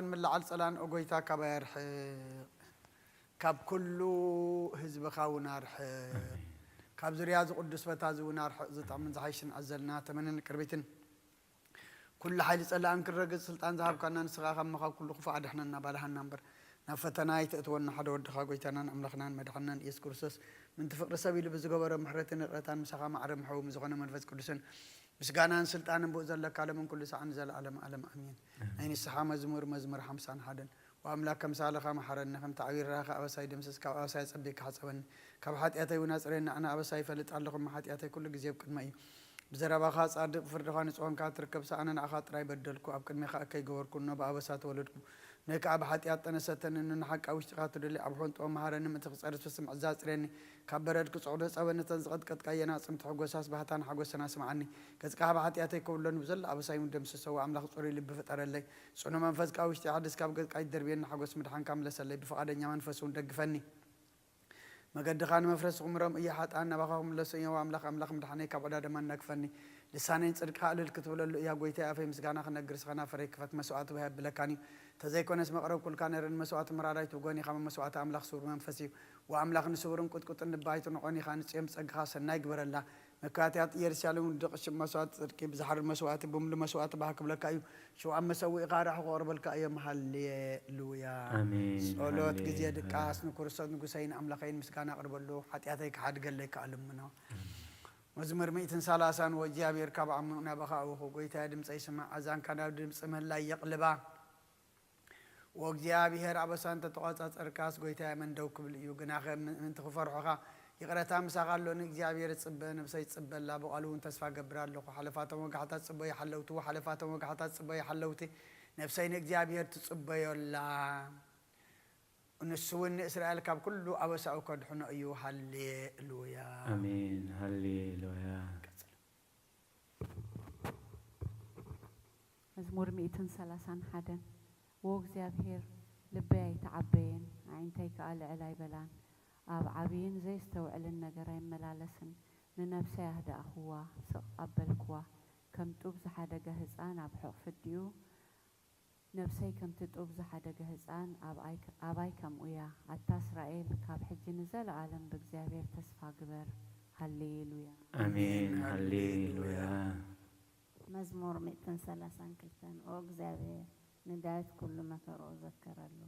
ንመላዓል ጸላን ኦጎይታ ካባይ ኣርሕቕ፣ ካብ ኩሉ ህዝብኻ እውን ኣርሕቕ፣ ካብ ዙርያ እዚ ቅዱስ ቦታ እዚ እውን ኣርሕቕ፣ ዝጠቕምን ዝሓይሽን ኣዘልና ተመንን ቅርቢትን ኩሉ ሓይሊ ጸላእን ክረግጽ ስልጣን ዝሃብካና ንስኻ ካብ መኻብ ኩሉ ክፉእ ኣድሕነና ባልሃና እምበር ናብ ፈተና ኣይተእትወና ሓደ ወድኻ ጎይታናን ኣምላኽናን መድሓንናን ኢየሱስ ክርስቶስ ምንቲ ፍቕሪ ሰብ ኢሉ ብዝገበሮ ምሕረትን ይቕረታን ምሳኻ ማዕረ ምሕው ምስ ዝኾነ መንፈስ ቅዱስን ምስጋናን ስልጣንን ብኡ ዘለካ ሎምን ኩሉ ሰዓን ንዘለኣለም ኣለም ኣሜን። ናይ ንስሓ መዝሙር መዝሙር ሓምሳን ሓደን። ወኣምላክ ከምሳልኻ መሓረኒ፣ ከምቲ ዓብዪ ርህራኸ ኣበሳይ ደምስስ፣ ካብ ኣበሳይ ኣጸቢቕካ ሓጸበኒ፣ ካብ ሓጢኣተይ እውን ኣጽርየኒ። ኣነ ኣበሳይ ይፈልጥ ኣለኹ፣ እሞ ሓጢኣተይ ኩሉ ግዜ ኣብ ቅድመይ እዩ። ብዘረባኻ ጻድቕ፣ ብፍርድኻ ንጹህ ኮንካ ትርከብ። ኣነ ንዓኻ ጥራይ በደልኩ፣ ኣብ ቅድሜኻ እከይ ገበርኩ፣ እኖ ብኣበሳ ተወለድኩ። ንእካ ኣብ ሓጢኣት ጠነሰተኒ፣ እኖ ንሓቂ ኣብ ውሽጥኻ ትደሊ፣ ኣብ ሕንጥቦ መሃረኒ፣ ምእንቲ ክጸርስ ፍስም ዕዛ ኣጽርየኒ። ካብ በረድ ክጽዕዶ ጸበ፣ ነተን ዝቐጥቀጥካየን ኣዕጽምቲ ሕጎሳስ ባህታን ሓጎስን ኣስምዓኒ። ገጽካ ካብ ሓጢኣተይ ከውሎኒ፣ ብዘሎ ኣበሳይ እውን ደምስሶ። ኣምላኽ ጽሩይ ልቢ ፍጠረለይ፣ ጽኑ መንፈስ ካብ ውሽጢ ሓድስ፣ ካብ ገጽካ ኣይትደርብየኒ። ሓጎስ ምድሓንካ ምለሰለይ፣ ብፍቓደኛ መንፈስ እውን ደግፈኒ። መገድኻ ንመፍረስ ክምሮም እየ፣ ሓጥኣን ናባኻ ክምለሱ እዮም። ኣምላኽ ኣምላኽ ምድሓነይ፣ ካብ ዕዳ ደማ እናግፈኒ። ልሳነይ ንጽድቅኻ እልል ክትብለሉ እያ። ጎይታይ ኣፈይ ምስጋና ክነግር፣ ስኻ ናፈረይ ክፈት፣ መስዋእቲ ውሃ የብለካን እዩ። ተዘይኮነስ መቕረብኩልካ ነይረ፣ ንመስዋእቲ ምራዳይ ትብጎን ኢኻ። መመስዋእቲ ኣምላኽ ስውር መንፈስ እዩ። ወኣምላኽ ንስውርን ቁጥቁጥን ልቢ ኣይትንዖን ኢኻ። ንጽዮን ብጸጋኻ ሰናይ ግበረላ። መካትያት ኢየሩሳሌም ውድቕ ሽም መስዋእቲ ጽድቂ፣ ብዝሓርድ መስዋእቲ፣ ብምሉ መስዋእቲ ባህ ክብለካ እዩ። ሽው ኣብ መሰውኢኻ ኣራሑ ክቐርበልካ እዮም። ሃሌሉያ። ኣሜን። ጸሎት ሃሌ-፣ ግዜ ድቃስ። ንክርስቶስ ንጉሰይን ኣምላኸይን ምስጋና ኣቕርበሉ፣ ሓጢኣተይ ክሓድገለይ ከኣልምኖ። መዝሙር ሚእትን ሰላሳን። ወእግዚኣብሔር ካብ ዓሚቕ ናባኻ ኣውኹ፣ ጎይታየ ድምፀይ ስማዕ፣ ኣዛንካ ናብ ድምፂ ምህላይ የቕልባ። ወእግዚኣብሔር ኣበሳ እንተተቋጻጸርካስ፣ ጎይታየ መን ደው ክብል እዩ? ግናኸ ም-፣ ምእንቲ ክፈርሑኻ ይቕረታ ምሳኻ ኣሎ። ንእግዚኣብሔር እጽበ፣ ነብሰይ ትጽበ ኣላ፣ ብቓሉ እውን ተስፋ እገብር ኣለኹ። ሓለፋቶም ወጋሕታ ትጽበዩ ሓለውቲ፣ ሓለፋቶም ወጋሕታ ትጽበዩ ሓለውቲ፣ ነብሰይ ንእግዚኣብሔር ትጽበዮ ኣላ። ንሱ እውን ንእስራኤል ካብ ኩሉ ኣበሳኡ ከድሕኖ እዩ። ሃሌሉያ። ኣሜን። ሃሌሉያ። ቀጽል። መዝሙር ሚእትን ሰላሳን ሓደን። ዎ እግዚኣብሄር፣ ልበይ ኣይተዓበየን፣ ኣዒንተይ ከኣ ልዕል ኣይበላን። ኣብ ዓብይን ዘየስተውዕልን ነገር ኣይመላለስን። ንነብሰይ ኣህደኣኽዋ፣ ስቕ ኣበልክዋ። ከም ጡብ ዝሓደገ ህጻን ኣብ ሕቕ ፍዲኡ፣ ነብሰይ ከምቲ ጡብ ዝሓደገ ህጻን ኣብ ኣይ-፣ ኣባይ ከምኡ እያ። ኣታ እስራኤል፣ ካብ ሕጂ ንዘለኣለም ብእግዚኣብሄር ተስፋ ግበር። ሃሌሉያ። ኣሜን። ሃሌሉያ። መዝሙር ሚእትን ሰላሳን ክልተን። ኦ እግዚኣብሔር፣ ንዳዊት ኩሉ መከርኡ ዘከረሉ።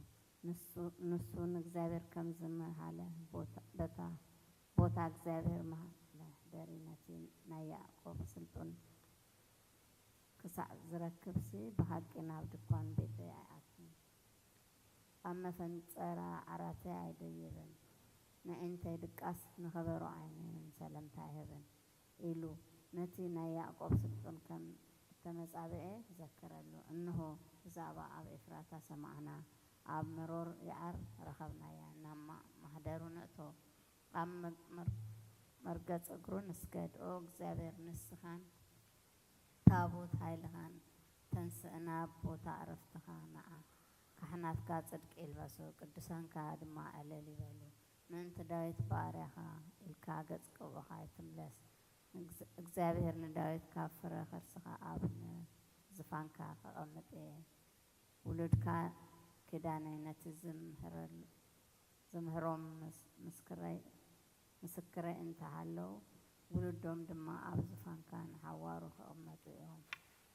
ንሱ፣ ንሱ ንእግዚኣብሔር ከም ዝመሃለ ቦታ፣ በታ ቦታ እግዚኣብሔር መሃ-፣ መሕደሪ ነቲ ናይ ያዕቆብ ስልጡን ክሳዕ ዝረክብሲ፣ ብሓቂ ናብ ድኳን ቤተይ ኣይኣቱን። ኣብ መፈንጨራ ዓራተይ ኣይደይብን። ነዒንተይ ድቃስ ንኸበሮ ዓይነይን ሰለምታ ኣይህብን። ኢሉ ነቲ ናይ ያዕቆብ ስልጡን ከም እተመጻብኤ ዘከረሉ። እንሆ፣ ብዛዕባ ኣብ ኤፍራታ ሰማዕና፣ ኣብ መሮር ይዓር ረኸብናያ። ናብ ማ-፣ ማሕደሩ ንእቶ፣ ኣብ መ-፣ መር-፣ መርገጽ እግሩ ንስገድ። ኦ እግዚኣብሔር፣ ንስኻን ታቦት ሓይልኻን ተንስእ፣ ናብ ቦታ ዕረፍትኻ ንዓ። ካህናትካ ጽድቂ ይልበሱ፣ ቅዱሳንካ ድማ ዕልል ይበሉ። ምእንቲ ዳዊት ባርያኻ ኢልካ ገጽ ቅብኡኻ ኣይትምለስ። እግዝ-፣ እግዚኣብሔር ንዳዊት ካብ ፍረ ከርስኻ ኣብ ን-፣ ዝፋንካ ከቐምጥ እየ። ውሉድካ ኪዳነይ ነቲ ዝምህረሉ፣ ዝምህሮም ምስ-፣ ምስክረይ፣ ምስክረይ እንተ ሃለዉ፣ ውሉዶም ድማ ኣብ ዝፋንካ ንሓዋሩ ክቕመጡ እዮም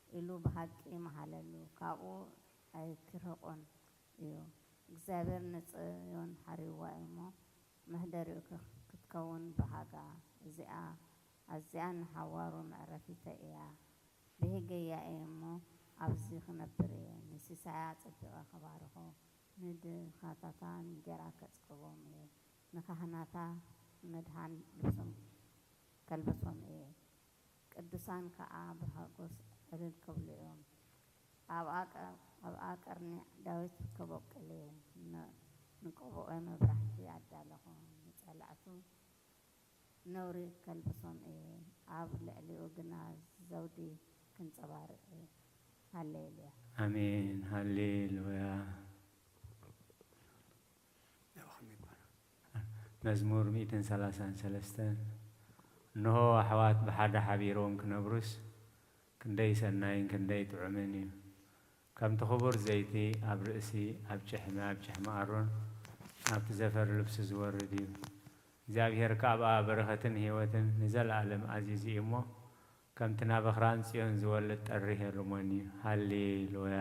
ኢሉ ብሓቂ መሃለሉ። ካብኡ ኣይኪርሕቁን እዩ። እግዚኣብሔር ንጽዮን ሓሪዋ እሞ፣ መህደሪኡ ክኽ-፣ ክትከውን ብሃጋ። እዚኣ ኣዝያ ንሓዋሩ መዕረፊተይ እያ። ብሄገያ እየ እሞ፣ ኣብዚ ክነብር እየ። ንሲሳያ ኣጸቢቐ ከባርኾ፣ ንድኻታታ እንጌራ ከጽግቦም እየ። ንካህናታ መድኃን ልብሶም ከልብሶም እየ። ቅዱሳን ከኣ ብሓጎስ ዕልል ክብሉ እዮም። ኣብኣ ቀ-፣ ኣብኣ ቀርኒ ዳዊት ክበቁል እየ። ን-፣ ንቀብኦ መብራህቲ ኣዳለኹ፣ ንጸላእቱ ነውሪ ከልብሶም እየ፣ ኣብ ልዕሊኡ ግና ዘውዲ ክንጸባርቕ እየ። ሃሌሉያ። ኣሜን። ሃሌሉያ። መዝሙር ሚእትን ሰላሳን ሰለስተን። እንሆ፣ ኣሕዋት ብሓደ ሓቢሮም ክነብሩስ፣ ክንደይ ሰናይን ክንደይ ጥዑምን እዩ። ከምቲ ክቡር ዘይቲ ኣብ ርእሲ ኣብ ጭሕሚ ኣብ ጭሕሚ ኣሮን ኣብቲ ዘፈር ልብሱ ዝወርድ እዩ። እግዚኣብሔር ከኣ ብኣ በረኸትን ህይወትን ንዘለኣለም ኣዚዙ እዩ እሞ፣ ከምቲ ናብ ኣኽራን ጽዮን ዝወልድ ጠሪ ሄርሞን እዩ። ሃሌሉያ።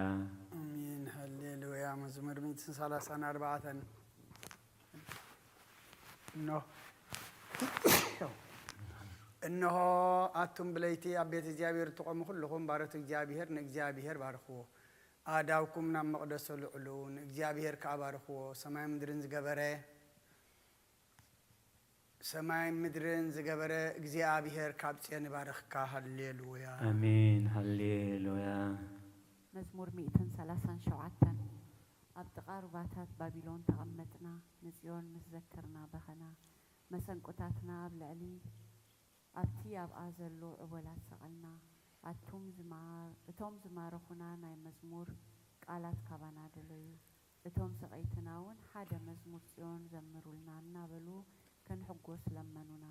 ኣሜን ሃሌሉያ። መዝሙር ሚእትን ሰላሳን ኣርባዕተን። እነሆ እንሆ ኣቱም ብለይቲ ኣብ ቤት እግዚኣብሔር እትቆሙ ኩልኹም ባሮት እግዚኣብሔር ንእግዚኣብሔር ባርኽዎ። ኣእዳውኩም ናብ መቕደሱ ኣልዕሉ፣ ንእግዚኣብሔር ከኣ ባርኽዎ። ሰማይ ምድርን ዝገበረ ሰማይ ምድርን ዝገበረ እግዚኣብሔር ካብ ጽዮን ይባርኽካ። ሃሌሉያ። ኣሜን ሃሌሉያ። መዝሙር ሚእትን ሰላሳን ሸውዓተን። ኣብ ጥቓ ሩባታት ባቢሎን ተቐመጥና፣ ንጽዮን ምስ ዘከርና በኸና። መሰንቆታትና ኣብ ልዕሊ ኣብቲ ኣብኣ ዘሎ ዕቦላት ሰቐልና። ኣቱም ዝማ- እቶም ዝማረኹና ናይ መዝሙር ቃላት ካባና ደለዩ። እቶም ሰቐይትና እውን ሓደ መዝሙር ጽዮን ዘምሩልና እናበሉ ክንሕጎስ ለመኑና።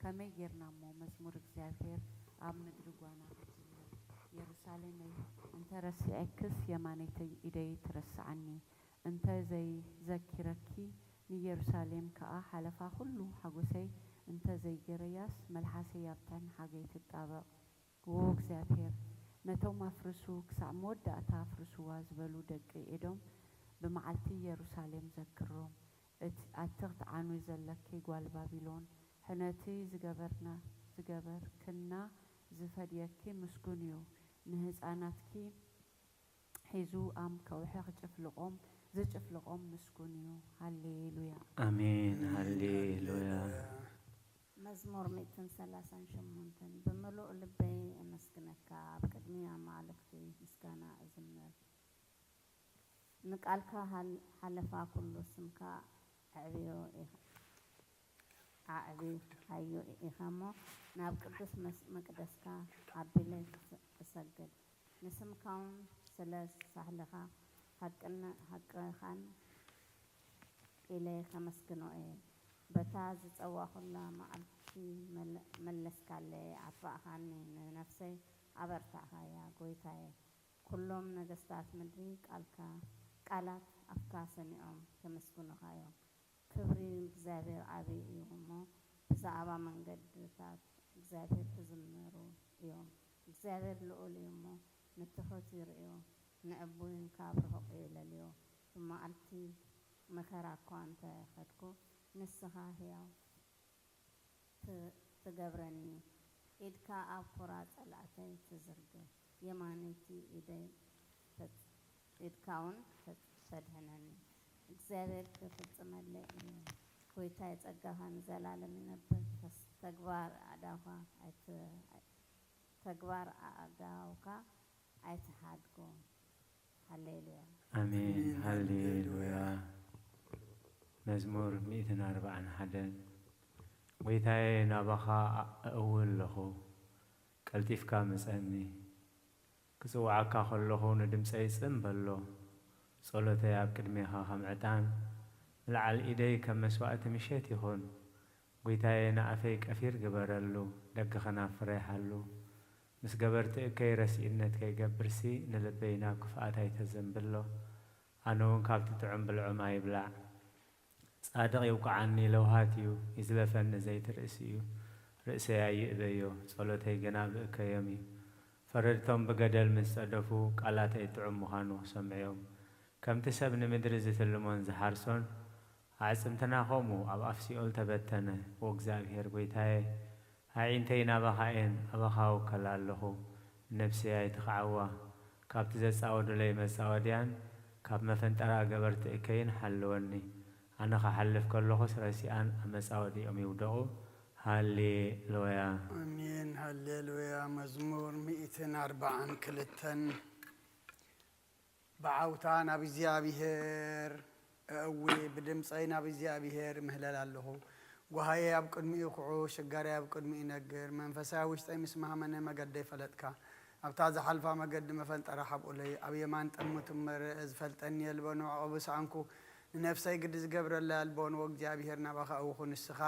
ከመይ ጌርና እሞ መዝሙር እግዚኣብሔር ኣብ ምድሪ ጓና ክትዝመር? የሩሳሌመይ፣ እንተ ረሲዐክስ የማነይተይ ኢደይ ትረስዓኒ። እንተ ዘይዘኪረኪ ንየሩሳሌም ከኣ ሓለፋ ኩሉ ሓጎሰይ እንተ ዘይገረያስ መልሓሰይ ኣብ ትሕንሓገይ ትጣበቕ። ዎ እግዚኣብሔር፣ ነቶም ኣፍርሱ ክሳዕ መወዳእታ ኣፍርስዋ ዝበሉ ደቂ ኤዶም ብመዓልቲ የሩሳሌም ዘክሮም። እቲ ኣቲ ክትዓኑ ዘለኪ ጓል ባቢሎን፣ ሕነቲ ዝገበርና ዝገበርክና ዝፈድየኪ ምስጉን እዩ። ንህፃናትኪ ሒዙ ኣም ከውሒ ክጭፍልቖም ዝጭፍልቖም ምስጉን እዩ። ሃሌሉያ። ኣሜን ሃሌሉያ። መዝሙር ሚእትን ሰላሳን ሸሞንተን። ብምሉእ ልበይ እመስግነካ፣ ኣብ ቅድሚ ኣማልክቲ ምስጋና እዝምር። ንቃልካ ሓል- ሓለፋ ኩሉ ስምካ ኣዕብዮ ኢኻ- ኣዕብሃዮ ኢኻ እሞ፣ ናብ ቅዱስ መስ- መቅደስካ ኣቢለ እሰግድ። ንስምካውን ስለ ሳህልኻ ሓቅነ- ሓቅኻን ኢለ ከመስግኖ እየ። በታ ዝጸዋኹላ መዓልቲ መለ- መለስካለይ፣ ኣጥፋእኻኒ፣ ንነፍሰይ ኣበርታዕካያ። ጎይታየ፣ ኩሎም ነገስታት ምድሪ ቃልካ ቃላት ኣፍካ ሰሚዖም ከመስግኑኻ እዮም። ክብሪ እግዚኣብሔር ዓቢ እዩ እሞ፣ ብዛዕባ መንገድታት እግዚኣብሔር ክዝምሩ እዮም። እግዚኣብሔር ልኡል እዩ እሞ፣ ንትሑት ይርእዮ፣ ንዕቡይን ካብ ርሑቕ የለልዮ። ብመዓልቲ መከራ እኳ እንተ ኸድኩ፣ ንስኻ ህያው ት- ትገብረኒ። ኢድካ ኣብ ቁራ ጸላእተይ ትዝርግሕ፣ የማነይቲ ኢደይ ተጽ- ኢድካውን ተጽ- ተድሕነኒ። እግዚኣብሔር ክፍጽመለይ እዩ። ጎይታይ፣ ጸጋኻ ንዘላለም ይነብር። ተስ- ተግባር ኣእዳውካ ኣይት- ተግባር ኣእዳውካ ኣይትሓድጎ። ሃሌሉያ። ኣሜን ኣሜን፣ ሃሌሉያ። ሃሌሉያ። መዝሙር ሚእትን ኣርባዓን ሓደን። ጎይታየ፣ ናባኻ እእዊ ኣለኹ፣ ቀልጢፍካ ምጸኒ። ክጽውዓካ ከለኹ ንድምጸይ ጽን በሎ። ጸሎተይ ኣብ ቅድሜኻ ከም ዕጣን፣ ምልዓል ኢደይ ከም መስዋእቲ ምሸት ይኹን። ጎይታየ፣ ንኣፈይ ቀፊር ግበረሉ፣ ደገ ከናፍረይ ሓሉ። ምስ ገበርቲ እከይ ረሲእነት ከይገብርሲ፣ ንልበይ ናብ ክፍኣት ኣይተዘንብሎ። ኣነ እውን ካብቲ ጥዑም ብልዑ ማይ ይብላዕ። ጻድቕ ይውቅዓኒ ለውሃት እዩ፣ ይዝለፈኒ ዘይቲ ርእሲ እዩ። ርእሰይ ኣይእበዮ፣ ጸሎተይ ግና ብእከዮም እዩ። ፈረድቶም ብገደል ምስ ጸደፉ፣ ቃላተይ ጥዑም ምዃኑ ክሰምዑ እዮም። ከምቲ ሰብ ንምድሪ ዝትልሞን ዝሓርሶን፣ ኣዕጽምትና ኸምኡ ኣብ ኣፍ ሲኦል ተበተነ። ዎ እግዚኣብሄር ጐይታየ፣ ኣዒንተይ ናባኻ እየን፣ ኣባኻ እውከል ኣለኹ። ንነፍሰይ ኣይትኽዓዋ፣ ካብቲ ዘጻወዱለይ መጻወድያን ካብ መፈንጠራ ገበርቲ እከይን ሓልወኒ። ኣነ ክሓልፍ ከለኹስ ረሲኣን ኣብ መጻወዲኦም ይውደቑ። ሃሌ ሉያ። ኣሜን ሃሌሉያ። መዝሙር ሚእትን ኣርባዓን ክልተን። ብዓውታ ናብ እግዚኣብሄር እእዊ፣ ብድምፀይ ናብ እግዚኣብሄር እምህለል ኣለኹ። ጓሃየይ ኣብ ቅድሚኡ ክዑ፣ ሽጋራይ ኣብ ቅድሚኡ ይነግር። መንፈሳዊ ውሽጠይ ምስ መሃመነ መገደይ ፈለጥካ። ኣብታ ዝሓልፋ መገዲ መፈንጠራ ሓብኡለይ፣ ኣብ የማን ጠምቱ እምበር ዝፈልጠኒ የልቦን። መዕቆቢ ሰኣንኩ፣ ንነፍሰይ ግዲ ዝገብረላ የልቦን። ወእግዚኣብሄር ናባኻ እውኹ፣ ንስኻ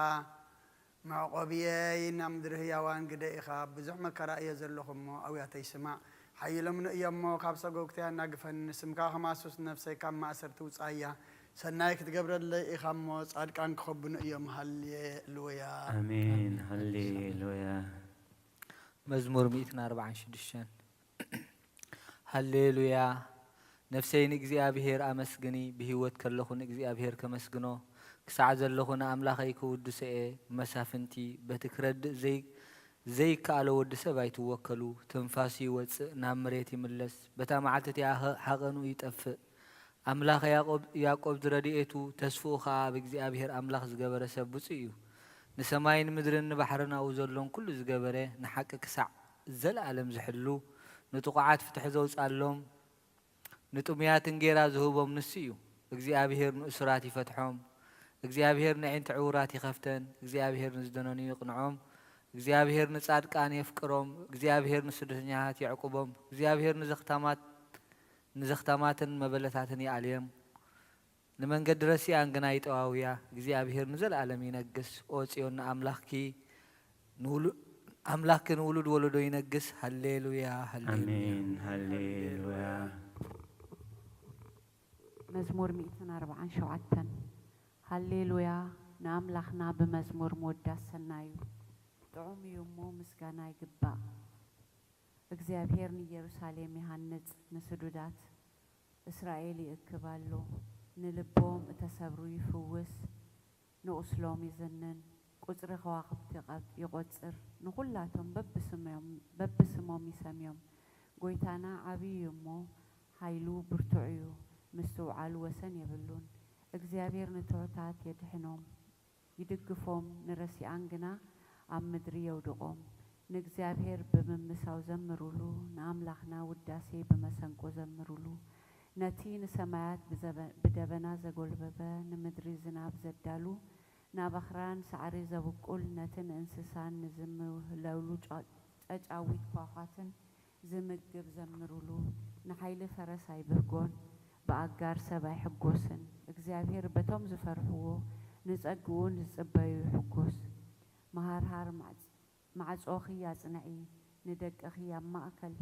መዕቆብየይ፣ ናብ ምድሪ ህያዋን ግደ ኢኻ። ብዙሕ መከራ እየ ዘለኹ እሞ፣ ኣውያተይ ስማዕ። ሓይሎምኒ እዮሞ ካብ ሰጎግተይ ኣናግፈኒ። ስምካ ከማስስ ነፍሰይ ካብ ማእሰርቲ ውጻያ። ሰናይ ክትገብረለይ ኢኻ እሞ ጻድቃን ክኸቡኒ እዮም። ሃሌሉያ። ኣሜን። ሃሌሉያ። መዝሙር ሚእትን ኣርባዓን ሽዱሽተን። ሃሌሉያ። ነፍሰይ ንእግዚኣብሔር ኣመስግኒ፣ ብህይወት ከለኹ ንእግዚኣብሔር ከመስግኖ፣ ክሳዕ ዘለኹ ንኣምላኸይ ክውድሶ እየ። መሳፍንቲ፣ በቲ ክረድእ ዘይ ዘይከኣሎ ወዲ ሰብ ኣይትወከሉ። ትንፋሱ ይወጽእ፣ ናብ መሬት ይምለስ። በታ መዓልቲ እቲኣ ኸ ሓቐኑ ይጠፍእ። ኣምላኽ ያዕቆብ፣ ያዕቆብ ዝረድኤቱ፣ ተስፍኡ ኸኣ ኣብ እግዚኣብሔር ኣምላኽ ዝገበረ ሰብ ብፁዕ እዩ። ንሰማይን ምድርን ንባሕርን ኣብኡ ዘሎን ኩሉ ዝገበረ፣ ንሓቂ ክሳዕ ዘለኣለም ዝሕሉ፣ ንጥቑዓት ፍትሒ ዘውጻሎም፣ ንጥሙያት እንጌራ ዝህቦም ንሱ እዩ። እግዚኣብሄር ንእሱራት ይፈትሖም። እግዚኣብሄር ነዒንቲ ዕውራት ይኸፍተን። እግዚኣብሄር ንዝደነኑ ይቕንዖም። እግዚኣብሄር ንጻድቃን የፍቅሮም። እግዚኣብሄር ንስደተኛታት የዕቁቦም። እግዚኣብሄር ንዘኽታማት ንዘኽታማትን መበለታትን ይኣልየም። ንመንገዲ ረሲኣን ግና ይጠዋውያ። እግዚኣብሄር ንዘለኣለም ይነግስ። ኦ ጽዮን ንኣምላኽኪ ንውሉ ኣምላኽኪ ንውሉድ ወለዶ ይነግስ። ሃሌሉያ ሃሌሉያ። ኣሜን። ሃሌሉያ። መዝሙር ሚእትን ኣርባዓን ሸውዓተን። ሃሌሉያ ንኣምላኽና ብመዝሙር ምውዳስ ሰናዩ ጥዑም እዩ እሞ ምስጋና ይግባእ። እግዚኣብሔር ንኢየሩሳሌም ይሃንጽ፣ ንስዱዳት እስራኤል ይእክብ ኣሎ። ንልቦም እተሰብሩ ይፍውስ፣ ንቑስሎም ይዝንን። ቁጽሪ ከዋኽብቲ ይቐጽር፣ ንኹላቶም በብስሞም ይሰምዮም። ጐይታና ዓብዪ እዩ እሞ፣ ሓይሉ ብርቱዕ እዩ፣ ምስትውዓሉ ወሰን የብሉን። እግዚኣብሔር ንትሑታት የድሕኖም፣ ይድግፎም፣ ንረሲኣን ግና ኣብ ምድሪ የውድቖም። ንእግዚኣብሔር ብምምሳው ዘምሩሉ፣ ንኣምላኽና ውዳሴ ብመሰንቆ ዘምሩሉ። ነቲ ንሰማያት ብደበና ዘጎልበበ፣ ንምድሪ ዝናብ ዘዳሉ፣ ናብ ኣኽራን ሳዕሪ ዘብቁል፣ ነትን እንስሳን ንዝምህለሉ ጨጫዊት ኳዃትን ዝምግብ ዘምሩሉ። ንሓይሊ ፈረስ ኣይብህጎን፣ ብኣጋር ሰብ ኣይሕጎስን። እግዚኣብሔር በቶም ዝፈርሕዎ፣ ንጸግኡ ንዝጽበዩ ይሕጎስ። መሃርሃር ማዕጾኺ ኣጽንዒ፣ ንደቅኺ ኣብ ማእከል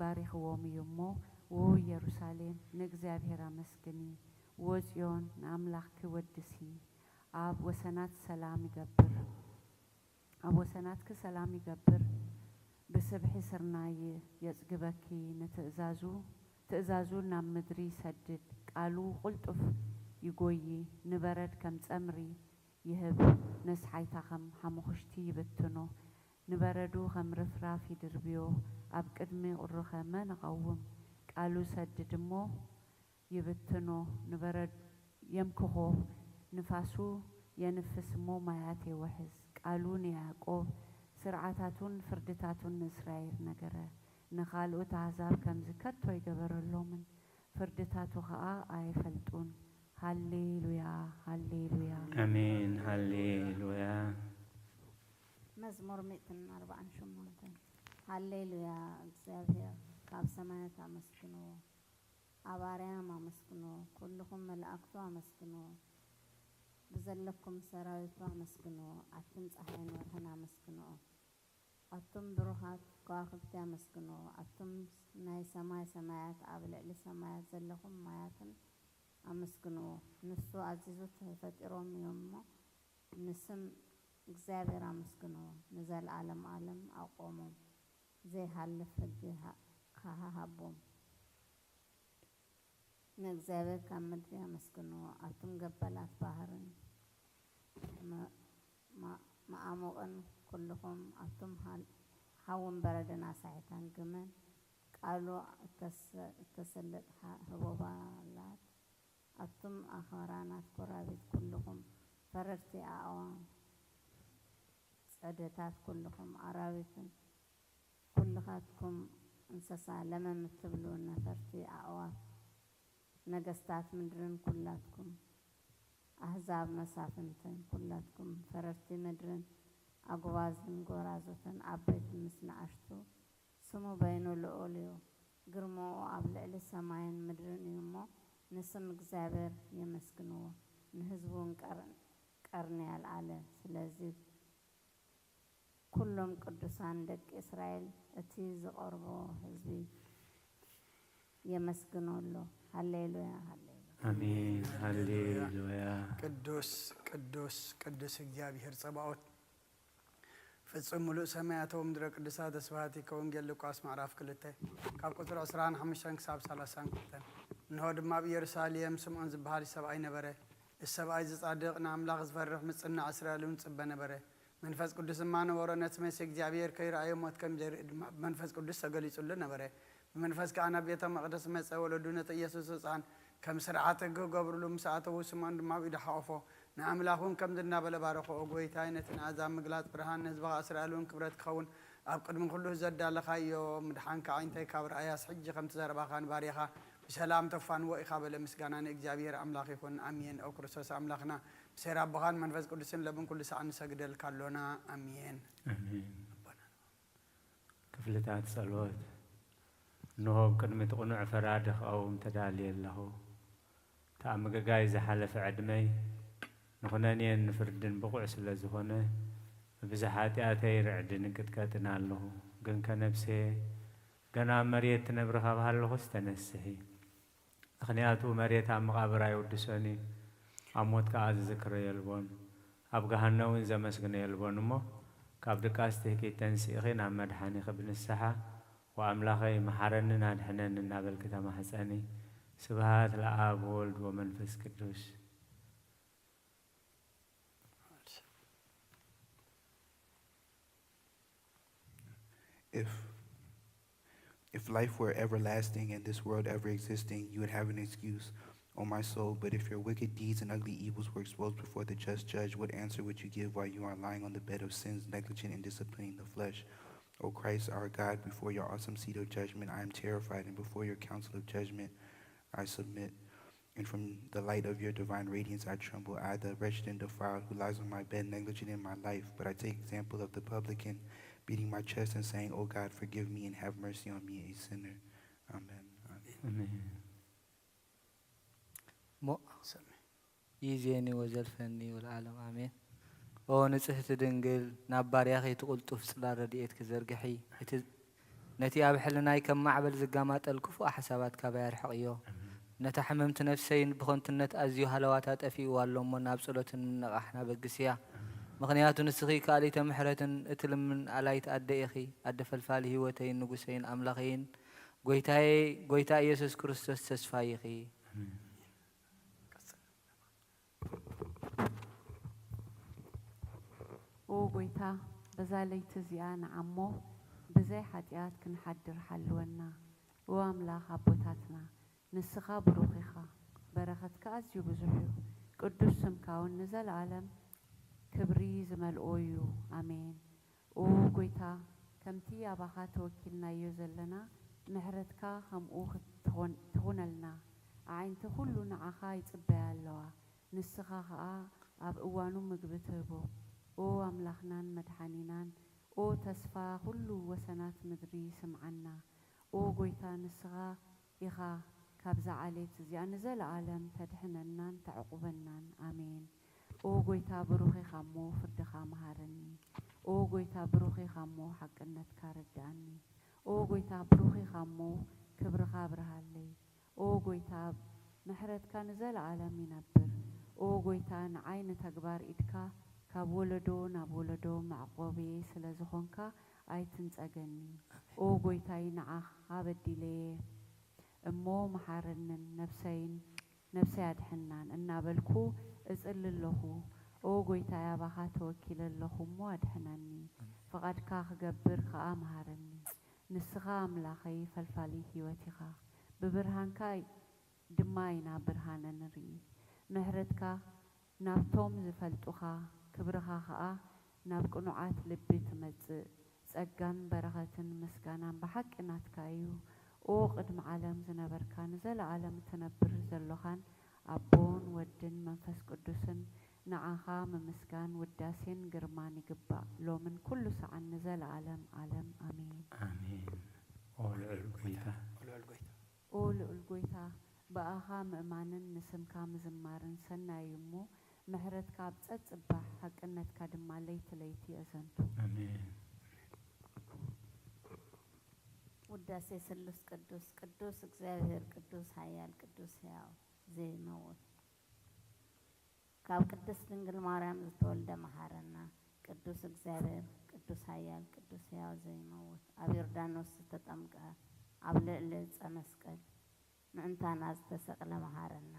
ባሪኽዎም እዩ እሞ፣ ውው ኢየሩሳሌም ንእግዚኣብሔር ኣመስግኒ፣ ውዎ ጽዮን ንኣምላኽኪ ወድሲ። ኣብ ወሰናት ሰላም ይገብር፣ ኣብ ወሰናትኪ ሰላም ይገብር፣ ብስብሒ ስርናይ የጽግበኪ፣ ንትእዛዙ ትእዛዙ ናብ ምድሪ ይሰድድ፣ ቃሉ ቅልጡፍ ይጎዪ፣ ንበረድ ከም ጸምሪ ይህብ፣ ነስሓይታ ኸም ሓሙኽሽቲ ይብትኖ፣ ንበረዱ ኸም ርፍራፍ ይድርብዮ፣ ኣብ ቅድሚ ቁሩኸ መን እቐውም? ቃሉ ሰድድ እሞ ይብትኖ፣ ንበረድ የምክኾ፣ ንፋሱ የንፍስ እሞ ማያት የውሕዝ። ቃሉ ንያዕቆብ፣ ስርዓታቱን ፍርድታቱን ንእስራኤል ነገረ። ንኻልኦት ኣህዛብ ከምዚ ከቶ ኣይገበረሎምን፣ ፍርድታቱ ኸኣ ኣይፈልጡን። ሃሌሉያ፣ ሃሌሉያ። ኣሜን። ሃሌሉያ። መዝሙር ሚእትን ኣርባዓን ሸሞንተን። ሃሌሉያ፣ እግዚኣብሔር ካብ ሰማያት ኣመስግንዎ፣ ኣብ ኣርያም ኣመስግንዎ፣ ኩልኹም መላእክቱ ኣመስግንዎ፣ ብዘለኩም ሰራዊቱ ኣመስግንዎ፣ ኣቱም ጸሓይን ወርሕን ኣመስግንዎ፣ ኣቱም ብሩኻት ከዋኽብቲ ኣመስግንዎ፣ ኣቱም ናይ ሰማይ ሰማያት ኣብ ልዕሊ ሰማያት ዘለኹም ማያትን ኣመስግንዎ፣ ንሱ ኣዚዙ ፈጢሮም እዮም እሞ፣ ንስም እግዚኣብሔር ኣመስግንዎ፣ ንዘለዓለም ዓለም ኣቆሞም፣ ዘይሃልፍ ሕጊ ኸኣ ሃቦም። ንእግዚኣብሔር ካብ ምድሪ ኣመስግንዎ፣ ኣቱም ገበላት ባሕርን መዓሙቕን ኩልኹም፣ ኣቱም ሓውን በረድን ኣሳሒታን ግመን፣ ቃሉ እተሰልጥ ህቦባላት፣ ኣቱም ኣኽራናት ጐራቢት ኩልኹም፣ ፈረርቲ ኣእዋም ጸደታት ኩልኹም፣ ኣራዊትን ኩልኻትኩም እንስሳ ለመም እትብሉ ነፈርቲ ኣእዋፍ፣ ነገስታት ምድርን ኩላትኩም ኣህዛብ መሳፍንትን ኩላትኩም ፈረርቲ ምድርን ኣጉባዝን ጐራዙትን ዓበይቲ ምስ ንኣሽቱ፣ ስሙ በይኑ ልዑል እዩ፣ ግርማኡ ኣብ ልዕሊ ሰማይን ምድርን እዩ እሞ፣ ንስም እግዚኣብሔር የመስግንዎ፣ ንህዝቡ እውን ቀርኒ ኣልዓለ። ስለዚ ኩሎም ቅዱሳን ደቂ እስራኤል፣ እቲ ዝቐርቦ ህዝቢ የመስግኖ ኣሎ። ሃሌሉያ፣ ሃሌሉያ። ኣሜን። ሃሌሉያ። ቅዱስ ቅዱስ ቅዱስ እግዚኣብሔር ጸባኦት፣ ፍጹም ምሉእ ሰማያት ወምድረ ቅዱሳት ተስፋህቲ። ከወንጌል ሉቃስ ምዕራፍ ክልተ ካብ ቁጽሪ ዕስራን ሓሙሽተን ክሳብ ሰላሳን ክልተን። እንሆ ድማ ኣብ ኢየሩሳሌም ስምዖን ዝበሃል ሰብኣይ ነበረ። እቲ ሰብኣይ ዝጻድቕ ንኣምላኽ ዝፈርሕ ምጽናዕ እስራኤል እውን ጽበ ነበረ። መንፈስ ቅዱስ ድማ ነበሮ። ነቲ መሲሕ እግዚኣብሔር ከይረኣዮ ሞት ከም ዘይርኢ ድማ ብመንፈስ ቅዱስ ተገሊጹሉ ነበረ። ብመንፈስ ከኣ ናብ ቤተ መቕደስ መጸ። ወለዱ ነቲ ኢየሱስ ህጻን ከም ስርዓት ሕጊ ክገብርሉ ምስ ኣተዉ፣ ስምዖን ድማ ኣብ ኢዱ ሓቖፎ። ንኣምላኽ እውን ከምዚ እናበለ ባረኾ፣ "ኦ ጐይታይ፣ ነቲ ንኣሕዛብ ምግላጽ ብርሃን፣ ንህዝብኻ እስራኤል እውን ክብረት ክኸውን ኣብ ቅድሚ ኩሉ ዘዳለኻዮ ምድሓንካ ኣዒንተይ ካብ ረኣያስ፣ ሕጂ ከምቲ ዘረባኻ ንባርያኻ ብሰላም ተፋንዎ ኢኻ" በለ። ምስጋና ንእግዚኣብሔር ኣምላኽ ይኹን፣ ኣሜን። ኦ ክርስቶስ ኣምላኽና፣ ብሰይር ኣቦኻን መንፈስ ቅዱስን ለብን ኩሉ ሰዓት ንሰግደልካ ኣሎና፣ ኣሜን። ኣሜን። ክፍልታት ጸሎት። እንሆ፣ ኣብ ቅድሚ እቲ ቅኑዕ ፈራዲ ክቐውም ተዳልየ ኣለኹ። እቲ ኣብ ምግጋይ ዝሓለፈ ዕድመይ ንኹነኔን ንፍርድን ብቑዕ ስለ ዝኾነ፣ ብብዝሒ ሓጢኣተይ ርዕድን እንቅጥቀጥን ኣለኹ። ግንከ ነብሰየ፣ ገና ኣብ መሬት ትነብሪ ካብ ሃለኹስ ተነስሒ። ምኽንያቱ መሬት ኣብ መቓብር ኣይውድሶን እዩ፣ ኣብ ሞት ከኣ ዝዝክሮ የልቦን፣ ኣብ ገሃነም እውን ዘመስግኖ የልቦን። እሞ ካብ ድቃስ ትህኪት ተንሲእኺ ናብ መድሓኒኺ ብንስሓ፣ "ወኣምላኸይ፣ መሓረንን ኣድሕነንን" እናበልኪ ተማሕጸኒ። ስብሃት ለኣብ ወወልድ ወመንፈስ ቅዱስ። If if life were everlasting and this world ever existing, you would have an excuse, O my soul. But if your wicked deeds and ugly evils were exposed before the just judge, what answer would you give while you are lying on the bed of sins, negligent in disciplining the flesh? O Christ our God, before your awesome seat of judgment I am terrified, and before your council of judgment I submit. And from the light of your divine radiance I tremble. I, the wretched and defiled, who lies on my bed negligent in my life, but I take example of the publican, beating my chest and saying, O God, forgive me and have mercy on me, a sinner. Amen. Amen. ኣሜን። ሞ ይዜኒ ወዘልፈኒ ወለዓለም ኣሜን። ኦ ንጽህቲ ድንግል፣ ናብ ባርያኺ እቲ ቅልጡፍ ጽላል ረድኤትኪ ዘርግሒ። እቲ ነቲ ኣብ ሕልናይ ከም ማዕበል ዝጋማጠል ክፉእ ሓሳባት ካባይ ኣርሕቕዮ። ነታ ሕምምቲ ነፍሰይ ብኸንቱነት ኣዝዩ ሃለዋታ ጠፊእዋ ኣሎ እሞ ናብ ጸሎትን ምንቓሕን ኣበግስያ። ምኽንያቱ ንስኺ ካልኢተ ምሕረትን እቲ ልምን ኣላይት ኣደ ኢኺ። ኣደ ፈልፋሊ ህይወተይን ንጉሰይን ኣምላኸይን ጐይታየ ጐይታ ኢየሱስ ክርስቶስ ተስፋይ ኢኺ። ኦ ጐይታ፣ በዛ ለይቲ እዚኣ ንዓሞ ብዘይ ሓጢኣት ክንሓድር ሓልወና። ኦ ኣምላኽ ኣቦታትና፣ ንስኻ ብሩኽ ኢኻ፣ በረኸትካ ኣዝዩ ብዙሕ እዩ፣ ቅዱስ ስምካ እውን ንዘለኣለም ክብሪ ዝመልኦ እዩ። ኣሜን። ኦ ጐይታ፣ ከምቲ ኣባኻ ተወኪልናዮ ዘለና፣ ምሕረትካ ከምኡ ክትኾን-፣ ትኹነልና። ኣዒንቲ ኹሉ ንዓኻ ይጽበያ ኣለዋ፣ ንስኻ ኸኣ ኣብ እዋኑ ምግቢ ትህቦ። ኦ ኣምላኽናን መድሓኒናን፣ ኦ ተስፋ ኹሉ ወሰናት ምድሪ፣ ስምዓና። ኦ ጐይታ፣ ንስኻ ኢኻ ካብዛ ዓሌት እዚኣ ንዘለኣለም ተድሕነናን ተዕቑበናን። ኣሜን። ኦ ጐይታ፣ ብሩኽ ኢኻ እሞ ፍርድኻ መሃረኒ። ኦ ጐይታ፣ ብሩኽ ኢኻ እሞ ሓቅነትካ ረድኣኒ። ኦ ጐይታ፣ ብሩኽ ኢኻ እሞ ክብርኻ ኣብርሃለይ። ኦ ጐይታ፣ ምሕረትካ ንዘለኣለም ይነብር። ኦ ጐይታ፣ ንዓይ ንተግባር ኢድካ ካብ ወለዶ ናብ ወለዶ መዕቆብየይ ስለ ዝኾንካ ኣይትንጸገኒ። ኦ ጐይታይ፣ ንዓኻ በዲለየ እሞ መሓረንን ነፍሰይን ነፍሰይ ኣድሕናን እናበልኩ እጽሊ ኣለኹ። ኦ ጐይታይ፣ ኣባኻ ተወኪለ ኣለኹ እሞ ኣድሕነኒ። ፍቓድካ ክገብር ከኣ መሃረኒ። ንስኻ ኣምላኸይ ፈልፋሊ ህይወት ኢኻ። ብብርሃንካ ድማ ኢና ብርሃነ ንርኢ። ምሕረትካ ናብቶም ዝፈልጡኻ፣ ክብርኻ ኸኣ ናብ ቅኑዓት ልቢ ትመጽእ። ጸጋን በረኸትን ምስጋናን ብሓቂ ናትካ እዩ። ኦ ቅድሚ ዓለም ዝነበርካ፣ ንዘለኣለም እትነብር ዘሎኻን ኣቦን ወድን መንፈስ ቅዱስን፣ ንዓኻ ምምስጋን ውዳሴን ግርማን ይግባእ፣ ሎምን ኩሉ ሰዓን ንዘለኣለም ዓለም። ኣሜን። ኣሜን። ኦ ልዑል ጐይታ። ልዑል ጐይታ ኦ ልዑል ጐይታ፣ ብኣኻ ምእማንን ንስምካ ምዝማርን ሰናይ እዩ እሞ፣ ምሕረትካ ኣብ ጸጽባሕ፣ ሓቅነትካ ድማ ለይቲ ለይቲ የዘንቱ። ኣሜን። ውዳሴ ስሉስ ቅዱስ፣ ቅዱስ እግዚኣብሔር፣ ቅዱስ ኃያል፣ ቅዱስ ሕያው ዘይመውት። ካብ ቅድስት ድንግል ማርያም ዝተወልደ መሓረና። ቅዱስ እግዚኣብሔር፣ ቅዱስ ኃያል፣ ቅዱስ ሕያው ዘይመውት። ኣብ ዮርዳኖስ ዝተጠምቀ፣ ኣብ ልዕሊ ዕፀ መስቀል ምእንታና ዝተሰቕለ መሓረና።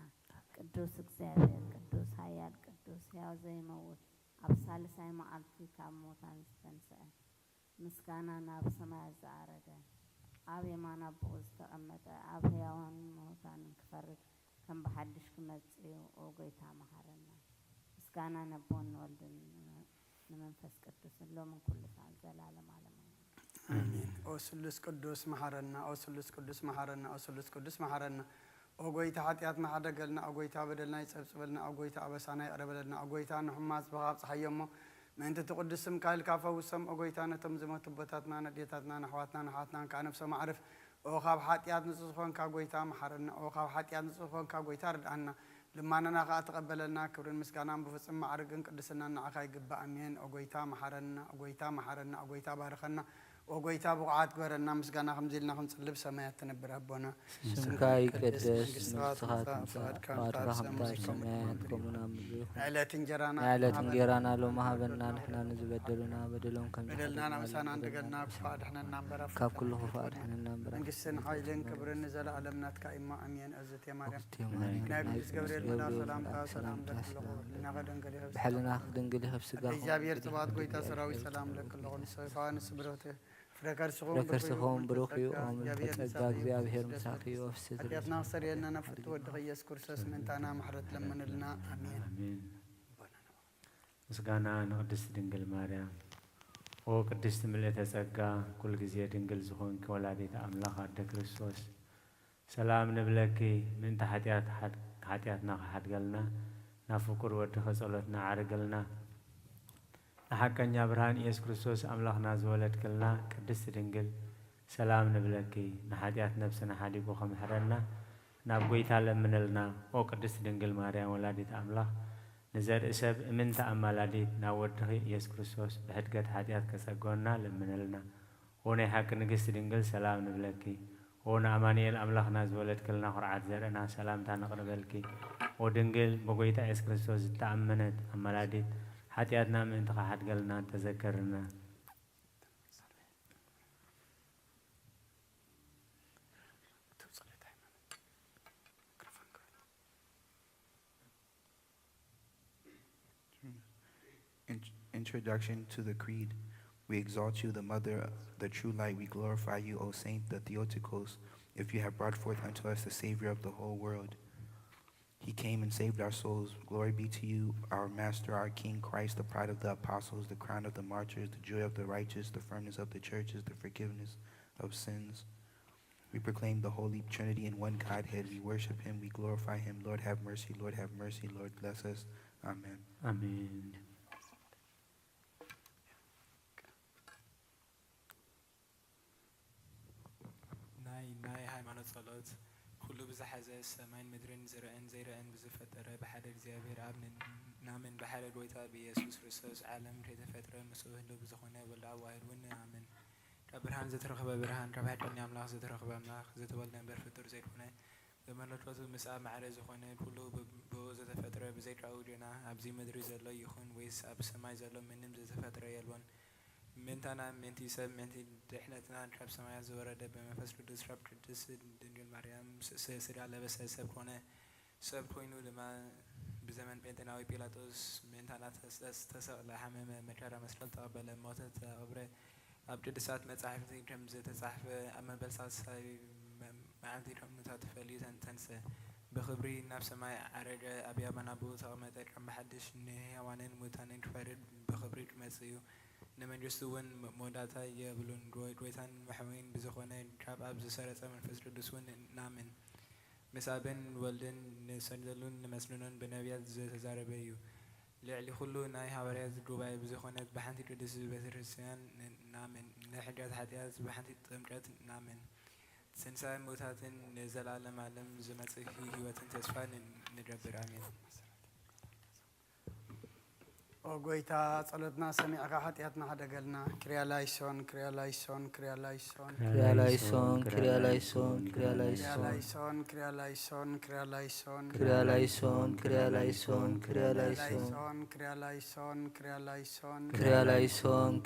ቅዱስ እግዚኣብሔር፣ ቅዱስ ኃያል፣ ቅዱስ ሕያው ዘይመውት። ኣብ ሳልሳይ መዓልቲ ካብ ሙታን ዝተንስአ። ምስጋና ናብ ሰማያት ዝኣረገ፣ ኣብ የማን ኣቦኡ ዝተቐመጠ፣ ኣብ ሕያዋንን ምዉታንን ክፈርድ ከም ብሓድሽ ክመጽእ እዩ። ኦ ጐይታ መሓረና። ምስጋና ነቦን ንወልድን ንመንፈስ ቅዱስን ሎምን ኩሉ ሰዓት ዘላለም ዓለም። ኣሜን። ኦ ስሉስ ቅዱስ መሓረና፣ ኦ ስሉስ ቅዱስ መሓረና፣ ኦ ስሉስ ቅዱስ መሓረና። ኦ ጐይታ ሓጢኣትና ሓደገልና፣ ኦ ጐይታ በደልና ይጸብጽበልና፣ ኦ ጐይታ ኣበሳና ይቕረ በለልና፣ ኦ ጐይታ ንሕሙማት ብኻ ኣብጽሓዮ እሞ ምእንቲ እቲ ቅዱስ ስምካ ኢልካ ፈውሶም። ኦ ጐይታ ነቶም ዝሞቱ ኣቦታትና፣ ነዴታትና፣ ንኣሕዋትና፣ ንኣሓትናን ከኣ ነብሶም ኣዕርፍ። ኦ ካብ ሓጢኣት ንጹህ ዝኾንካ ጐይታ መሓረና፣ ኦ ካብ ሓጢኣት ንጹህ ዝኾንካ ጐይታ ርድኣና። ልማናና ከኣ ተቐበለልና። ክብርን ምስጋናን ብፍጹም ማዕርግን ቅድስናን ንዓኻ ይግባእ። ኣሜን። ኦ ጐይታ መሓረና፣ ኦ ጐይታ መሓረና፣ ኦ ጐይታ ባርኸና፣ ኦ ጐይታ ብቑዓት ግበረና። ምስጋና ከምዚ ኢልና ክንጽሊ ብሰማያት ትነብር ኣቦና፣ ስምካ ይቀደስ፣ መንግስትኻ መንግስትኻ ትምጻእ፣ ትምጻእ፣ ፍቓድካ ፍቓድካ ኣብ ከምታ ሰማይ ኣብ ከምኡ ሰማያት ከምኡ ኣብ ምድሪ ይኹን። ዕለት እንጀራና ናይ ዕለት ሃበና። እንጀራና ሎሚ ሃበና፣ ንሕና ንዝበደሉና በደሎም ከም በደልና ዝሓለና ኣምሳና ንበደልና እንድገልና፣ ክፉእ ኣድሕነና እምበር፣ ኣብ ካብ ኩሉ ፈተና ክፉእ ከይትወድቀና። ኣድሕነና እምበር፣ መንግስትን ሓይልን ክብርን ንዘለኣለም ናትካ እሞ፣ ኣሜን። እግዝእትየ ማርያም፣ እግዝእትየ ማርያም፣ ናይ ቅዱስ ገብርኤል መልኣኽ ሰላምታ፣ ሰላም ሰላምታ፣ ድንግል ኢኺ፣ ሰላም ድንግል ኢኺ፣ ብሕልናኺ ድንግል ኢኺ፣ ብስጋኺ እግዚኣብሔር ጽባኦት ጐይታ ሰራዊት ሰላም ለኪ ኣለኹ፣ ንስኺ ከኣ ንስብረተ ፍረ ከርስኹም ፍረ ከርስኹም ብሩኽ እዩ፣ ኦም ጸጋ እግዚኣብሔር ምሳኺ እዩ፣ ፍስሕቲ ሓጢኣትና ክሰርየልና ናብ ፍርዲ ወድኺ ኢየሱስ ክርስቶስ ምእንታና ምሕረት ለምንልና። ኣሜን። ኣሜን። ምስጋና ንቅድስት ድንግል ማርያም። ኦ ቅድስት ምልእተ ጸጋ፣ ኩል ግዜ ድንግል ዝኾንኪ ወላዲተ ኣምላኽ ኣደ ክርስቶስ፣ ሰላም ንብለኪ፣ ምእንቲ ሓጢኣት ሓድ-፣ ሓጢኣትና ክሓድገልና፣ ናብ ፍቁር ወድኺ ጸሎትና ዓርግልና። ንሓቀኛ ብርሃን ኢየሱስ ክርስቶስ ኣምላኽና ዝወለድክልና ቅድስት ድንግል፣ ሰላም ንብለኪ፣ ንሓጢኣት ነብስና ሓዲጉ ክምሕረና ናብ ጐይታ ለምንልና። ኦ ቅድስት ድንግል ማርያም ወላዲት ኣምላኽ፣ ንዘርኢ ሰብ እምንቲ ኣማላዲት ናብ ወድኺ ኢየሱስ ክርስቶስ ብሕድገት ሓጢኣት ከጸግወና ለምንልና። ኦ ናይ ሓቂ ንግስቲ ድንግል ሰላም ንብለኪ። ኦ ንኣማኑኤል ኣምላኽና ዝወለድክልና ኩርዓት ዘርእና ሰላምታ ነቕርበልኪ። ኦ ድንግል ብጐይታ ኢየሱስ ክርስቶስ ዝተኣመነት ኣማላዲት ሓጢኣትና ምእንቲ ኽሓድገልና ተዘከርና። In- Introduction to the Creed. We exalt you, the Mother, the true light. We glorify you, O Saint, the Theotokos, if you have brought forth unto us the Savior of the whole world. He came and saved our souls. Glory be to you, our Master, our King, Christ, the pride of the apostles, the crown of the martyrs, the joy of the righteous, the firmness of the churches, the forgiveness of sins. We proclaim the Holy Trinity in one Godhead. We worship him. We glorify him. Lord, have mercy. Lord, have mercy. Lord, bless us. Amen. ኣሜን። ናይ ናይ ሃይማኖት ጸሎት። ኩሉ ብዝሓዘ ሰማይን ምድርን ዝርእን ዘይርእን ብዝፈጠረ ብሓደ እግዚኣብሔር ኣብ ን-፣ ናምን ብሓደ ጎይታ ብኢየሱስ ክርስቶስ ዓለም ከይተፈጥረ ምስኡ ህልው ብዝኾነ ወልደ ኣብ ዋህድ እውን ንኣምን። ካብ ብርሃን ዝተረኽበ ብርሃን፣ ካብ ሓቀኛ ኣምላኽ ዝተረኽበ ኣምላኽ፣ ዝተወልደ እምበር ፍጡር ዘይኮነ፣ ብመለኮቱ ምስ ኣብ ማዕረ ዝኾነ ኩሉ ብ-፣ ብኡ ዝተፈጥረ፣ ብዘይካኡ ግና ኣብዚ ምድሪ ዘሎ ይኹን ወይስ ኣብ ሰማይ ዘሎ ምንም ዝተፈጥረ የልቦን። ምእንታና፣ ምእንቲ ሰብ፣ ምእንቲ ድሕነትና ካብ ሰማያት ዝወረደ ብመንፈስ ቅዱስ ካብ ቅድስት ድንግል ማርያም ስ-፣ ስ-፣ ስጋ ለበሰ፣ ሰብ ኮነ። ሰብ ኮይኑ ድማ ብዘመን ጴንጤናዊ ጲላጦስ ምእንታና ተስ-፣ ተስ-፣ ተሰቕለ፣ ሓመመ፣ መከራ መስቀል ተቐበለ፣ ሞተ፣ ተቐብረ። ኣብ ቅዱሳት መጻሕፍቲ ከም ዝተጻሕፈ ኣብ መበል ሳልሳይ መ-፣ መዓልቲ ካብ ሙታት ተፈልዩ ተን-፣ ተንስአ። ብኽብሪ ናብ ሰማይ ዓረገ፣ ኣብ የማን ኣቦኡ ተቐመጠ። ከም ብሓድሽ ንሕያዋንን ሙታንን ክፈርድ ብኽብሪ ክመጽእ እዩ። ንመንግስቱ እውን መ-፣ መወዳእታ የብሉን። ጎ-፣ ጎይታን መሕወይን ብዝኾነ ካብ ኣብ ዝሰረጸ መንፈስ ቅዱስ እውን ንኣምን። ምስ ኣብን ወልድን ንሰግደሉን ንመስግኖን ብነቢያት ዝተዛረበ እዩ። ልዕሊ ኩሉ ናይ ሃዋርያት ጉባኤ ብዝኾነት ብሓንቲ ቅድስቲ ቤተ ክርስቲያን ን-፣ ንኣምን። ንሕድገት ሓጢኣት ብሓንቲ ጥምቀት ንኣምን። ትንሳኤ ምውታትን ንዘለዓለም ዓለም ዝመጽእ ህይወትን ተስፋ ን-፣ ንገብር። ኣሜን። ኦ ጎይታ፣ ጸሎትና ሰሚዕካ ሓጢኣትና ሕደገልና። ክርያ ላይሶን፣ ክርያ ላይሶን፣ ክርያ ላይሶን። ክርያ ላይሶን፣ ክርያ ላይሶን፣ ክርያ ላይሶን። ክርያ ላይሶን፣ ክርያ ላይሶን፣ ክርያ ላይሶን። ክርያ ላይሶን፣ ክርያ ላይሶን፣ ክርያ ላይሶን። ክርያ ላይሶን፣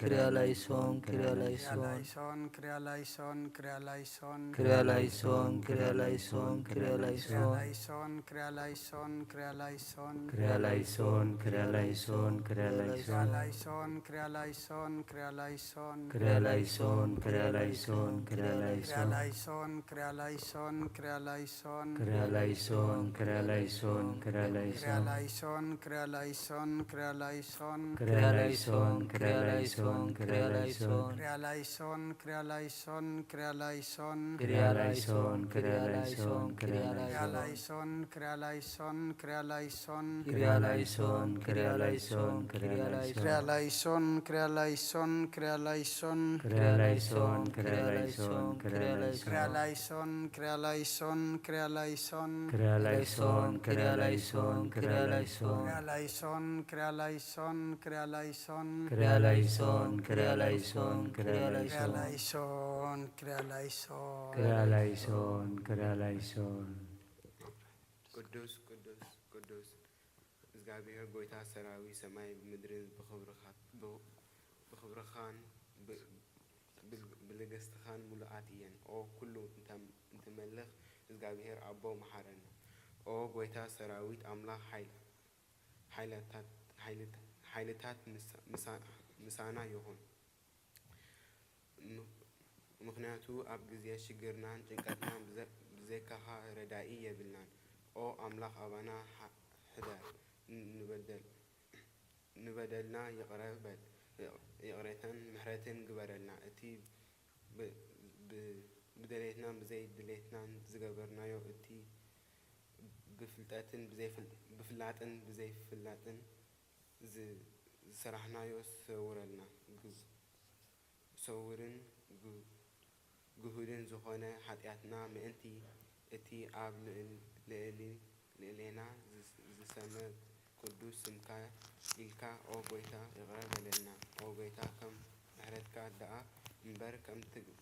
ክርያ ላይሶን፣ ክርያ ላይሶን። ክርያ ላይሶን፣ ክርያ ላይሶን፣ ክርያ ላይሶን። ላይሶን፣ ክርያ ላይሶን፣ ክርያ ላይሶን። ክርያ ላይሶን፣ ክርያ ላይሶን፣ ክርያ ላይሶን። ላይሶን፣ ክርያ ላይሶን፣ ክርያ ላይሶን። ክርያ ላይሶን፣ ክርያ ላይሶን፣ ክርያ ላይሶን። ላይሶን፣ ክርያ ላይሶን፣ ክርያ ላይሶን። ክርያ ላይሶን፣ ክርያ ላይሶን፣ ክርያ ክርያ ላይሶን። ላይሶን፣ ክርያ ላይሶን፣ ክርያ ላይሶን። ክርያ ላይሶን፣ ክርያ ላይሶን፣ ክርያ ክርያ ላይሶን። ላይሶን፣ ክርያ ላይሶን፣ ክርያ ላይሶን። ክርያ ላይሶን፣ ክርያ ላይሶን፣ ክርያ ላይሶን። ክርያ ላይሶን፣ ክርያ ላይሶን፣ ክርያ ላይሶን። ክርያ ላይሶን፣ ክርያ ላይሶን፣ ክርያ ክርያ ላይሶን። ላይሶን፣ ክርያ ላይሶን፣ ክርያ ላይሶን። ክርያ ላይሶን፣ ክርያ ላይሶን፣ ክርያ ላይሶን። ክርያ ላይሶን፣ ክርያ ላይሶን፣ ክርያ ላይሶን። ክርያ ላይሶን፣ ክርያ ላይሶን፣ ክርያ ክርያ ላይሶን። ላይሶን፣ ክርያ ላይሶን፣ ክርያ ላይሶን። ክርያ ላይሶን፣ ክርያ ላይሶን፣ ክርያ ላይሶን። ክርያ ላይሶን፣ ክርያ ላይሶን፣ ክርያ ላይሶን። ክርያ ላይሶን፣ ክርያ ላይሶን፣ ክርያ ክርያ ላይሶን። ላይሶን፣ ክርያ ላይሶን። ክርያ ላይሶን፣ ክርያ ላይሶን። ቅዱስ ቅዱስ ቅዱስ እግዚኣብሔር ጎይታ ሰራዊት፣ ሰማይ ብምድርን ብኽብርኻ- ብ- ብኽብርኻን ብ- ብል- ብልግስትኻን ምሉኣት እየን። ኦ ኩሉ እንተ- እንትመልኽ እግዚኣብሔር ኣቦ መሓረና። ኦ ጎይታ ሰራዊት ኣምላኽ ሓይል- ሓይልታት- ሓይልት- ሓይልታት ምሳ- ምሳ- ምሳና ይኹን። ምኽ- ምኽንያቱ ኣብ ግዜ ሽግርናን ጭንቀትናን ብዘ- ብዘይካኻ ረዳኢ የብልናን። ኦ ኣምላኽ ኣባና ሓ- ሕደር፣ ን- ንበደል- ንበደልና ይቕረ በል፣ ይቕ- ይቕሬታን ምሕረትን ግበረልና። እቲ ብ- ብ- ብድሌትናን ብዘይ ድሌትናን ዝገበርናዮ፣ እቲ ብፍልጠትን ብዘይፍል- ብፍላጥን ብዘይፍላጥን ዝ- ዝሰራሕናዮ ሰውረልና። ግዝ- ሰውርን ግ- ግሁድን ዝኾነ ሓጢኣትና ምእንቲ እቲ ኣብ ልእል- ልእሊ- ልእሌና ዝስ- ዝሰመ ቅዱስ ስምካ ኢልካ ኦ ጎይታ ይቕረ በለልና። ኦ ጎይታ ከም ምሕረትካ ደኣ እምበር ከም ትግ-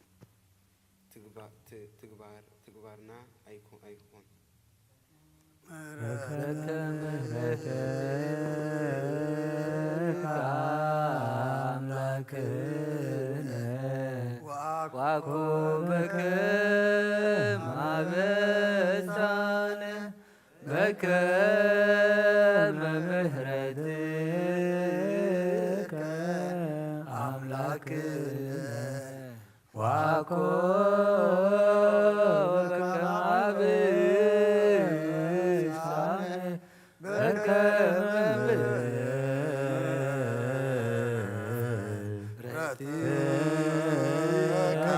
ትግባ- ት- ትግባር- ትግባርና ኣይኩ- ኣይኩን። በከመ ምሕረትከ ኣምላክነ ወአኮ በከመ አበሳነ በከመ ምሕረትከ ኣምላክነ ወአኮ በከመ አበሳነ በከመ ምሕረትከ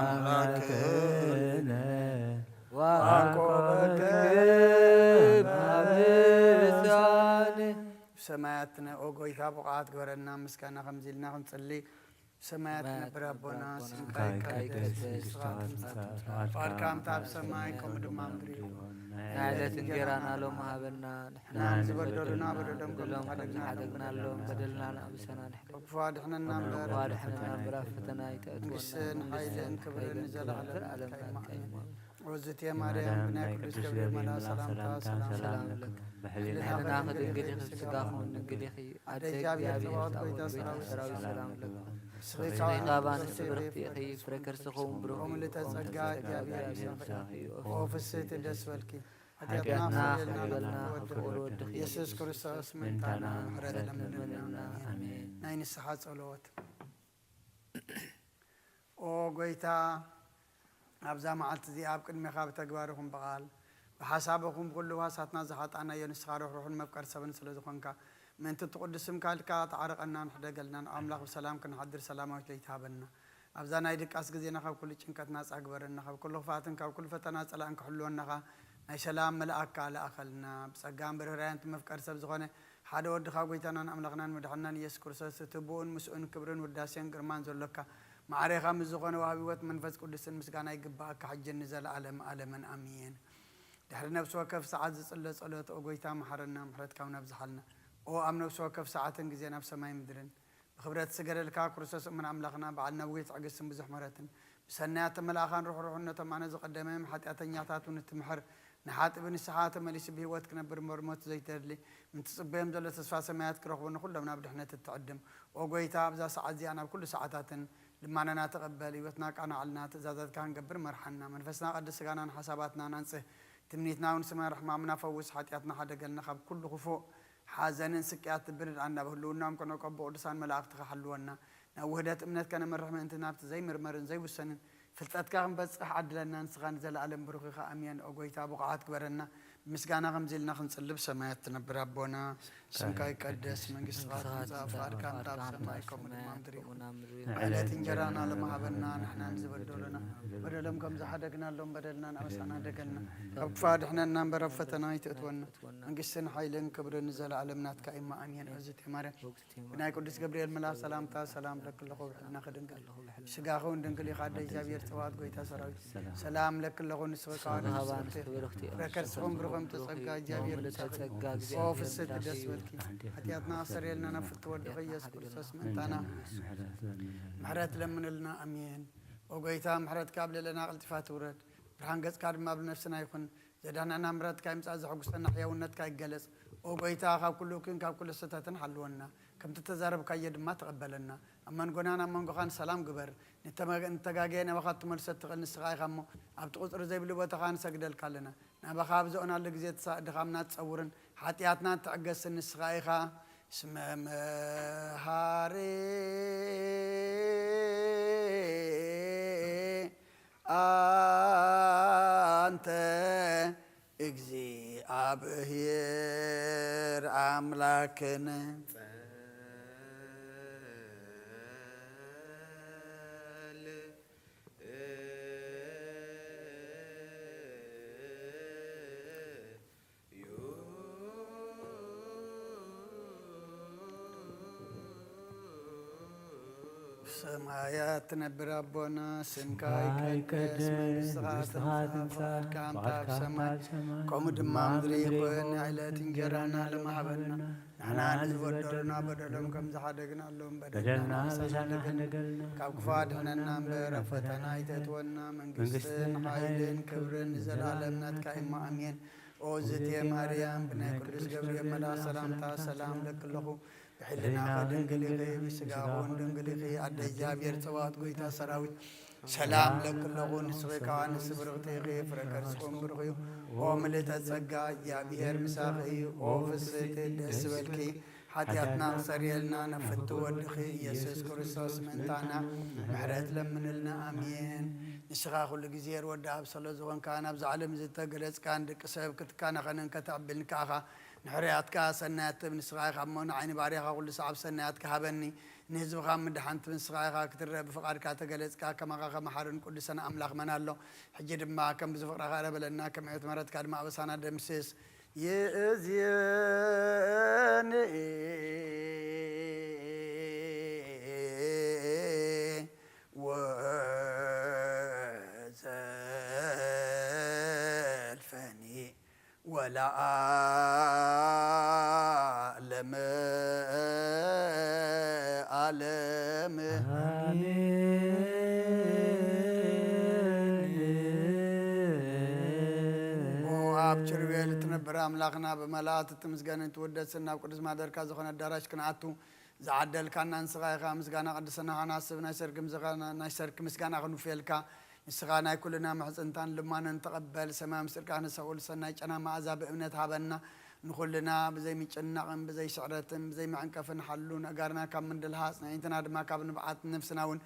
አምላክነ ወአኮ በከመ አበሳነ። ሰማያትና ኦ ጎይታ ብቑዓት ግበረና። ምስጋና ከምዚ ኢልና ክንጽሊ። ሰማያት ትነብር ኣቦና፣ ስምካ ይቀደስ፣ መንግስትኻ ትምጻእ፣ ፍቓድካ ከምቲ ኣብ ሰማይ ከምኡ ድማ ኣብ ምድሪ ይኹን። ናይ ዕለት እንጀራና ሎሚ ሃበና፣ ንሕና ንዝበደሉና በደሎም ከም ዝሓደግናሎም በደልና ንኣብሰና፣ ንሕደግ፣ ካብ ክፉ ኣድሕነና እምበር፣ ካብ ክፉ ኣድሕነና እምበር፣ ኣብ ፈተና ኣይተእትወና፣ መንግስትን ሓይልን ክብርን ንዘለኣለም ናትካ እዩ። ኣሜን። ኦዝቴ ማርያም ብናይ ቅዱስ ገብርኤል መልኣኽ ሰላምታ ሰላም ንብለኪ። ብሕሊናኺ ድንግል ኢኺ፣ ብስጋኺ እውን ድንግል ኢኺ። ኣደ እግዚኣብሔር፣ ጸባኦት፣ ጎይታ ሰራዊት ሰላም ንብለኪ። ንስኺ ካብ ኣንስቲ ብርኽቲ ኢኺ፣ ፍረ ከርስኺ እውን ብሩኽ እዩ። ከምልዕተ ጸጋ እግዚኣብሔር ምሳኺ እዩ። ኦ ፍስሕቲ ደስ በልኪ፣ ሓጢኣትና ክፍለልና ካብ ፍቕሪ ወድኺ ኢየሱስ ክርስቶስ ምእንታና ምሕረት ለምንልና። ኣሜን። ናይ ንስሓ ጸሎት። ኦ ጎይታ፣ ኣብዛ መዓልቲ እዚኣ ኣብ ቅድሜኻ ብተግባር ይኹን ብቓል ብሓሳብ ይኹን ብኹሉ ህዋሳትና ዝሓጣናዮ፣ ንስኻ ርሕሩሕን መፍቀሪ ሰብን ስለ ዝኾንካ፣ ምእንቲ እቲ ቅዱስ ስምካ ኢልካ ተዓረቐናን ሕደገልና፣ ንኣምላኽ ብሰላም ክንሓድር ሰላማዊት ለይቲ ሃበና። ኣብዛ ናይ ድቃስ ግዜና ካብ ኩሉ ጭንቀት ናጻ ግበረና፣ ካብ ኩሉ ክፍኣትን ካብ ኩሉ ፈተና ጸላእን ክሕልወና ኸኣ ናይ ሰላም መልኣክካ ልኣኸልና። ብጸጋን ብርህራሄን እቲ መፍቀሪ ሰብ ዝኾነ ሓደ ወድኻ ጎይታናን ኣምላኽናን መድሓንናን ኢየሱስ ክርስቶስ፣ እቲ ብኡን ምስኡን ክብርን ውዳሴን ግርማን ዘሎካ፣ ማዕሬኻ ምስ ዝኾነ ወሃቢ ህይወት መንፈስ ቅዱስን ምስጋና ይግብኣካ፣ ሕጅን ንዘለኣለም ኣለምን ኣሜን። ድሕሪ ነፍሲ ወከፍ ሰዓት ዝጽለ ጸሎት፣ ኦ ጎይታ መሓረና፣ ምሕረትካ እውን ኣብዝሓልና። ኦ ኣብ ነፍሲ ወከፍ ሰዓትን ግዜን ኣብ ሰማይ ምድርን ብኽብረት ዝስገደልካ ክርስቶስ እሙን ኣምላኽና፣ በዓል ነዊሕ ትዕግስትን ብዙሕ ምሕረትን፣ ብሰናያት ተመላእኻን ርሕሩሕነቶም ኣነ ዝቐደመ ሓጢኣተኛታት እውን እትምሕር፣ ንሓጢእ ብንስሓ ተመሊሱ ብህይወት ክነብር፣ መርሞት ዘይተድሊ፣ ምእንቲ ጽበዮም ዘሎ ተስፋ ሰማያት ክረኽቡ፣ ንኹሎም ናብ ድሕነት እትዕድም፣ ኦ ጐይታ፣ ኣብዛ ሰዓት እዚኣ ናብ ኩሉ ሰዓታትን ልማናና ተቐበል፣ ህይወትና ኣቃናዕልና፣ ትእዛዛትካ ክንገብር መርሓና፣ መንፈስና ቀድስ፣ ስጋናን ሓሳባትናን ኣንጽህ፣ ትምኒትና እውን ስመር፣ ሕማምና ፈውስ፣ ሓጢኣትና ሓደገልና፣ ካብ ኩሉ ክፉእ፣ ሓዘንን ስቅያት ብርድኣና፣ ብህልውናኦም ከነውቀቦ ቅዱሳን መላእኽትኻ ሓልወና፣ ናብ ውህደት እምነት ከነምርሕ ምእንቲ ናብቲ ዘይምርመርን ዘይውሰንን ፍልጠትካ ክንበጽሕ ዓድለና፣ ንስኻ ንዘለኣለም ብሩኽ ኢኻ፣ ኣሜን። ኦ ጐይታ፣ ብቑዓት ግበረና፣ ብምስጋና ከምዚ ኢልና ክንጽሊ፣ ብሰማያት ትነብር ኣቦና፣ ስምካ ይቀደስ፣ መንግስትኻ ትምጻእ፣ ፍቓድካ እንተ ኣብ ሰማይ ከምኡ ድማ ኣብ ምድሪ ይኹን። ዕለት እንጀራና ሎሚ ሃበና፣ ንሕና ንዝበደሉና በደሎም ከም ዝሓደግናሎም በደልና ንኣበሳና ደገልና፣ ካብ ክፉእ ኣድሕነና እምበር ኣብ ፈተና ኣይተእትወና። መንግስትን ሓይልን ክብርን ንዘለኣለም ናትካ እማ፣ ኣሜን። እግዝእትየ ማርያም፣ ብናይ ቅዱስ ገብርኤል መልኣኽ ሰላምታ ሰላም እብለኪ ኣለኹ፣ ብሕልናኺ ድንግል፣ ስጋኺ እውን ድንግል ኢኻ፣ ኣደ እግዚኣብሔር ጸባኦት ጐይታ ሰራዊት፣ ሰላም እብለኪ ኣለኹ፣ ንስኺ ከዋኒ ብርኽቲ ኢኺ፣ ፍረ ከርስኺ እውን ብሩኽ እዩ፣ እምተ ጸጋ እግዚኣብሔር ምሳኺ እዩ። ኦ ፍስሕቲ ደስ በልኪ፣ ሓጢኣትና ኣስተሰርየልና፣ ናብ ፍትወ ወድኺ ኢየሱስ ክርስቶስ ምእንታና ምሕረት ለምንልና፣ ኣሜን። ኦ ጐይታ፣ ምሕረትካ ኣብ ልዕለና ቀልጢፋ ትውረድ፣ ብርሃን ገጽካ ድማ ኣብ ነፍስና ይኹን። ዘድሕነና ምሕረትካ ይምጻእ፣ ዘሐጉሰና ሕያውነትካ ይገለጽ። ኦ ጐይታ፣ ካብ ኩሉ እኩይን ካብ ኩሉ ስሕተትን ሓልወና፣ ከምቲ እተዛረብካዮ ድማ ተቐበለና። ኣብ መንጎናን ኣብ መንጎኻን ሰላም ግበር። ንተመ-፣ ንተጋግየ ናባኻ ክትመልሶ እትኽእል ንስኻ ኢኻ እሞ፣ ኣብቲ ቁጽሪ ዘይብሉ ቦታኻ ንሰግደልካ ኣለና። ናባኻ ኣብ ዘእናሉ ግዜ ትሳ-፣ ድኻምና ትጸውርን ሓጢኣትና ትዕገስን ንስኻ ኢኻ። እስመ መሃሪ ኣንተ እግዚኣብሔር ኣምላክነ። ሰማያት ትነብር ኣቦና፣ ስምካ ይቀደስ፣ መንግስትኻ ትምጻእ፣ ፍቓድካ እንተ ኣብ ሰማይ ከምኡ ድማ ኣብ ምድሪ ይኹን። ዕለት እንጀራና ሎሚ ሃበና፣ ንሕና ንዝበደሉና በደሎም ከም ዝሓደግናሎም በደልና ንሕና ንበድለና፣ ካብ ክፉእ ኣድሕነና እምበር ኣብ ፈተና ኣይተእትወና። መንግስትን ሓይልን ክብርን ንዘለኣለም ናትካ እዩ እሞ፣ ኣሜን። ኦ ዝእትየ ማርያም፣ ብናይ ቅዱስ ገብርኤል መልኣኽ ሰላምታ ሰላም እብለኪ ኣለኹ። ብሕልናኺ ድንግል ኢኺ፣ ብስጋኺ እውን ድንግል ኢኺ። ኣደ እግዚኣብሔር ጸባኦት ጐይታ ሰራዊት ሰላም እብለኪ ኣለኹ። ንስኺ ከኣ ኣንስቲ ብርኽቲ ኢኺ፣ ፍረ ከርስኺ እውን ብሩኽ እዩ። ኦ ምልእተ ጸጋ፣ እግዚኣብሔር ምሳኺ እዩ። ኦ ፍስሕቲ ደስ ይበልኪ፣ ሓጢኣትና ክሰርየልና ናብ ፍትው ወድኺ ኢየሱስ ክርስቶስ ምእንታና ምሕረት ለምንልና። ኣሜን። ንስኻ ኩሉ ግዜ ርወዲ ኣብ ሰሎ ዝኾንካ፣ ናብዛ ዓለም ዝተገለጽካ፣ ንደቂ ሰብ ክትከናኸንን ከተዕብልን ከኣኻ ንሕርያትካ ሰናያት ትህብ ንስኻ ኢኻ እሞ፣ ንዓይ ንባርያኻ ኩሉ ሰዓብ ሰናያትካ ሃበኒ። ንህዝብኻ ምድሓን ትህብ ንስኻ ኢኻ። ክትረአ ብፍቓድካ ተገለጽካ። ከማኻ ከመሓርን ቅዱሰን ኣምላኽ መን ኣሎ? ሕጂ ድማ ከም ብዙሕ ፍቕርኻ ይቕረ በለና፣ ከም ዕቤት ምሕረትካ ድማ ኣበሳና ደምስስ። ይእዜኒ ወዘልፈኒ ወለዓለመ ዓለም። ኦ ኣብ ኪሩቤል እትነብር ኣምላኽና፣ ብመላእክት እትምስገንን ትውደስን፣ ናብ ቅዱስ ማደርካ ዝኾነ ኣዳራሽ ክንኣቱ ዝዓደልካና ንስኻ ኢኻ። ምስጋና ቅድስናኻ ንሓስብ፣ ናይ ሰርክ ምስጋና፣ ናይ ሰርክ ምስጋና ክንውፍየልካ። ንስኻ ናይ ኩልና ምሕጽንታን ልማንን ተቐበል። ሰማያዊ ምስጢርካ ንሰውል ሰናይ ጨና መኣዛ ብእምነት ሃበና። ንኹልና ብዘይ ምጭናቕን ብዘይ ስዕረትን ብዘይ መዐንቀፍን ሓሉ። ነጋርና ካብ ምንድልሃጽ፣ ኣዒንትና ድማ ካብ ንብዓት፣ ነፍስና እውን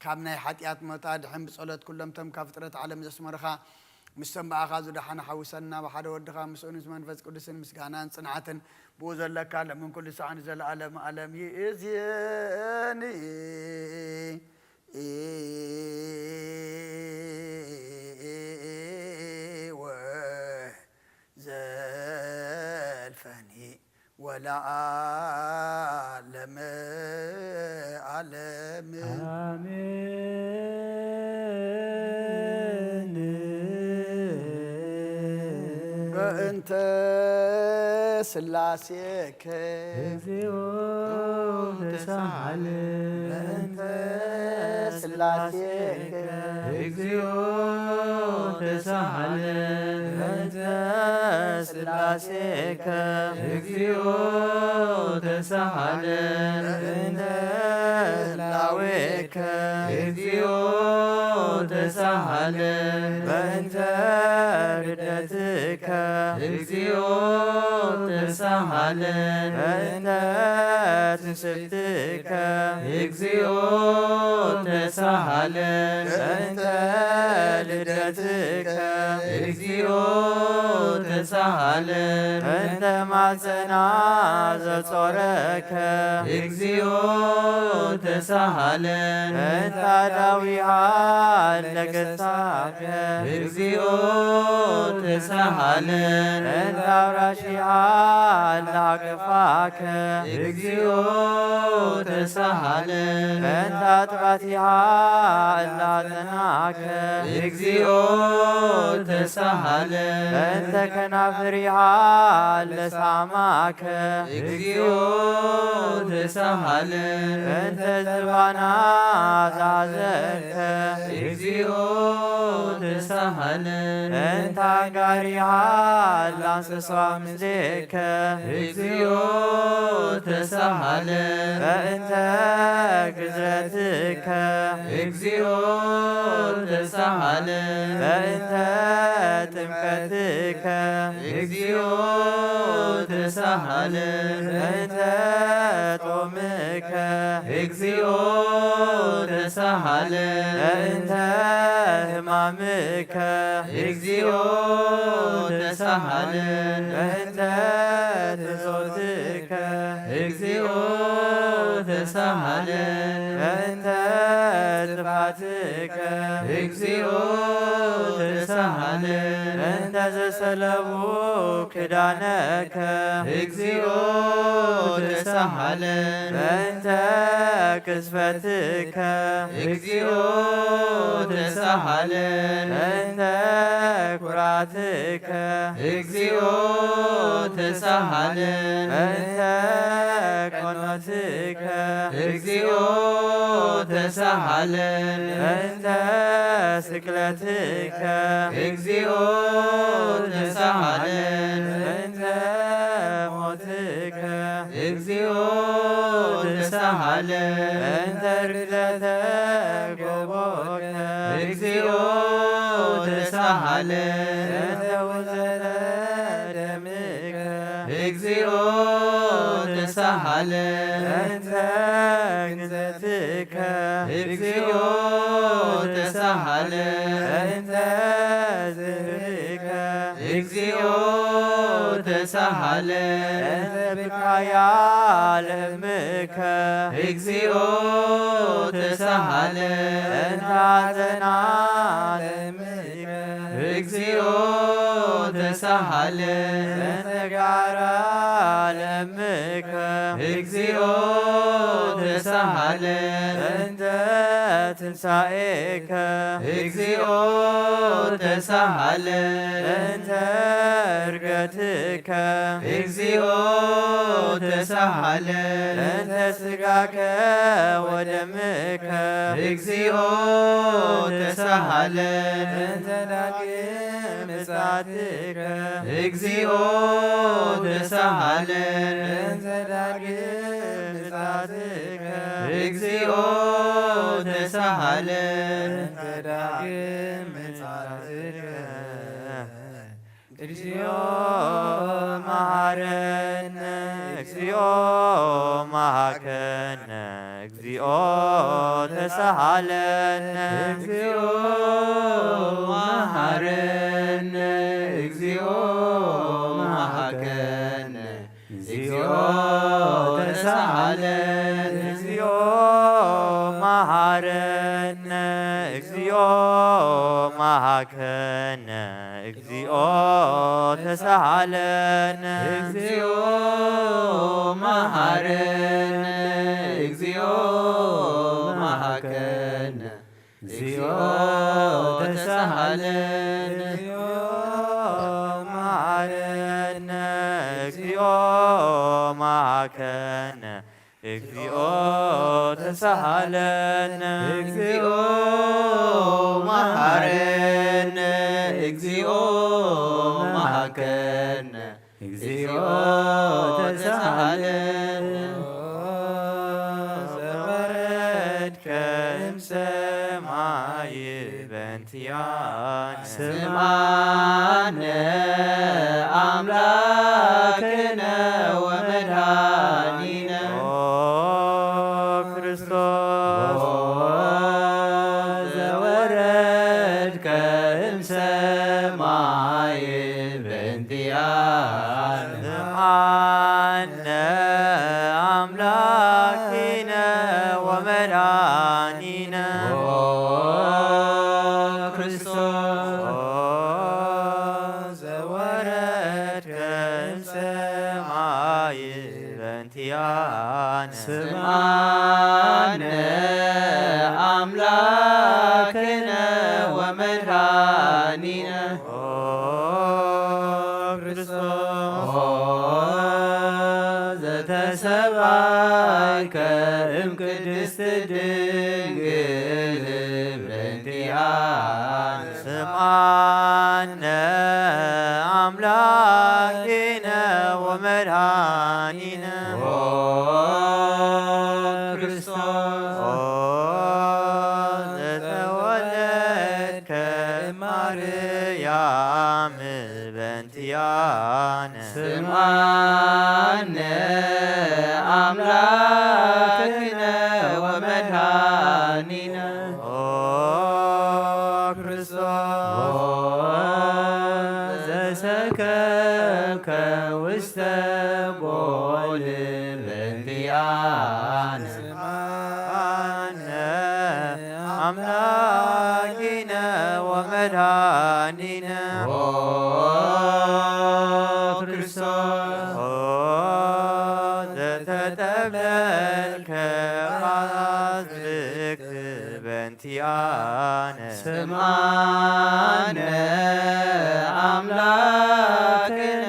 ካብ ናይ ሓጢኣት ሞት ኣድሕን። ብጸሎት ኩሎም እቶም ካብ ፍጥረት ዓለም ዘስመሩኻ ምስቶም ብኣኻ ዝደሓኑ ሓውሰና። ብሓደ ወድኻ ምስኡን ምስ መንፈስ ቅዱስን ምስጋናን ጽንዓትን ብኡ ዘለካ ሎምን ኩሉ ሳዕ ንዘለኣለም ዓለም። ይእዜኒ ወዘልፈኒ ወለዓለመ ዓለም። ኣሜን። በእንተ ስላሴከ እግዚኦ ተሳሃለ በእንተ ስላሴከ እግዚኦ ተሳሃለ በእንተ ስላሴከ እግዚኦ ተሳሃለ በእንተ ህላዌከ እግዚኦ ተሳሃለ በእንተ ርደትከ እግዚኦ ተሳሃለ በእንተ ትስብትከ እግዚኦ ተሳሃለ በእንተ ልደትከ እግዚኦ ተሳሃለ በእንተ ማፀና ዘጾረከ እግዚኦ ተሳሃለ በእንተ ዳዊሃ ለገሳከ እግዚኦ ተሳሃለ በእንተ አውራሺሃ ለአቅፋከ እግዚኦ ተሳሃለ በእንተ አጥባቲሃ ለአጸናከ እግዚኦ ተሳሃለ በእንተ ከናፍሪሃ ለሳማከ እግዚኦ ተሳሃለ በእንተ ዝባና ዛዘርከ እግዚኦ ተሳሃለ በእንተ አንጋሪሃ ለአንስሷ ምስሌከ እግዚኦ ተሳሃለ በእንተ ግዝረትከ እግዚኦ ተሳሃለ በእንተ ጥምቀትከ እግዚኦ ተሳሃለ በእንተ ጾምከ እግዚኦ ተሳሃለ በእንተ ሕማምከ እግዚኦ ተሳሃለ በእንተ ትጾትከ እግዚኦ ተሳሃለ በእንተ ጥፋትከ እግዚኦ ተሳሃለ በእንተ ዘሰለቡ ክዳነከ እግዚኦ ተሳሃለ በእንተ ቅስፈትከ እግዚኦ ተሳሃለ በእንተ ኩራትከ እግዚኦ ተሳሃለ በእንተ ቀኖትከ እግዚኦ ተሳሃለ በእንተ ስቅለትከ እግዚኦ ተሳሃለ በእንተ ሞትከ እግዚኦ ተሳሃለ በእንተ ርደተ ጎቦከ እግዚኦ ተሳሃለ በእንተ ውዘተ ደምከ እግዚኦ ተሳሃለ በእንተ ግዘትከ እግዚኦ ተሳሃለ በእንተ ዝህርከ እግዚኦ ተሳሃለ በእንተ ብካያ ለምከ እግዚኦ ተሳሃለ በእንተ ሐዘና ለምከ እግዚኦ ተሳሃለ በእንተ ጋራ ለምከ እግዚኦ ተሳሃለ በእንተ ትንሳኤከ እግዚኦ ተሳሃለ በእንተ እርገትከ እግዚኦ ተሳሃለ በእንተ ስጋከ ወደምከ እግዚኦ ተሳሃለ በእንተ ዳግም ምጽአትከ እግዚኦ ተሳሃለ በእንተ ዳግም ምጽአትከ እግዚኦ ተሳሃለ በእንተ ዳግም ምጽአትከ እግዚኦ መሐረነ እግዚኦ መሐከነ እግዚኦ ተሳሃለነ እግዚኦ መሐረነ እግዚኦ መሐከነ እግዚኦ ተሳሃለነ እግዚኦ መሐረነ እግዚኦ መሐከነ እግዚኦ ተሳሃለነ እግዚኦ መሐረነ እግዚኦ መሐከነ እግዚኦ ተሳሃለነ እግዚኦ መሐረነ እግዚኦ መሃከነ፣ እግዚኦ ተሳሃለነ፣ እግዚኦ መሃረነ፣ እግዚኦ መሃከነ፣ እግዚኦ ተሳሃለነ። ዘወረድከ እምሰማይ በእንቲአነ። ስምዓነ ኣምላክነ ወመድኃኒነ። ኦ ክርስቶስ። ኦ ዘወረድከ እምሰማይ በእንቲአነ። ስምዓነ ኣምላኪነ ወመድኃኒነ። ኦ ክርስቶስ። ኦ ዘወረድከ እምሰማይ በእንቲአነ። ስምዓነ ኣምላክነ ወመድኃኒነ። ኦ ክርስቶስ። ኦ ዘተሰብአከ እምቅድስት ድንግል በእንቲአነ። ስምዓነ ኣምላኪነ ወመድኃኒነ። ኦ ክርስቶስ። ኦ ዘተወለድከ ማርያም በእንቲአነ። ስምዓነ ኣምላክነ ወመድኃኒነ። ኦ ክርስቶስ። ኦ ዘሰከብከ ውስተ ጎል በእንቲአነ። ስምዓነ ኣምላኪነ ወመድኃኒነ። ኦ ክርስቶስ። ኦ ዘተጠብለልከ አዝክት በእንቲአነ። ስምዓነ ኣምላክነ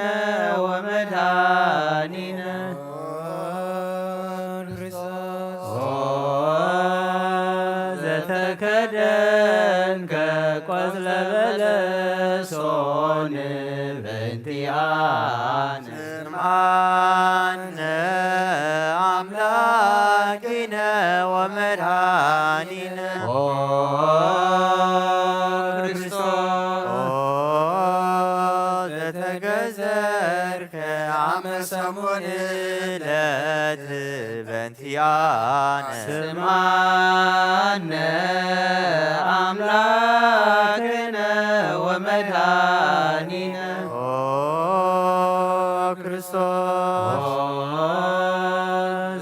ወመድኃኒነ። ኦ ዘተከደንከ ቆጽለ በለሶን በእንቲአነ። ስምዓነ ኣምላኪነ ወመድኃኒነ። ኦ ክርስቶስ። ኦ ዘተገዘርከ አመ ሰሙን ዕለት በእንቲአነ። ስምዓነ አምላክነ ወመድኃኒነ። ኦ ክርስቶስ። ኦ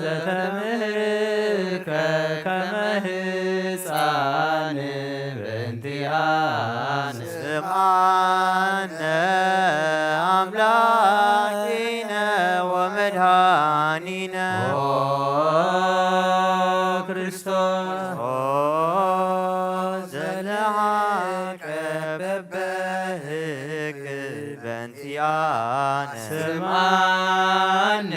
ዘተምህርከ ከመ ሕፃን በእንቲአነ። ስምዓነ አምላኪነ ወመድኃኒነ። ኦ ክርስቶስ። ኦ ዘለዓቀ በበህግ በእንቲአነ። ስምዓነ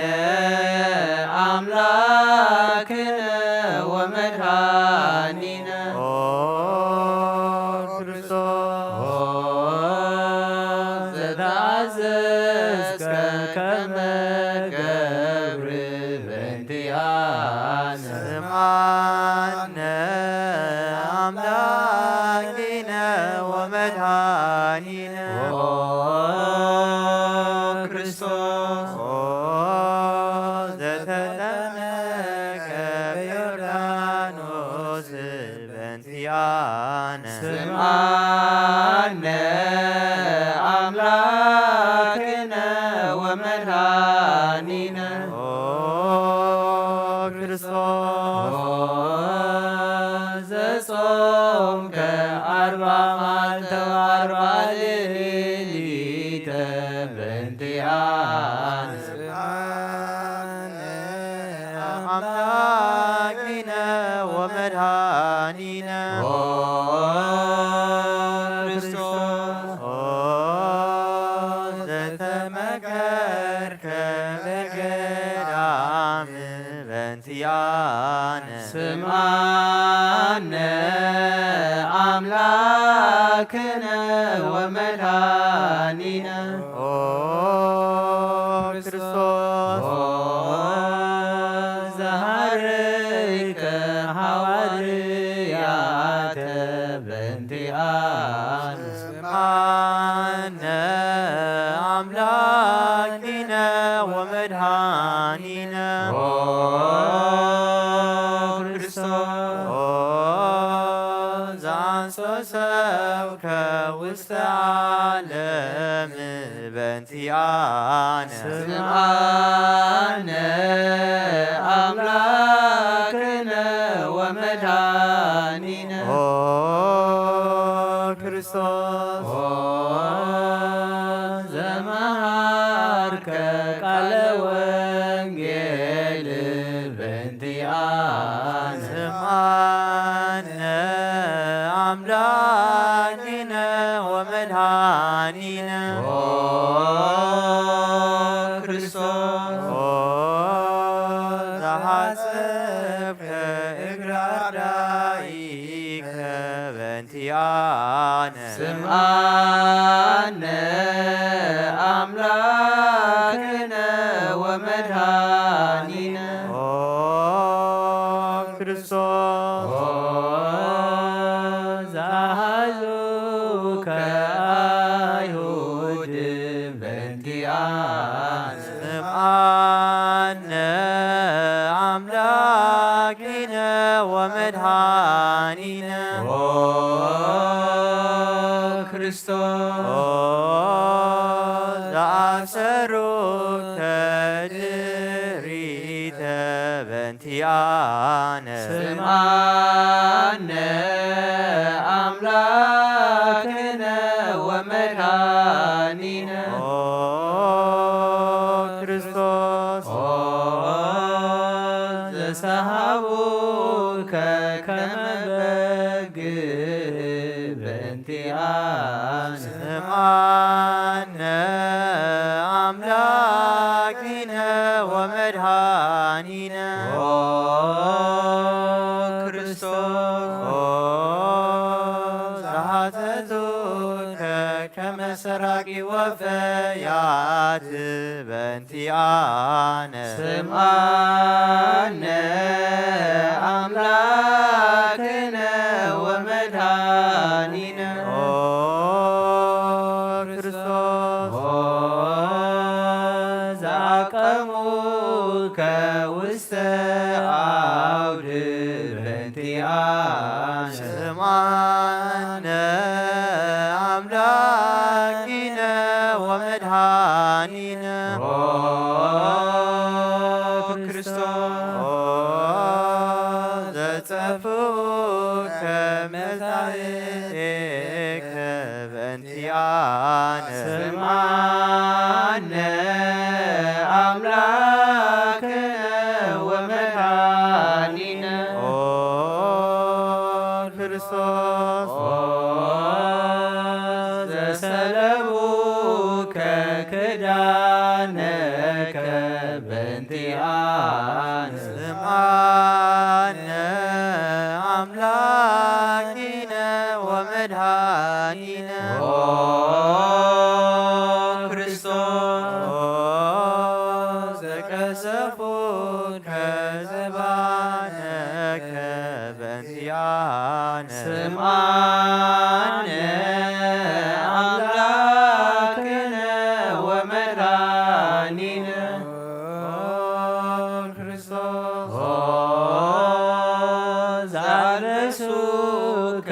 አምላክነ ወመድኃኒነ። ኦ ክርስቶስ። ኦ ዘተአዘዝከ ከመ ገብር በእንቲአነ። ስምዓነ አምላኪነ ወመድኃኒነ። ኦ ክርስቶስ። ኦ ዘተጠመቀ በዮርዳኖስ በእንቲአነ። ስምዓነ አምላክነ ወመድኃኒነ። ኦ ክርስቶስ። ኦ ዘጾምከ አርባ መዓልተ ወአርባ ሌሊተ በእንቲአነ። ስምዓነ አምላኪነ ወመድኃኒነ። ኦ ክርስቶስ። ኦ ዘተመከርከ ከበገዳም በንቲኣነ። ስምዓነ ኣምላክነ ወመድኃኒነ። ኦ ክርስቶስ። ኦ ዘሃረይከ ሃዋርያተ በንቲኣነ። ስምዓነ ኣምላኪነ ወመድኃኒነ። ኦ ክርስቶስ። ኦ ዘአንሶ ሰብከ ውስተ ዓለም በንቲኣነ። ስምዓነ ኣምላክነ ወመድኃኒነ። ኦ ክርስቶስ። ኦ ዘመሃርከ ቃለ ወንጌል በንቲኣነ። ስምዓነ ኣምላኪነ ወመድኃኒነ። ኦ ክርስቶስ። ኦ ዘሐሰብከ እግረ አርዳኢከ በንቲኣነ። ስምዓነ ኣምላክነ ወመድኃኒነ። ኦ ክርስቶስ። ኦ ዘአሐዙከ አይሁድ በንቲኣነ። ስምዓነ ኣምላኪነ ወመድኃኒነ። ኦ ክርስቶስ። ኦ ዘአሰሩከ ድሪተ በንቲኣነ። ስምዓነ ኣምላክነ ወመድኃኒነ። ኦ ክርስቶስ። ኦ ዘሰሃቡከ ከመ በግ በንቲኣነ። ስምዓነ ኣምላኪነ ወመድኃኒነ። ኦ ክርስቶስ። ኦ ዘሐተቱከ ከመ ሰራቂ ወፈያት በንቲኣነ። ስምዓነ ኣምላክነ ወመድኃኒነ። ኦ ክርስቶስ። ኦ ዘአቀሙከ ውስተ አውድ በንቲኣነ። ስምዓነ ኣምላኪነ ወመድኃኒነ። ኦ ክርስቶስ። ኦ ዘጸፍኡከ መጻእቴከ በንቲኣነ። ስምዓነ ኣምላክነ ወመድኃኒነ። ኦ ክርስቶስ። ኦ ዘሰለቡከ ክዳነከ በንቲኣነ። ስምዓነ ኣምላኪነ ወመድኃኒነ። ኦ ክርስቶስ። ኦ ዘቀሰፉከ ዘባነከ በንቲኣነ። ስምዓነ ኣምላክነ ወመድኃኒነ። ኦ ክርስቶስ። ኦ ዘአልበሱከ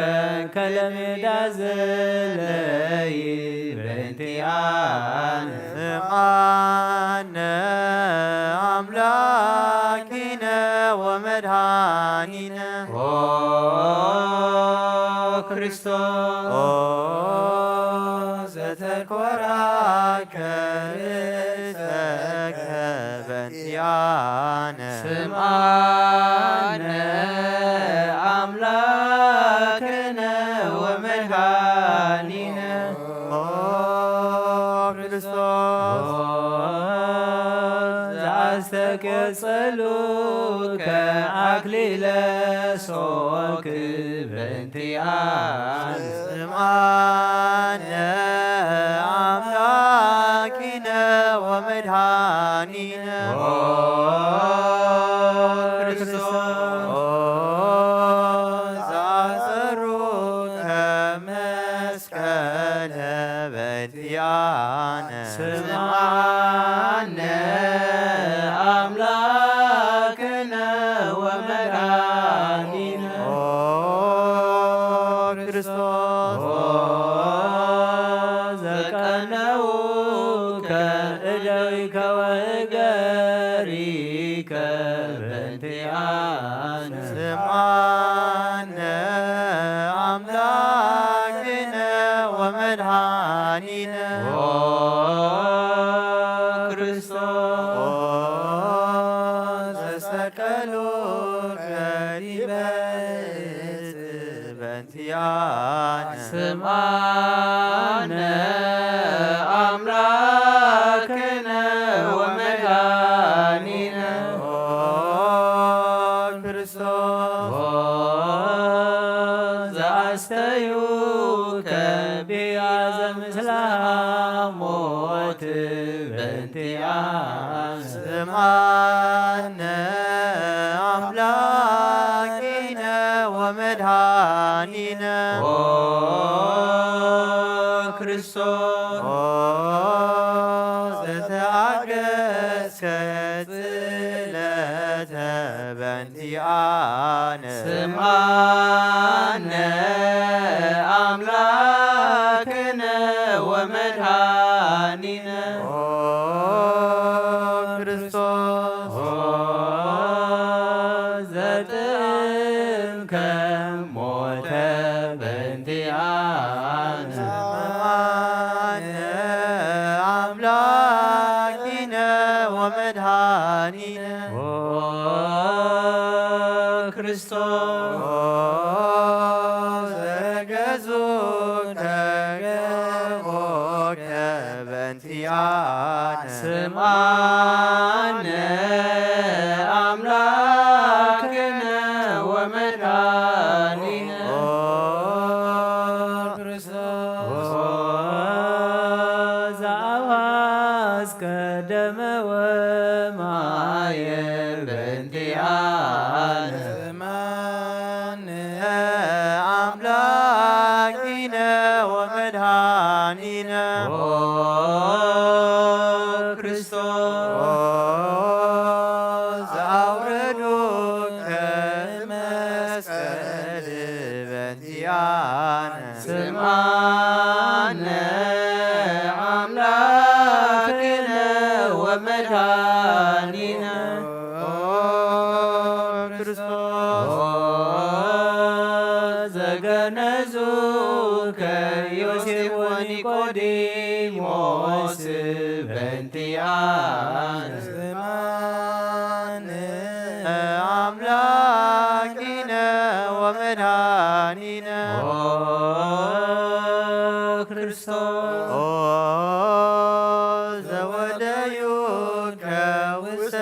ከለሜዳ ዘለይ በንቲኣነ። ስምዓነ ኣምላኪነ ወመድኃኒነ። ኦ ክርስቶስ። ኦ ዘተኮራከ ርእሰከ በንቲኣነ። ስምዓነ ኣምላክነ ወመድኃኒነ። ኦ ክርስቶስ። ኦ ኣስተኬጸሉከ ኣክሊለ ሶክ በእንቲኣነ። ስምዓነ ኣምላኪነ ወመድኃኒነ ኦ ክርስቶስ። ኦ ዘአሰሩከ መስቀለ በእንቲኣነ። ስምዓነ ኣምላክነ ወመድኃኒነ ኦ ክርስቶስ። ኦ ዘቀነውከ እደዊከ ወእገሪከ በእንቲኣነ። ስምዓነ ኣምላክነ ወመድኃኒነ ኦ ክርስቶስ። ኦ ዘሰቀሉከ ዲበ ዕፅ በእንቲኣነ። ስምዓነ ኣምላክነ ወመድኃኒነ ኦ ክርስቶስ። ኦ ዘአስተዩከ ቢያዘ ምስለ ሐሞት በእንቲኣነ። ስምዓነ ኣምላኪነ ወመድኃኒነ ኦ ክርስቶስ። ኦ ዘተአገስከ ጽለተ በእንቲኣነ። ስምዓነ ኣምላክነ ወመድኃኒነ ኦ ክርስቶስ። ኦ ዘጥዕምከ ሞተ በእንቲኣነ። ስምዓነ ኣምላኪነ ወመድኃኒነ ኦ ክርስቶስ። ኦ ዘገዙከ ገቦከ በእንቲኣነ። ስምዓነ ኣምላክነ ወመድኃኒነ ኦ ክርስቶስ። ኦ ዘአውሃዝከ ደመ ወማየ በእንቲኣነ። ስምዓነ ኣምላኪነ ወመድኃኒነ ኦ ክርስቶስ። ኦ ዘአውረዱከ መስቀል በእንቲኣነ። ስምዓነ ኣምላክነ ወመድኃኒነ ኦ ክርስቶስ። ኦ ዘገነዙከ ዮሴፍ ወኒቆዲሞስ በእንቲኣነ። ስምዓነ ኣምላኪነ ወመድኃኒነ ኦ ክርስቶስ። ኦ ዘወደዩከ ውስተ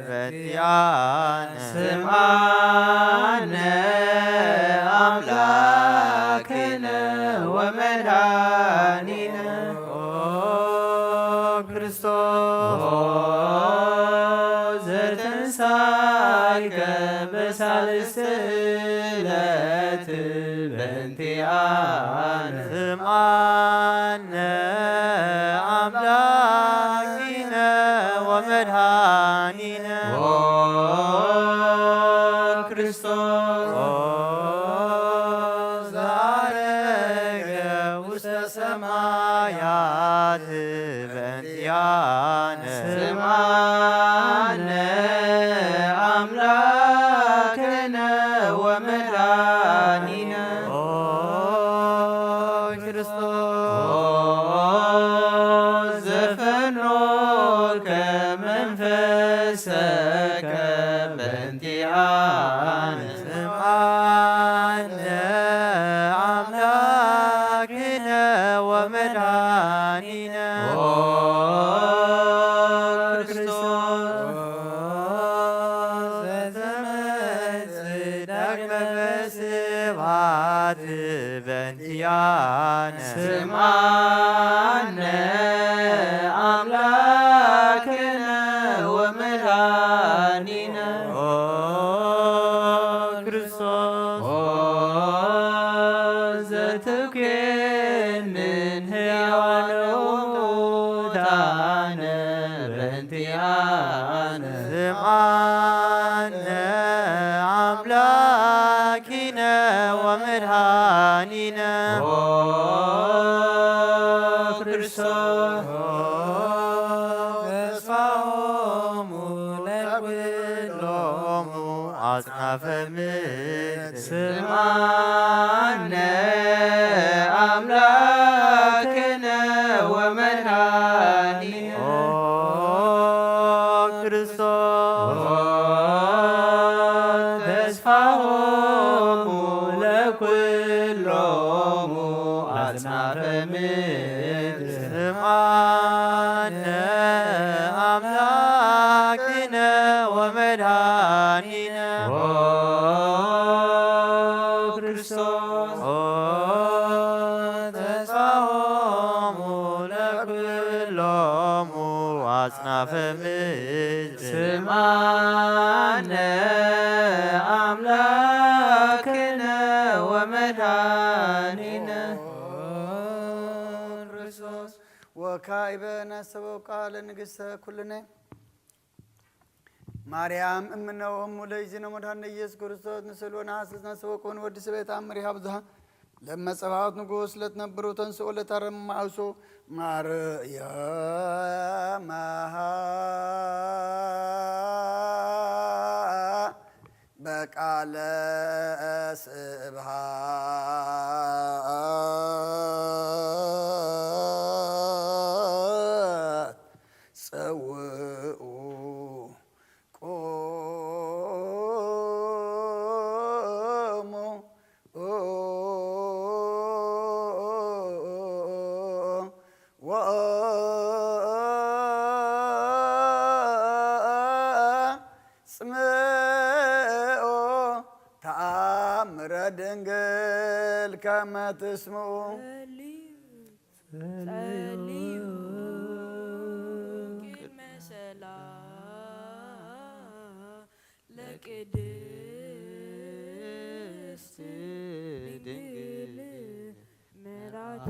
በእንቲኣነ። ስምዓነ ኣምላክነ ወመድኃኒነ ኦ ክርስቶስ። ኦ ዘተንሳይከ በሳልስት ዕለት በእንቲኣነ። ስምዓነ ኣምላኪነ ወመድኃኒነ ኦ ክርስቶስ። ኦ ዘዐረገ ውስተ ሰማያት በእንቲኣነ። ስምዓነ ኣምላክነ ወመድኃኒነ ኦ ክርስቶስ። ኦ ዘፈኖከ መንፈሰከ በእንቲኣነ። ስምዓነ ኣምላክነ ወመድኃኒነ ኦ ቲኣነ ስምዓነ ኣምላኪነ ወመድሃኒነ ኦ ክርስቶስ ተስፋሆሙ ለኩሎሙ ኣጽናፈ ምድር ስምዓነ ኣምላክነ ወመድኃኒነ ኦ ክርስቶስ ተስፋሆሙ ለኩሎሙ ኣጽናፈ ምድር ስምዓነ ኣምላክነ ወመድኃኒነ ኦ ክርስቶስ ኦ ተስፋሆሙ ለኩሎሙ ኣጽናፈ ምድር ስምዓነ ኣምላክነ ወመድኃኒነ ክርስቶስ ወካዕበ ነሰበው ቃለ ንግሥተ ኩልነ ማርያም እምነ ኦሙ ለእግዚእነ መድኃኒነ ኢየሱስ ክርስቶስ ንስእሎ ነሐስስ ነሰበው ከውን ወዲ ስቤት ኣምር ይሃብ ዝሃ ለመጸባዖት ንጉስ ለትነብሩ ተንስኦ ለታረም ማእሶ ማርያም በቃለ ስብሐት ጸውኡ ቆሙ ወአጽምዑ ተአምረ ድንግል ከመ ትስምዑ ጸልዩ ቅድመ ሰላ ለቅድስት ድንግል ምራተ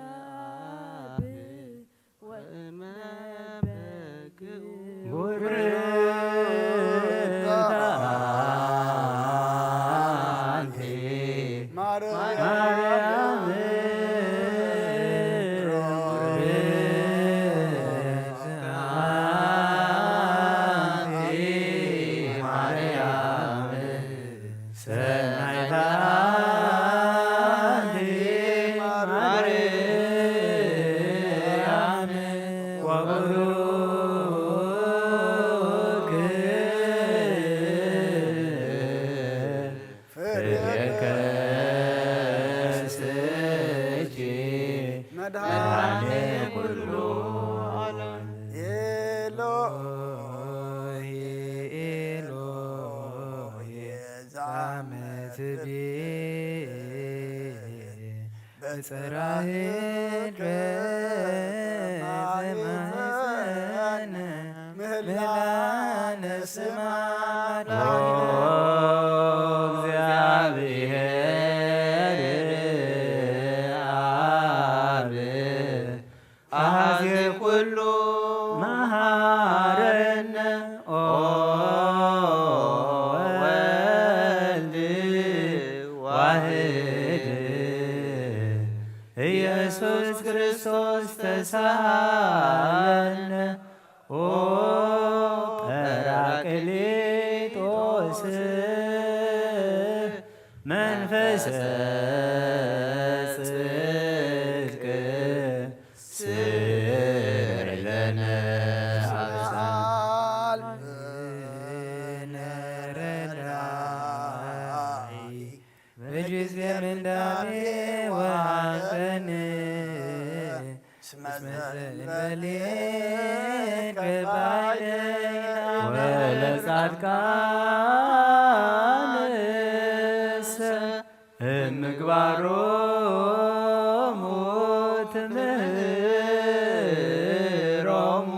አብ ወመ በግኡ መድኃኔ ኩሉ ዓለም ኤሎሄ ኤሎሄ ዛመትቤ በጽራህከ ምህላነ ስማ ኦ እግዚአብሔር አብ አሐዜ ኩሉ መሐረነ ኦ ወልድ ዋህድ ኢየሱስ ክርስቶስ ተሳሃለነ ኦ ጳራቅሊጦስ መንፈሰ ጽድቅ ስረይ ለነ አበሳል ነረዳይ በጊዜ ምንዳቤ ወሐዘን እስመ ዘንበሌከ ባይሌነ ወለጻድቃንሰ እምግባሮሙ ትምህሮሙ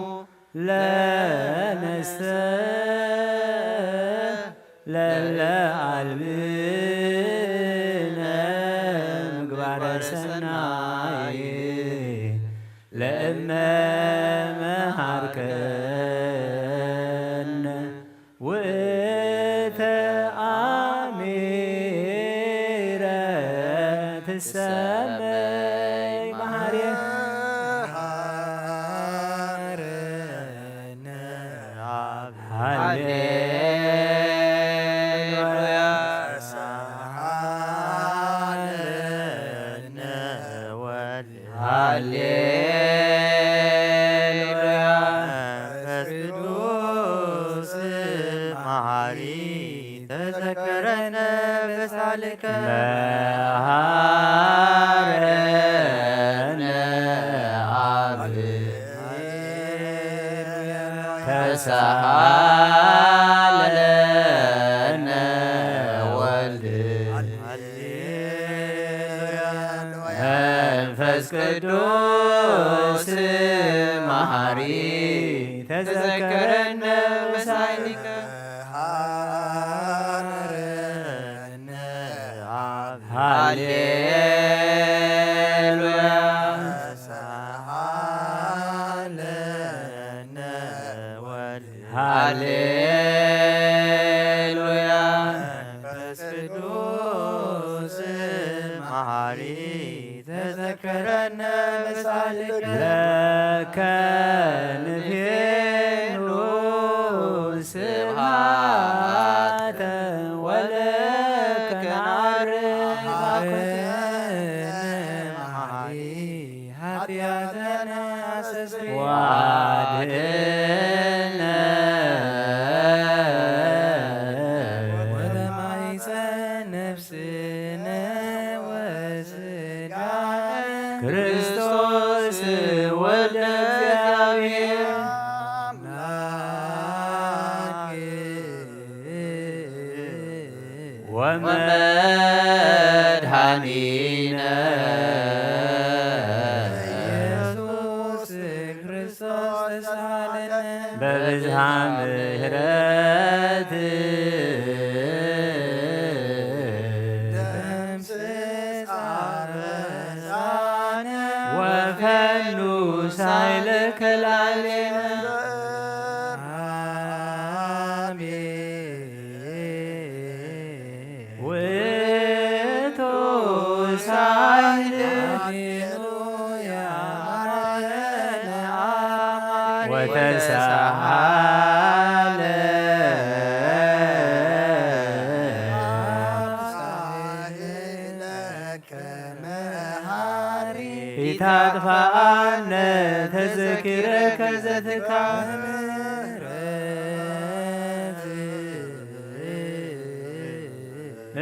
ለነሰ ለለ አልብነ ምግባረ ሰናይ ለእመ መሃርከነ ውእተ አሚረ ትሰመይ መሃሪ። ሃሌሉያ። ሃሌሉያ። ሃሌሉያ። መንፈስ ቅዱስ መሐሪ ተዘከረነ በሳልከ። መሐረነ አብ ተሳሃለነ ወልድ። መንፈስ ቅዱስ መሐሪ ተዘከረነ በሳልከ። ሃሌሉያ። ሃሌሉያ። መንፈስ ቅዱስ መሐሪ ተዘከረነ በሳልከ። ለከ ንፌኑ ስብሐተ ወለከ ነዐርግ ባኮትከ። መሐሪ ኃጢአተነ አስተስሪ ወአድኅነነ ወተማይፀን ነፍስነ ወስጋነ ክርስቶስ ወልደ እግዚአብሔር አምላክ ወመድኃኒነ ኢየሱስ ክርስቶስ ተሳሃለነ። በብዝሃ ምሕረት ደምስስ አበሳነ ወፈኑ ሳይለከ ላዕሌነ። አሜን። ውእቱ ሳህል ሃሌሉያ። ወተሳሃለ ኢታጥፋአነ ተዘኪረከ ዘትካ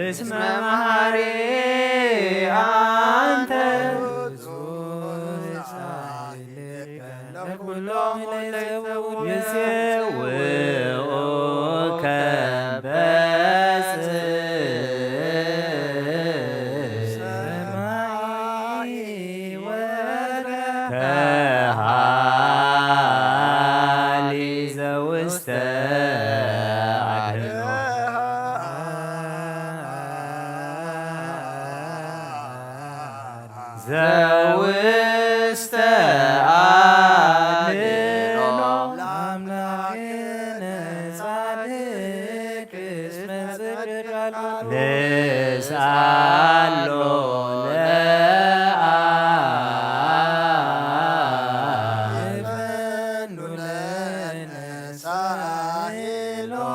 እስመ መሐሪ አንተ። ለኩሎም ለይሰውኡ ይሴውኡከ በጽ ሰማይ ወረከ ሃሊ ዘውስተ አድኖ። ዘውስተ አድኖ ለአምላክነ ጻድቅ እስመ ጽድቅ ቃሉ ንስአሎ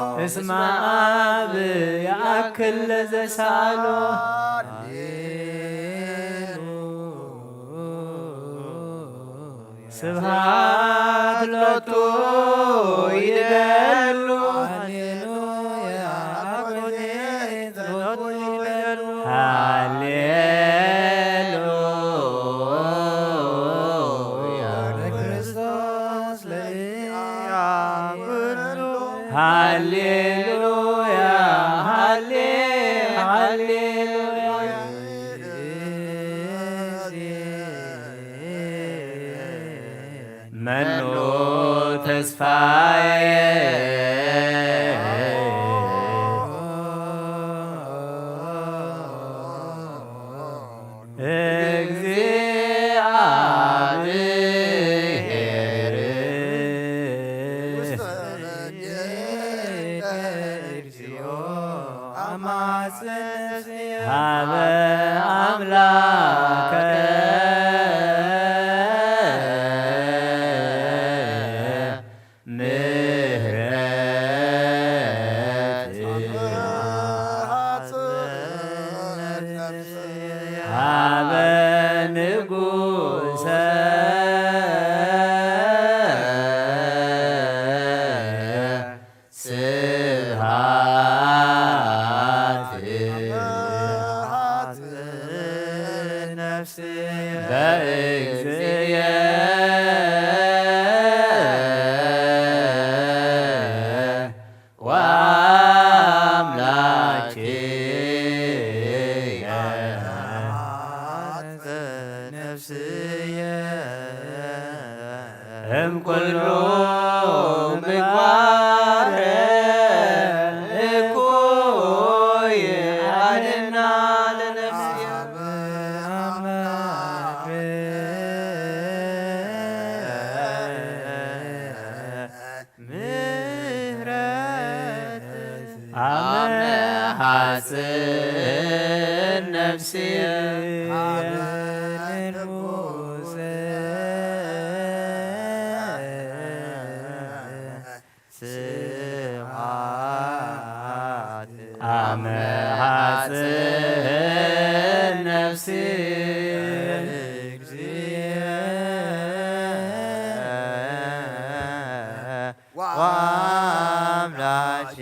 ለአብ እስመ አብ ይአክል ለዘሳሎ። ስብሐት ሎቱ ይደሉ። ሃሌሉያ። ሃሌሉያ። በክርስቶስ ለኢያኩሉ። ሃሌሉያ። ሃሌ-፣ ሃሌሉያ። መኑ ተስፋዬ። ሀበ አምላከ ምህረት ሀበ ንጉሰ ስብሐት በእግዚእየ ወአምላኬየ ነፍስየ እምኩሉ ምግባር እኩይ አድና ለነፍስየ። ምህረት አመ ሐጽን ነፍስየ ስብሐት አመ ሐጽን ነፍስየ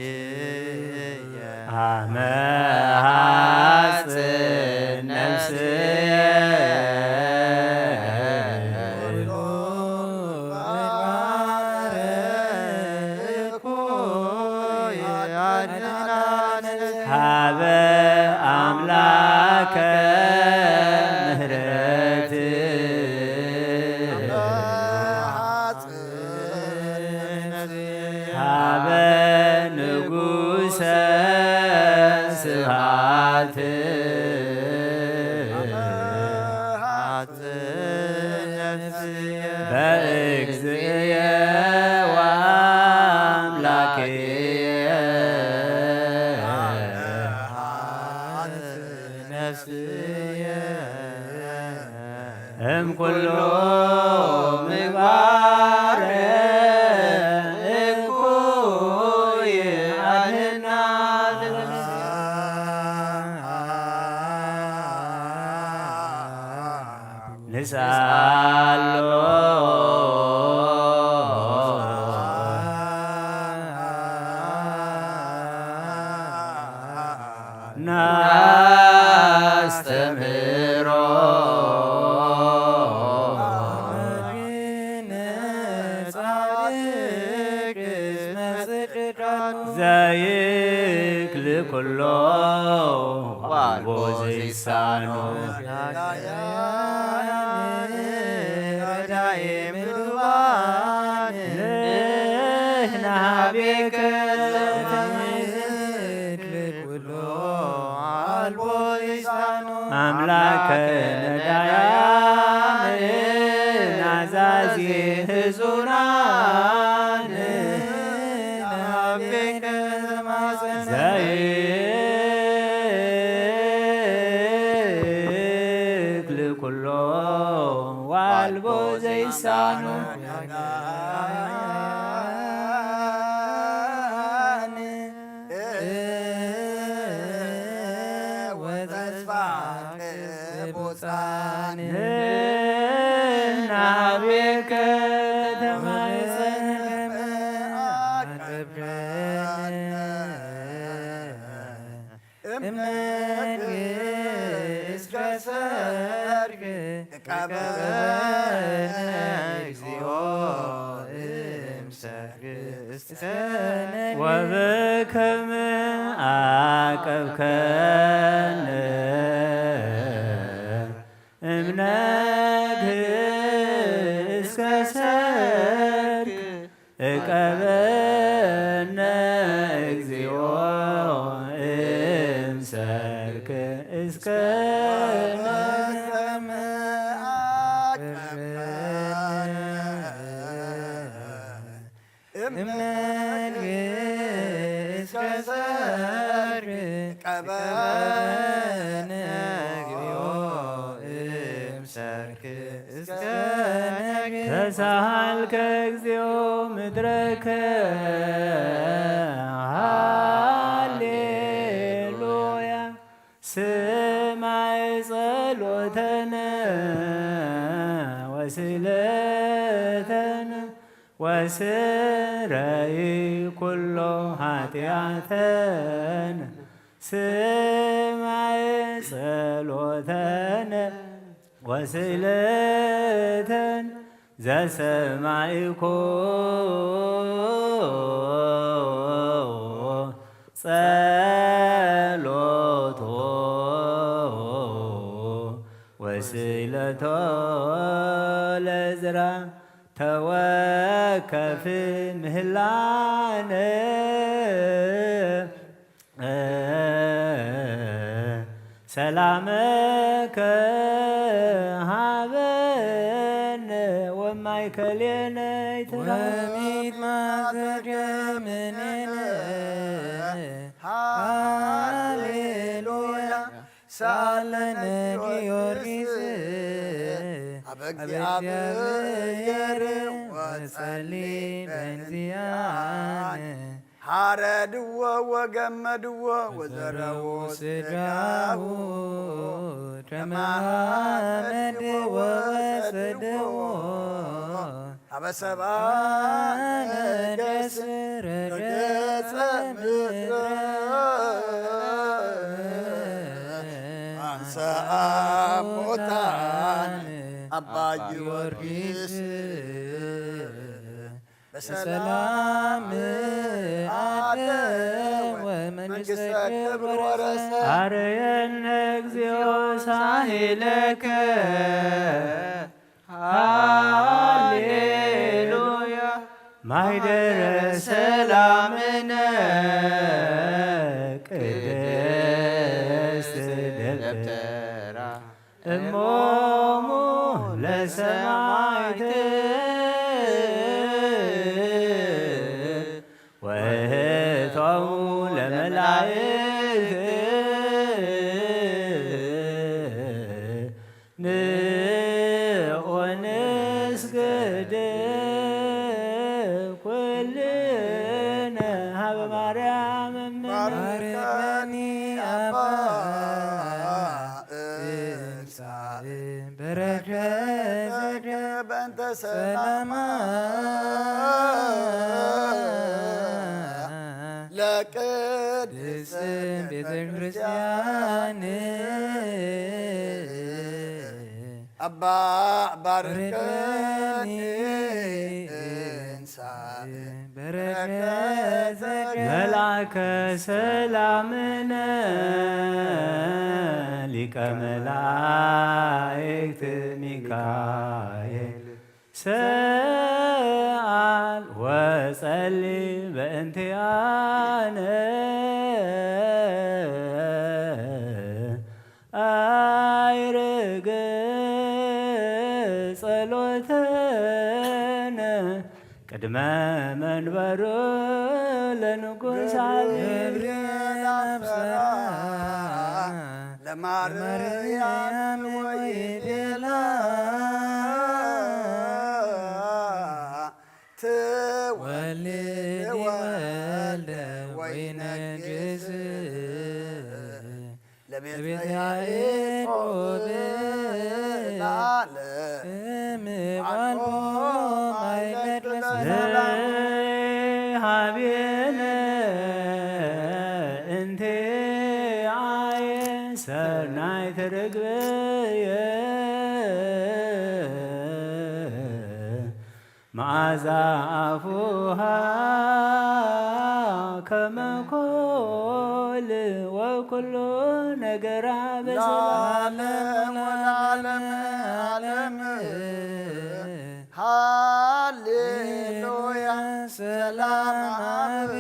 ወአምላኬየ አመ ሐጽን ነፍስየ ሀበ አምላከ ምህረት ሀበ ንጉሰ ስብሐት በእግዚእየ ወአምላኬየ ነፍስየ እምኩሉ ምግባር እኩይ አድህና ለነፍስየ። ንስአሎ ናስተምህሮ ዘይክል ኩሎ ዋልቦ ዘይሳኖ ረዳኢ ምሉባን ንሕና ቤከ ዘይክል ኩሎ አልቦ ሊሳኑ አምላከ ነዳያን ናዛዚ ህዙናን ናቤከ ተማጸን ዘይክል ኩሎ ዋልቦ ዘይሳኑ ወተስፋ ቅቡፃን ናቤከ ተማይፀን እምነት እስከ ሰርክ ቀበነ እግዚኦ እምሰርክ እስከ ነግህ ወበከመ አቀብከነ እምነግህ እስከ ሰርክ እቀበነ እግዚኦ እምሰርክ እስከ እምነግህ እስከ ሰርክ ቀበ ሳሃልከ እግዚኦ ምድረከ። ሃሌሉያ። ስማይ ጸሎተነ ወስእለተነ ወስረይ ኩሎ ኃጢአተነ። ስማይ ጸሎተነ ወስእለተነ ዘሰማይኮ ጸሎቶ ወስእለቶ ለዝራ ተወከፍ ምህላነ። ሰላመከ ሃበነ ወማእከሌነ ይትረፍ። ወሚት ማዘገምኔነ። ሃሌሉያ። ሳለነ ጊዮርጊስ አበ እግዚአብሔር ወጸሊ በእንቲአነ። ሐረድዎ ወገመድዎ ወዘረዎ ስጋሁ ከመ አመድ ወወሰድዎ። አበ ሰብአ ነገስ ረገጸ ምድረ። አንሰአ ሙታን አባ ጊዮርጊስ በሰላም አደወ መንግሥተ ክብር ወረሰ። አርየነ እግዚኦ ሳህለከ። ሃሌሉያ። ማይደረ ሰላምነ ቅድስት ደብተራ እሞሙ ለሰማዕት ወእህቶሙ ለመላእክት። ንዑ ንስግድ ኩልነ ሀበ ማርያም እምነ። ባርከኒ አባ እንሳእ በረከትከ በእንተ ሰላማ ለቅድስት ቤተ ክርስቲያን። አባ ባርከኒ እንሳእ በረከትከ። መልአከ ሰላምነ ሊቀ መላእክት ሚካኤል ሰአል ወጸሊ በእንቲአነ። አይርግ ጸሎተነ ቅድመ መንበሩ ለንጉሥ አለ። ገብርኤል አብሰራ ለማርያም ወይቤላ ትወልድ ወልደ ወይነግስ ለቤተ ያዕቆብ ለዓለም እምዋልቦ ማይለድ በሰላም። ዘይሃቤነ እንቲአየ ሰናይት ርግብየ መዓዛ አፉሃ ከመ ኮል ወኩሉ ነገራ በሰላም። ለዓለም ወለዓለመ ዓለም። ሃሌሉያ። ሰላም አብ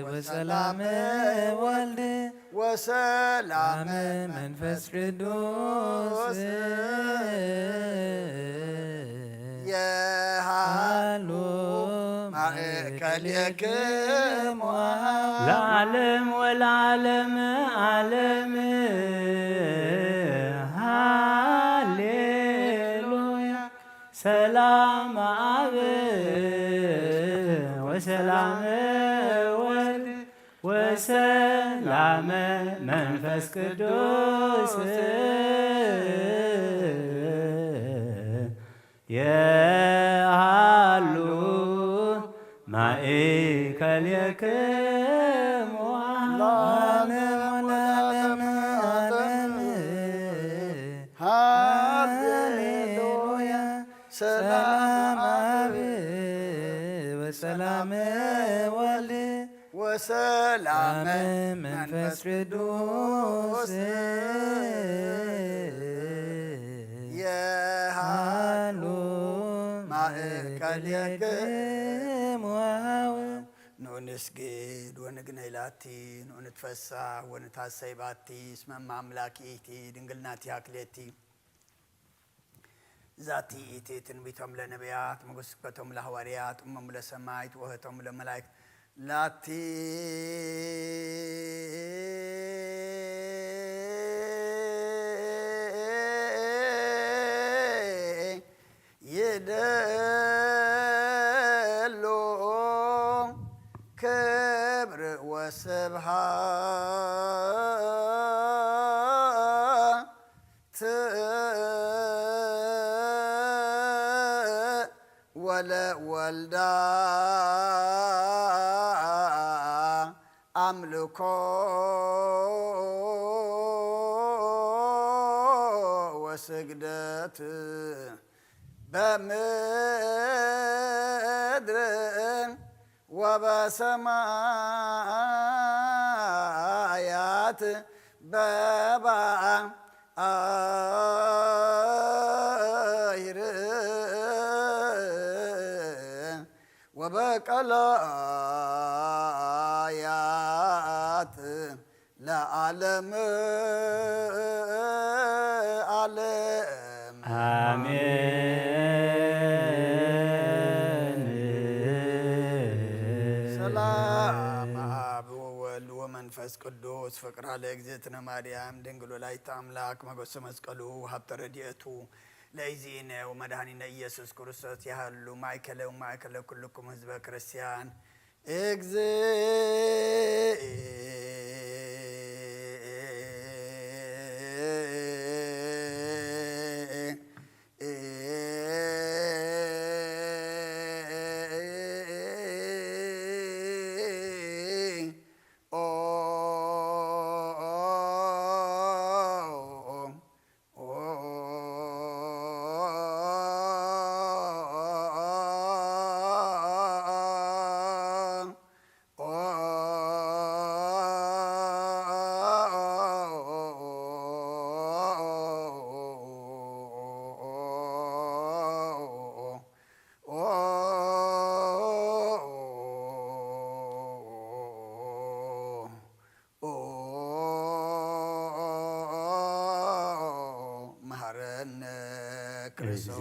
ወሰላም ወልድ ወሰላም መንፈስ ቅዱስ የሃሉ ማእከሌክሙ። ለዓለም ወለዓለም ዓለም። ሃሌሉያ። ሰላም ሰላመ ወልድ ወሰላመ መንፈስ ቅዱስ የሃሉ ማእከሌክሙ ለዓለመ ዓለም። ሃሌሉያ። ሰላም አብ ወሰላም ወልድ ወሰላም መንፈስ ቅዱስ የሃሉ ማእከሌክሙ። ኑ ንስግድ ወንግነይ ላቲ፣ ኑ ንትፈሳህ ወንትሐሰይ ባቲ፣ እስመ እመ አምላክ ይእቲ ድንግል ናቲሃ ክልኤቲ። ዛቲ ይእቲ ትንቢቶም ለነቢያት፣ መጎስበቶም ለሐዋርያት፣ እሞም ለሰማይት፣ ወህቶም ለመላይክት። ላቲ ይደሉ ክብር ወስብሐት ወለወልዳ አምልኮ ወስግደት በምድር ወበሰማያት በባሕር ወበቀላያት ለዓለም ዓለም። አሜን። ሰላም አብ ወወልድ ወመንፈስ ቅዱስ ፍቅራ ለእግዝእትነ ማርያም ድንግል ወላዲተ አምላክ መጎሰ መስቀሉ ሀብተ ረድኤቱ ለእግዚእነ ወመድኃኒነ ኢየሱስ ክርስቶስ ያህሉ ማእከለ ወማእከለ ኩልኩም ህዝበ ክርስቲያን። እግዝእ መሐረነ ክርስቶስ።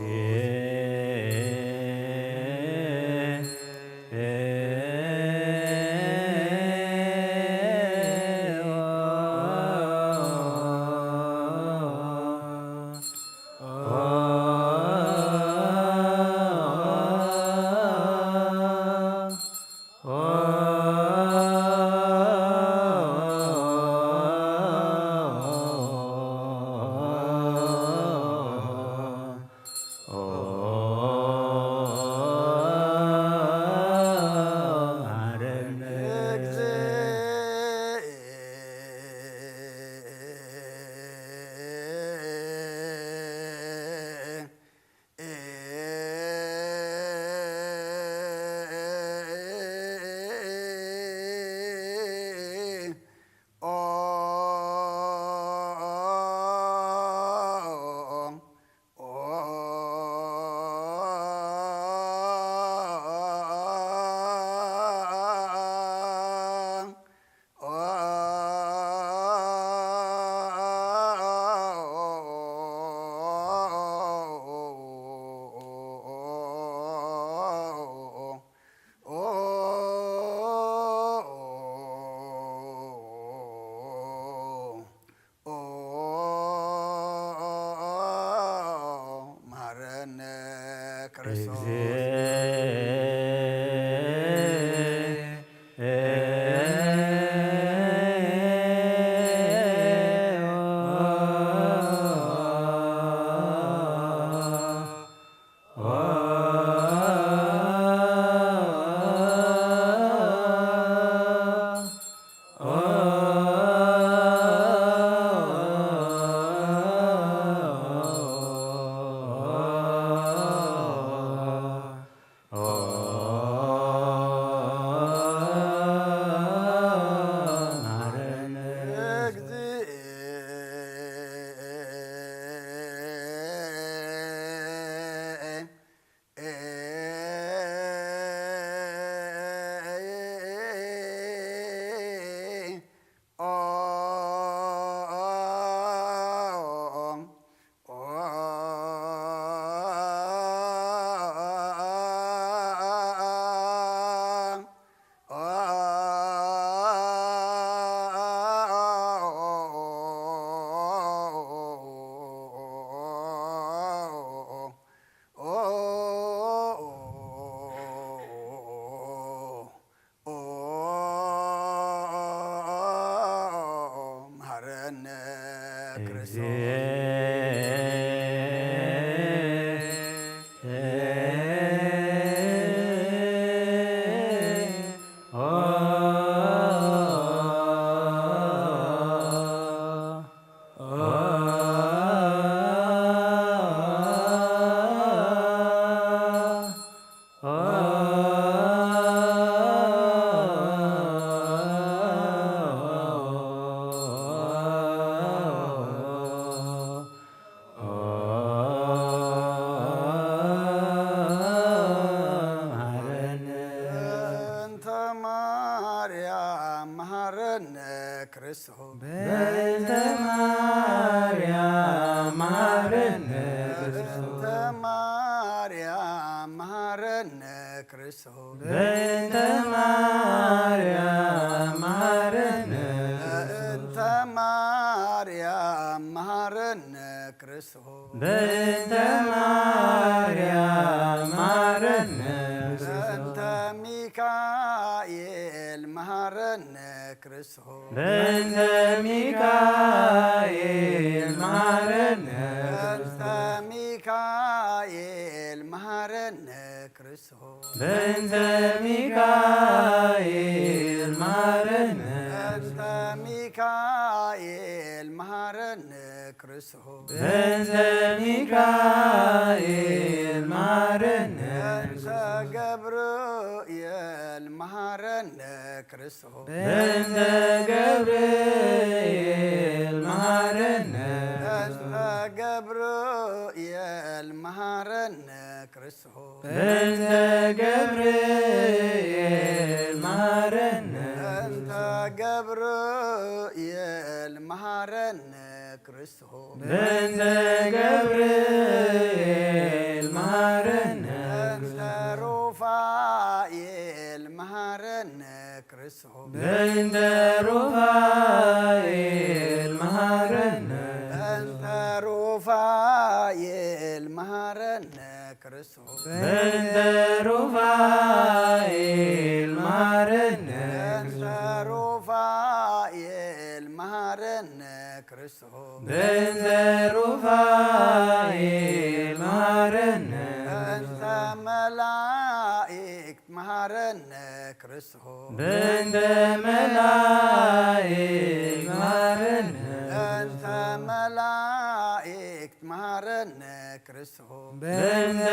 መሐረነ ክርስቶስ። ክርስቶስ። እንተ ማርያም መሃረነ ክርስቶስ። በእንተ ማርያም መሃረነ ክርስቶስ። በእንተ ማርያም መሃረነ ክርስቶስ። በእንተ ማርያም መሃረነ። በእንተ ማርያም መሃረነ ክርስቶስ። በእንተ ማርያም መሃረነ። በእንተ ሚካኤል መሃረነ ክርስቶስ። በእንተ ሚካኤል መሃረነ። በእንተ ሚካኤል መሃረነ ክርስቶስ። በእንተ ሚካኤል መሃረነ። በእንተ ሚካኤል መሃረነ ክርስቶስ። በእንተ ሚካኤል መሃረነ። በእንተ ገብርኤል መሃረነ ክርስቶስ። በእንተ ገብርኤል መሃረነ። በእንተ ገብርኤል መሃረነ ክርስቶስ። በእንተ ገብርኤል መሃረነ። በእንተ ገብርኤል መሃረነ ክርስቶስ። በእንተ ገብርኤል መሃረነ። በእንተ ሩፋኤል መሃረነ ክርስቶስ። በእንተ ሩፋኤል መሃረነ። በእንተ ሩፋኤል መሃረነ ክርስቶስ። በእንተ ሩፋኤል መሃረነ። በእንተ ሩፋኤል መሃረነ ክርስቶስ። በእንተ ሩፋኤል መሃረነ። በእንተ መላእክት መሃረነ ክርስቶስ። በእንተ መላእክት መሃረነ። በእንተ መላእክት መሃረነ ክርስቶስ። በእንተ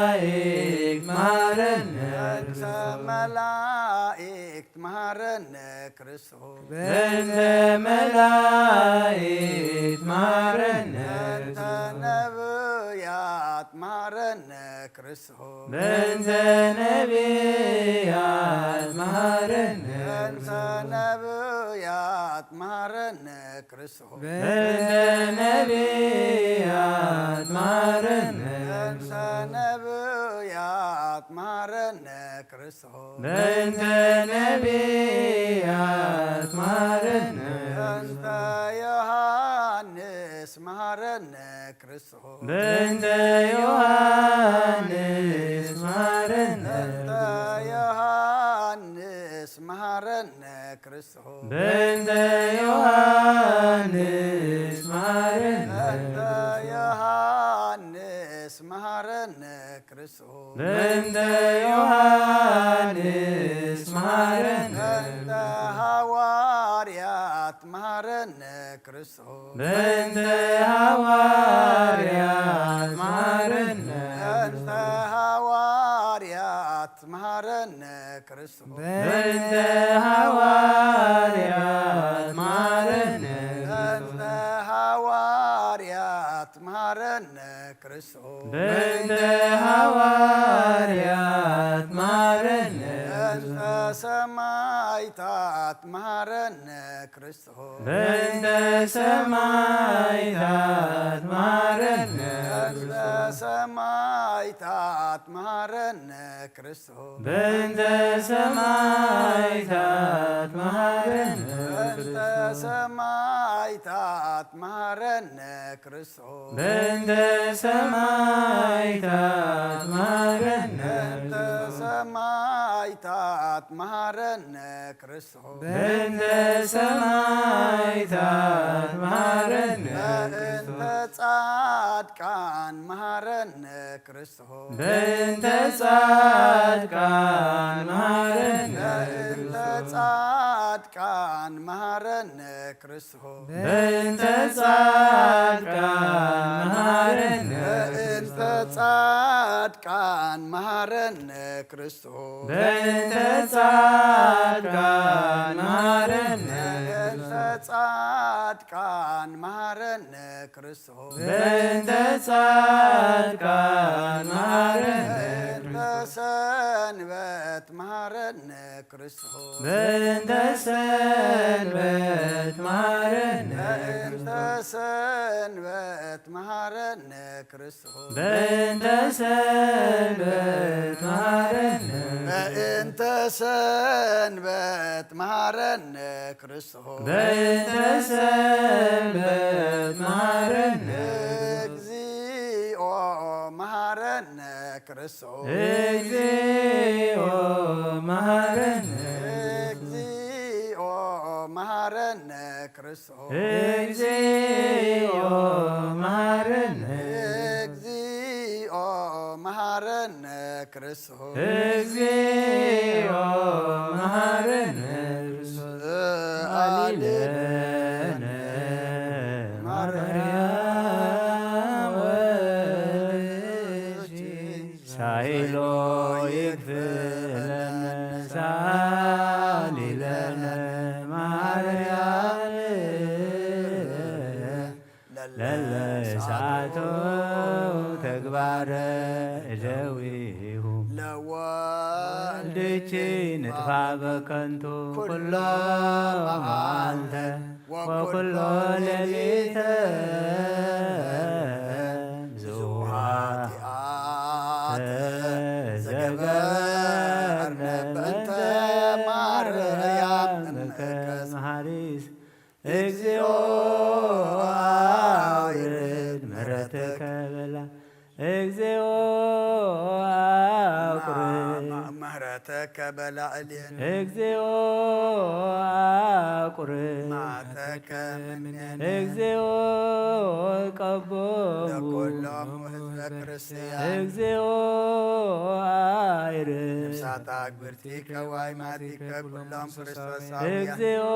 መላእክት መሃረነ። በእንተ መላእክት መሃረነ ክርስቶስ። በእንተ መላእክት መሃረነ። በእንተ ነብያት መሃረነ ክርስቶስ። በእንተ ነብያት መሃረነ። በእንተ ነብያት መሃረነ ክርስቶስ። በእንተ ነብያት መሃረነ። በእንተ ነብያት መሃረነ ክርስቶስ። በእንተ ነብያት መሃረነ። በእንተ ዮሐንስ መሃረነ ክርስቶስ። በእንተ ዮሐንስ መሃረነ። በእንተ ዮሐንስ መሃረነ ክርስቶስ። በእንተ ዮሐንስ መሃረነ። በእንተ ዮሐንስ መሃረነ ክርስቶስ። በእንተ ዮሐንስ መሃረነ። በእንተ ሐዋርያት መሃረነ ክርስቶስ። በእንተ ሐዋርያት መሃረነ። በእንተ ሐዋርያት መሃረነ ክርስቶስ። በእንተ ሐዋርያት መሃረነ። በእንተ ሐዋርያት መሃረነ ክርስቶስ። በእንተ ሐዋርያት መሃረነ። በእንተ ሰማዕታት መሃረነ ክርስቶስ። በእንተ ሰማዕታት መሃረነ። በእንተ ሰማዕታት መሃረነ ክርስቶስ። በእንተ ሰማዕታት መሃረነ። በእንተ ሰማዕታት መሃረነ ክርስቶስ። በእንተ ሰማዕታት መሃረነ። በእንተ ሰማዕታት ሰማዕታት መሃረነ ክርስቶስ። በእንተ ሰማዕታት መሃረነ በእንተ ጻድቃን መሃረነ ክርስቶስ። በእንተ ጻድቃን መሃረነ በእንተ ጻድቃን መሃረነ ክርስቶስ። በእንተ ጻድቃን መሃረነ በእንተ ጻድቃን መሃረነ ክርስቶስ። በእንተ ጻድቃን መሃረነ በእንተ ጻድቃን መሃረነ ክርስቶስ። በእንተ ጻድቃን መሃረነ በእንተ ሰንበት መሃረነ ክርስቶስ። በእንተ ሰንበት መሃረነ በእንተ ሰንበት መሃረነ ክርስቶስ። በእንተ ሰንበት መሃረነ በእንተ ሰንበት መሃረነ ክርስቶስ። በእንተ ሰንበት መሃረነ እግዚኦ መሃረነ ክርስቶስ። እግዚኦ መሃረነ እግዚኦ መሃረነ ክርስቶስ። እግዚኦ መሃረነ እግዚኦ መሃረነ ክርስቶስ። እግዚኦ መሃረነ አሌነ ማርያም ወልድኪ ሳይሎ ይግፍለነ ሳሊለነ ማርያም ለለሰዓቱ ተግባረ እደዊሁ ለወልድኪ ንጥፋ በከንቱ ኩሎ መዓልተ ወኩሎ ሌሊተ ብዙ ኃጢአተ ዘገበርነ በእንተ ማርያም እምከ መሃሪት እግዚኦ አውርድ ምሕረትከ በላ እግዚኦ አውርድ ምሕረተከ በላዕሌነ እግዚኦ አውርድ መዓተከ እምኔነ እግዚኦ ቀቦሙ ለኩሎም ህዝበ ክርስቲያን እግዚኦ አይርድ ነፍሳት አግብርቲከ ዋይማቲከ ኩሎም ክርስቶሳውያን እግዚኦ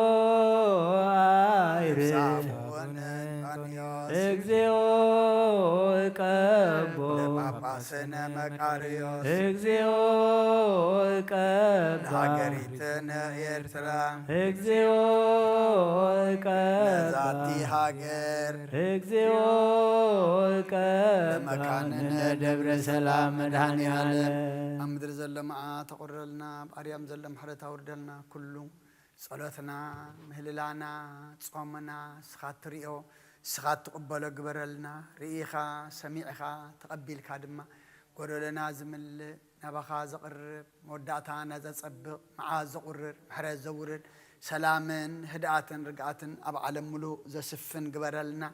አይርድ አቡነ አንጦንዮስ እግዚኦ ቀቦ ለጳጳስነ መቃርዮስ እግዚኦ ቀባ ለሀገሪትነ ኤርትራ እግዚኦ ቀባ ለዛቲ ሀገር እግዚኦ ቀባ ለመካንነ ደብረ ሰላም መድኃኔ ዓለም ኣብ ምድሪ ዘሎ መዓት ተቑረልና ኣብ ኣርያም ዘሎ ምሕረት ኣውርደልና ኩሉ ጸሎትና ምህልላና ጾምና ንስኻ ትሪኦ ንስኻ ትቕበሎ ግበረልና ርኢኻ ሰሚዕኻ ተቐቢልካ ድማ ጎደሎና ዝምልእ ናባኻ ዘቕርብ መወዳእታና ዘጸብቕ መዓዝ ዘቑርር ምሕረት ዘውርድ ሰላምን ህድኣትን ርግኣትን ኣብ ዓለም ምሉእ ዘስፍን ግበረልና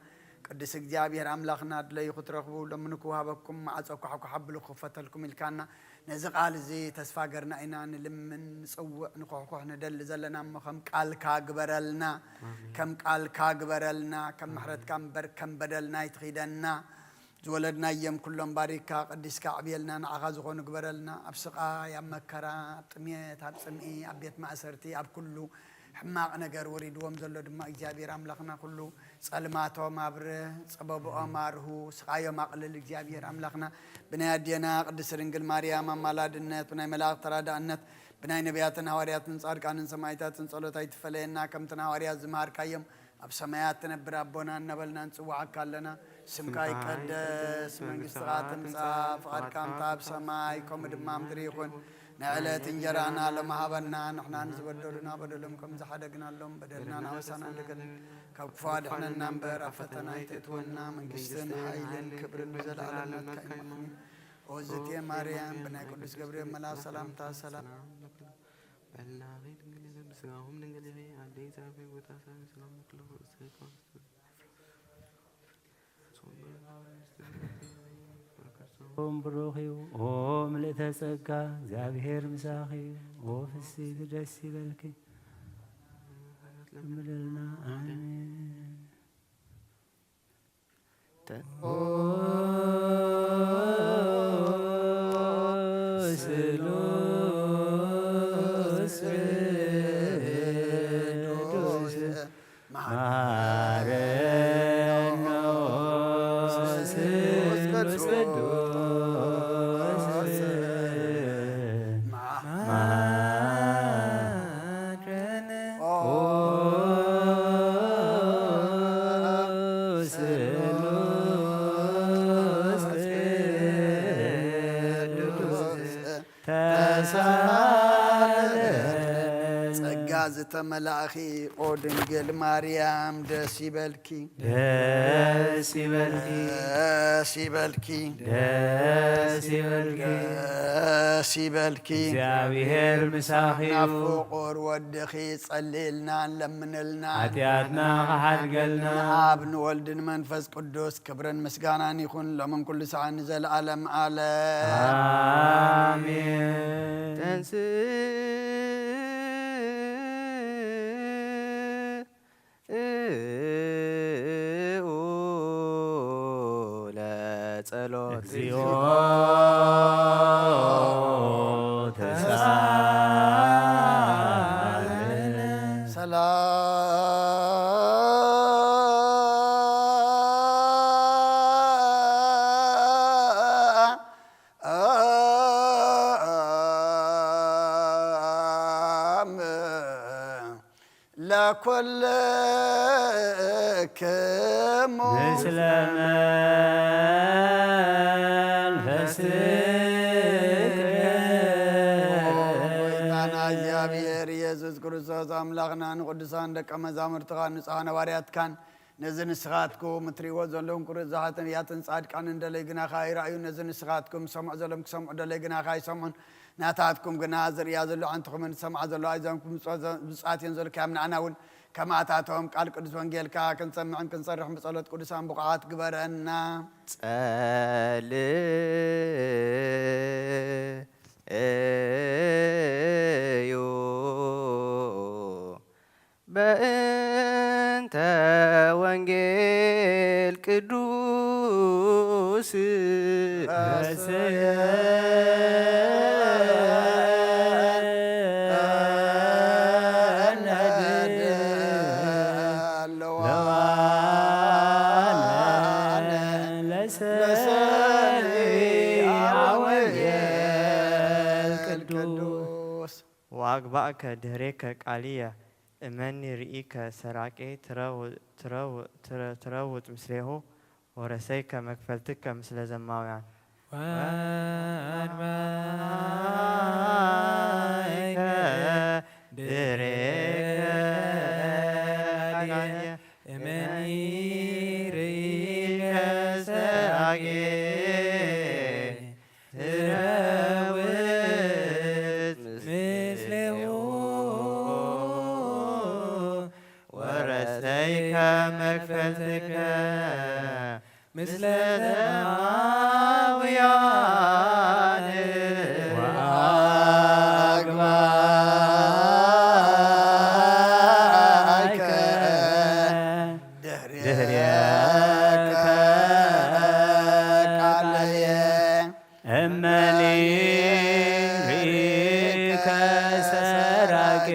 ቅዱስ እግዚኣብሔር ኣምላኽና ድለዩ ክትረኽቡ ለምኑ ክወሃበኩም ማዕጾ ኳሕኳሕ ኣብሉ ክኽፈተልኩም ኢልካና ነዚ ቃል እዚ ተስፋ ገርና ኢና ንልምን ንጽውዕ ንኹሕኩሕ ንደሊ ዘለና እሞ ከም ቃልካ ግበረልና ከም ቃልካ ግበረልና ከም ምሕረትካ እምበር ከም በደልና ኣይትኺደና ዝወለድናዮም ኩሎም ባሪካ ቀዲስካ ኣዕብየልና ንዓኻ ዝኾኑ ግበረልና ኣብ ስቓይ ኣብ መከራ ኣብ ጥሜት ኣብ ጽምኢ ኣብ ቤት ማእሰርቲ ኣብ ኩሉ ሕማቕ ነገር ወሪድዎም ዘሎ ድማ እግዚኣብሔር ኣምላኽና ኩሉ ጸልማቶም ኣብርህ ጸበብኦም ኣርሁ ስቓዮም ኣቕልል እግዚኣብሔር ኣምላኽና ብናይ ኣዴና ቅድስት ድንግል ማርያም ኣማላድነት ብናይ መላእኽቲ ተራዳእነት ብናይ ነቢያትን ሃዋርያትን ጻድቃንን ሰማዕታትን ጸሎት ኣይትፈለየና ከምቲ ንሃዋርያት ዝመሃርካዮም ኣብ ሰማያት ትነብር ኣቦና እናበልና ንጽውዓካ ኣለና ስምካ ይቀደስ መንግስትኻ ትምጻእ ፍቓድካ እንተ ኣብ ሰማይ ከምኡ ድማ ምድሪ ይኹን ንዕለት እንጀራና ሎሚ ሃበና ንሕና ንዝበደሉና በደሎም ከም ዝሓደግናሎም በደልና ናወሳና እንደገና ካብ ክፉ ኣድሕነና እምበር ኣብ ፈተና ኣይተእትወና መንግስትን ሓይልን ክብርን ንዘለኣለም ናትካ እዩ ኦዝቴ ማርያም ብናይ ቅዱስ ገብርኤል መልኣክ ሰላምታ ሰላም በልናኺ ድንግል ስጋኹም ድንግል ኣደይ ዛፌ ቦታ ሳቢ ሰላም ኦም ብሩኽ እዩ። ኦ ምልእተ ጸጋ፣ እግዚኣብሔር ምሳኺ እዩ። ኦ ፍስሕቲ ደስ ይበልኪ። ምልልና። ኣሜን። ተ- ኦ ስሉስ ቅዱስ መሐረነ ስሉስ ቅዱስ መሐረነ ኦ ስሉስ ቅዱስ ተሳለ። ጸጋ ዝተመላእኺ ኦ ድንግል ማርያም ደስ ይበልኪ። ደስ ይበልኪ። ደስ ይበልኪ። ደስ ይበልኪ። ደስ ይበልኪ። እግዚኣብሔር ምሳኺ እዩ። ናብ ፍቑር ወድኺ ጸልልና፣ ለምንልና። ሓጢኣትና ክሓድገልና። ንኣብ ንወልድ ንመንፈስ ቅዱስ ክብርን ምስጋናን ይኹን፣ ሎምን ኩሉ ሰዓት ንዘለዓለም ዓለም። ኣሜን። ተንስእ ለጸሎት እግዚኦ ተሳለነ። ሰላም ለኩልክሙ ምስለ መንፈስከ። ጎይታና እግዚኣብሔር ኢየሱስ ክርስቶስ ኣምላኽና ንቅዱሳን ደቀ መዛሙርትኻ ንጹሓን ሃዋርያትካን ነዚ ንስኻትኩም እትርእይዎ ዘለኹም ክሩዛትን ያትን ጻድቃንን ደለይ ግናኻ ኣይረኣዩን። ነዚ ንስኻትኩም ዝሰምዑ ዘለኹም ክሰምዑ ደለይ ግናኻ ኣይሰምዑን። ናታትኩም ግና ዝርእያ ዘለኹም ኣዕንትኹምን ዝሰምዓ ዘለዋ ኣእዛንኩም ብፁዓት እየን ዘልካዮም። ንዓና እውን ከማታቶም ቃል ቅዱስ ወንጌልካ ክንሰምዕን ክንሰርሕን ብጸሎት ቅዱሳን ብቑዓት ግበረና። ጸልዩ በእንተ ወንጌል ቅዱስ ወንጌል ቅዱስ። ወአግባእከ ድህሬከ ቃልየ እመኒ ርኢከ ሰራቄ ትረው-፣ ትረው-፣ ትረ-፣ ትረውጥ ምስሌሁ ወረሰይከ መክፈልትከ ምስለ ዘማውያን። ወአግባእከ ድህሬከ ቃልየ እመኒ ርኢከ ሰራቄ ትረውጥ ምስሌሁ ወረሰይከ መክፈልትከ ምስለ ዘማውያን። ወአግባእከ ድህሬከ ቃልየ እመኒ ርኢከ ሰራቂ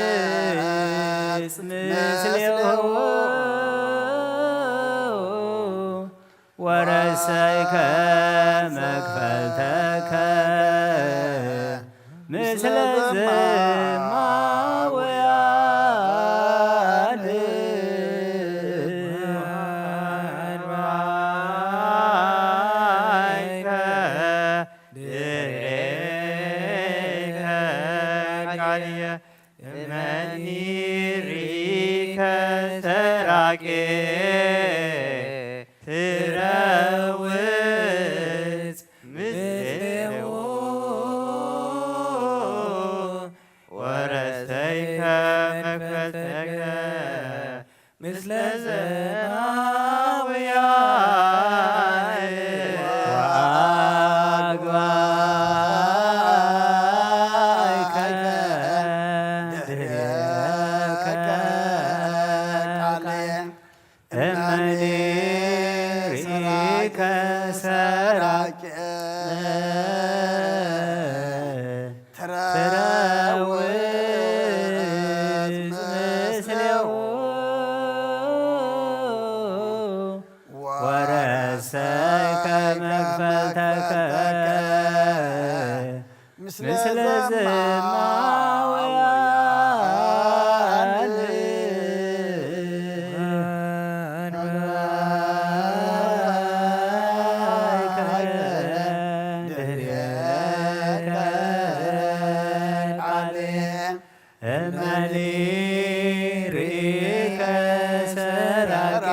ትረውጽ ምስሌሁ ወረሰይከ መክፈልተከ ምስለ ዘማውያን። ወአግባእከ ድህሬከ ቃልየ እመኒ ርኢከ ሰራቂ ትረውጽ ምስሌሁ ከሰራጨ ትረውጽ ምስሌሁ ወረሰይከ መክፈልተከ ምስለ ዘማውያን ድህሬከ ቃሌ እመኒ ርኢከ ሰራቂ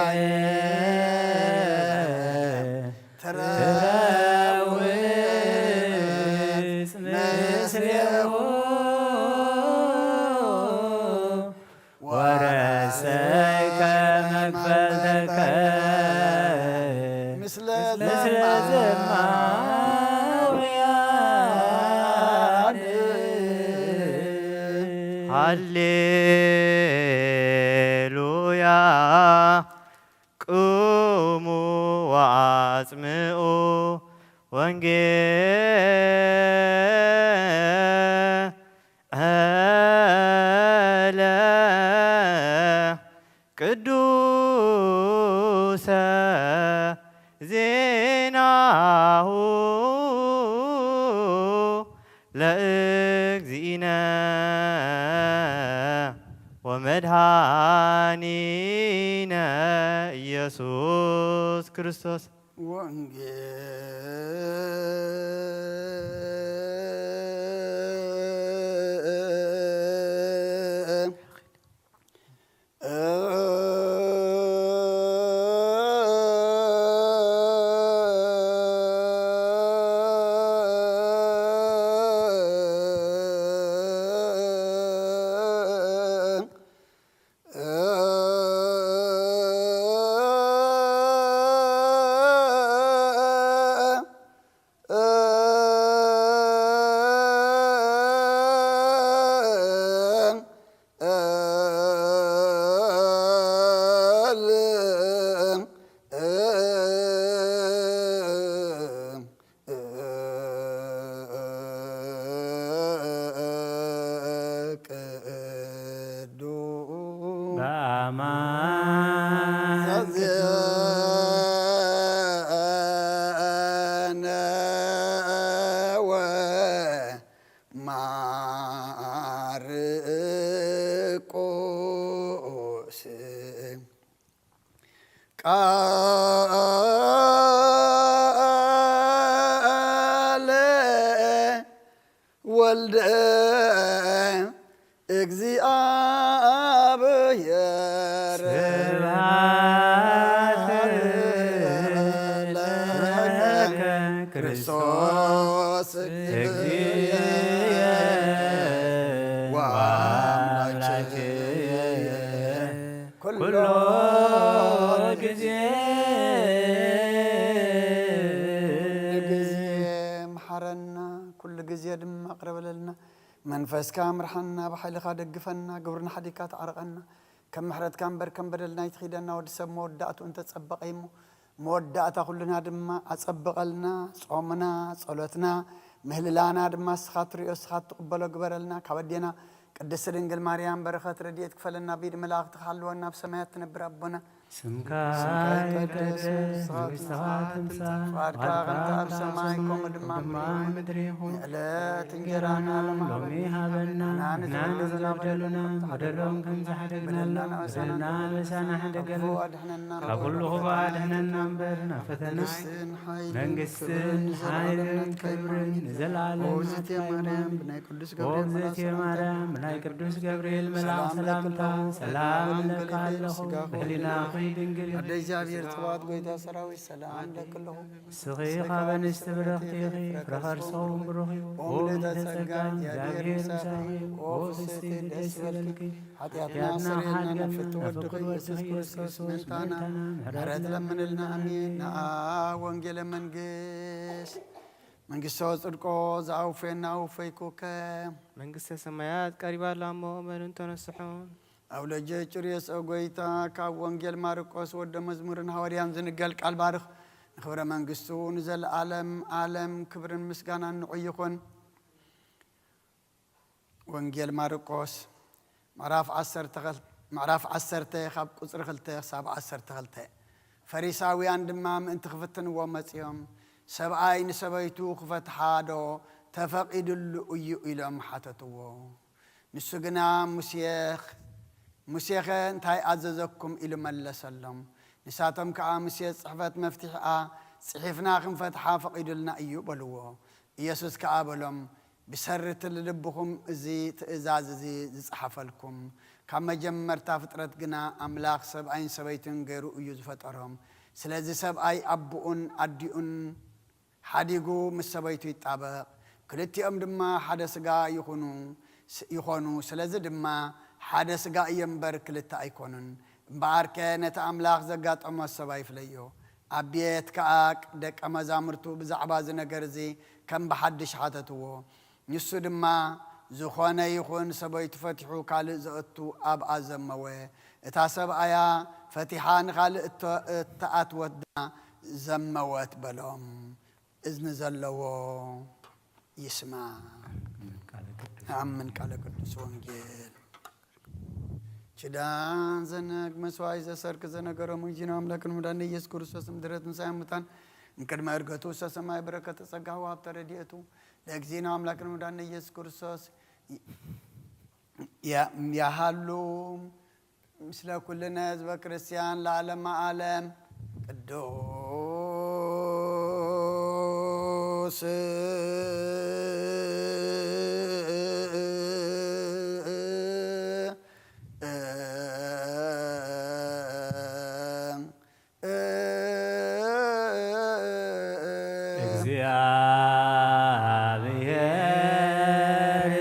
ትረውጽ ምስሌሁ ወረሰይከ መክፈልተከ ምስለ ምስለ ዘማውያን። ዘማውያን። ሃሌሉያ። ቁሙ ወአጽምዑ ወንጌለ ቅዱሰ ዜናሁ ለእግዚእነ ወመድኃኒነ ኢየሱስ ክርስቶስ። ወንጌል በአማን ዘዜነ ወማርቆስ ቃለ ወልደ እግዚአብሔር ስብሐት ለከ ለከ ክርስቶስ ክርስቶስ እግዚእየ ወአምላክየ ኩሎ ኩሎ ጊዜ። ጊዜ መሓረና፣ ኩሉ ግዜ ድማ ቅረበለልና። መንፈስካ ምርሓና፣ ብሓይልኻ ደግፈና፣ ግብርና ሓዲግካ ተዓርቐና። ከም ምሕረትካ እምበር ከም በደልና ኣይትኺደና። ወዲ ሰብ መወዳእትኡ እንተጸበቐ እሞ፣ መወዳእታ ኩልና ድማ ኣጸብቐልና። ጾምና፣ ጸሎትና፣ ምህልላና ድማ እስኻ ትርእዮ፣ እስኻ ትቕበሎ ግበረልና። ካብ ኣዴና ቅድስቲ ድንግል ማርያም በረኸት ረድኤት ክፈለና፣ ብኢድ መላእኽቲ ክሓልወና፣ ኣብ ሰማያት ትነብር ኣቦና ስምካ ስምካ ይቀደስ፣ ይቀደስ፣ መንግስትኻ መንግስትኻ ትምጻእ፣ ትምጻእ፣ ፍቓድካ ፍቓድካ ከም ትብል ኣብ ሰማይ ከምኡ ድማ ኣብ ምድሪ ይኹን። ምድሪ ይኹን። የዕለት እንጀራና ሎም ሎሚ ሃበና፣ ንሕና ንሕና ንዘበደሉና ንዘበደሉና በደሎም ከም ዝሓደግናሎም በደልና በደልና ኣበሳና ኣበሳና ሓደገልና። ኣበሳና ኣበሳና ካብ ኩሉ ክፉእ ኣድሕነና እምበር፣ ናብ ፈተና መንግስትን ሓይልን መንግስትን ክብርን ሓይልን ክብርን ንዘለኣለም ንዘለኣለም ኦዝቴ ማርያም፣ ብናይ ቅዱስ ገብርኤል መልኣክ ኦዝቴ ሰላምታ ማርያም፣ ብናይ ቅዱስ ገብርኤል መልኣክ ሰላም ሰላምታ ለኪ፣ ሰላም ሰላም እብለኪ ለኪ፣ ኣለኹ። ስጋኺ ብህሊናኺ ድንግል፣ ኣደ እግዚኣብሔር ጽባኦት፣ ጎይታ ሰራዊት፣ ሰላም ለኪ ኣለኹ። ንስኺ ካብ ኣንስቲ ብርኽቲ ኢኺ፣ ፍረ ከርስኺ እውን ብሩኽ እዩ። ኦ ምልዕተ ጸጋ፣ እግዚኣብሔር ምሳኺ፣ ኦ ፍስሕቲ፣ ደስ ይበልኪ። ሓጢኣትና ሓጢኣትና ሓድገልና፣ ፍቱ ናብ ወድኺ ፍቁር ኢየሱስ ወድኺ ክርስቶስ ኢየሱስ መሕረትና ምሕረትና ምሕረት ለምንልና። ኣሜን። ነኣ ወንጌለ መንግስት፣ መንግስቶ ጽድቆ ዘኣውፌና ኣውፈይኩከ። መንግስተ ሰማያት ቀሪባ ኣላ እሞ እመኑን ተነስሑን። ኣብ ለጀ ጭርዮስ ኦ ጎይታ፣ ካብ ወንጌል ማርቆስ ወደ መዝሙርን ሃዋርያን ዝንገል ቃል ባርኽ። ንኽብረ መንግስቱ ንዘለኣለም ኣለም ክብርን ምስጋናን ንዑ ይኹን። ወንጌል ማርቆስ ምዕራፍ ዓሰርተ ክልተ፣ ምዕራፍ ዓሰርተ ካብ ቁጽሪ ክልተ ክሳብ ዓሰርተ ክልተ። ፈሪሳውያን ድማ ምእንቲ ክፍትንዎ መጺኦም፣ "ሰብኣይ ንሰበይቱ ክፈትሓ ዶ ተፈቒዱሉ እዩ?" ኢሎም ሓተትዎ። ንሱ ግና፣ "ሙሴ፣ ሙሴኸ እንታይ ኣዘዘኩም?" ኢሉ መለሰሎም። ንሳቶም ከኣ፣ "ሙሴ ጽሕፈት መፍትሒኣ ጽሒፍና ክንፈትሓ ፈቒዱልና እዩ" በልዎ። ኢየሱስ ከኣ በሎም፣ "ብሰሪ ትል ልብኹም እዚ ትእዛዝ እዚ ዝጸሓፈልኩም፣ ካብ መጀመርታ ፍጥረት ግና ኣምላኽ ሰብኣይን ሰበይትን ገይሩ እዩ ዝፈጠሮም። ስለዚ ሰብኣይ ኣቦኡን ኣዲኡን ሓዲጉ ምስ ሰበይቱ ይጣበቕ፣ ክልቲኦም ድማ ሓደ ስጋ ይኹኑ፣ ስ-፣ ይኾኑ። ስለዚ ድማ ሓደ ስጋ እዮም እምበር ክልተ ኣይኮኑን። እምበኣርከ ነቲ ኣምላኽ ዘጋጠሞ ሰብ ኣይፍለዮ። ኣብ ቤት ከኣ ደቀ መዛሙርቱ ብዛዕባ እዚ ነገር እዚ ከም ብሓድሽ ሓተትዎ። ንሱ ድማ፣ ዝኾነ ይኹን ሰበይቱ ፈቲሑ ካልእ ዘእቱ ኣብኣ ዘመወ፣ እታ ሰብኣያ ፈቲሓ ንኻልእ እተ-፣ እተኣትወት ድማ ዘመወት" በሎም። እዝኒ ዘለዎ ይስማዕ። ኣምን ቃለ ቅዱስ ወንጌል። ኪዳን ዘነግ መስዋዕት ዘሰርክ ዘነገሮም እግዚእነ ኣምላክን መድኃኒነ ኢየሱስ ክርስቶስ ምድረት ንሳይ ሙታን እምቅድመ ዕርገቱ ውስተ ሰማይ በረከተ ጸጋ ወሀብተ ረድኤቱ ለእግዚእነ ኣምላክን መድኃኒነ ኢየሱስ ክርስቶስ ያ-፣ ያሃሉ ምስለ ኩልነ ህዝበ ክርስቲያን ለዓለመ ዓለም። ቅዱስ እግዚአብሔር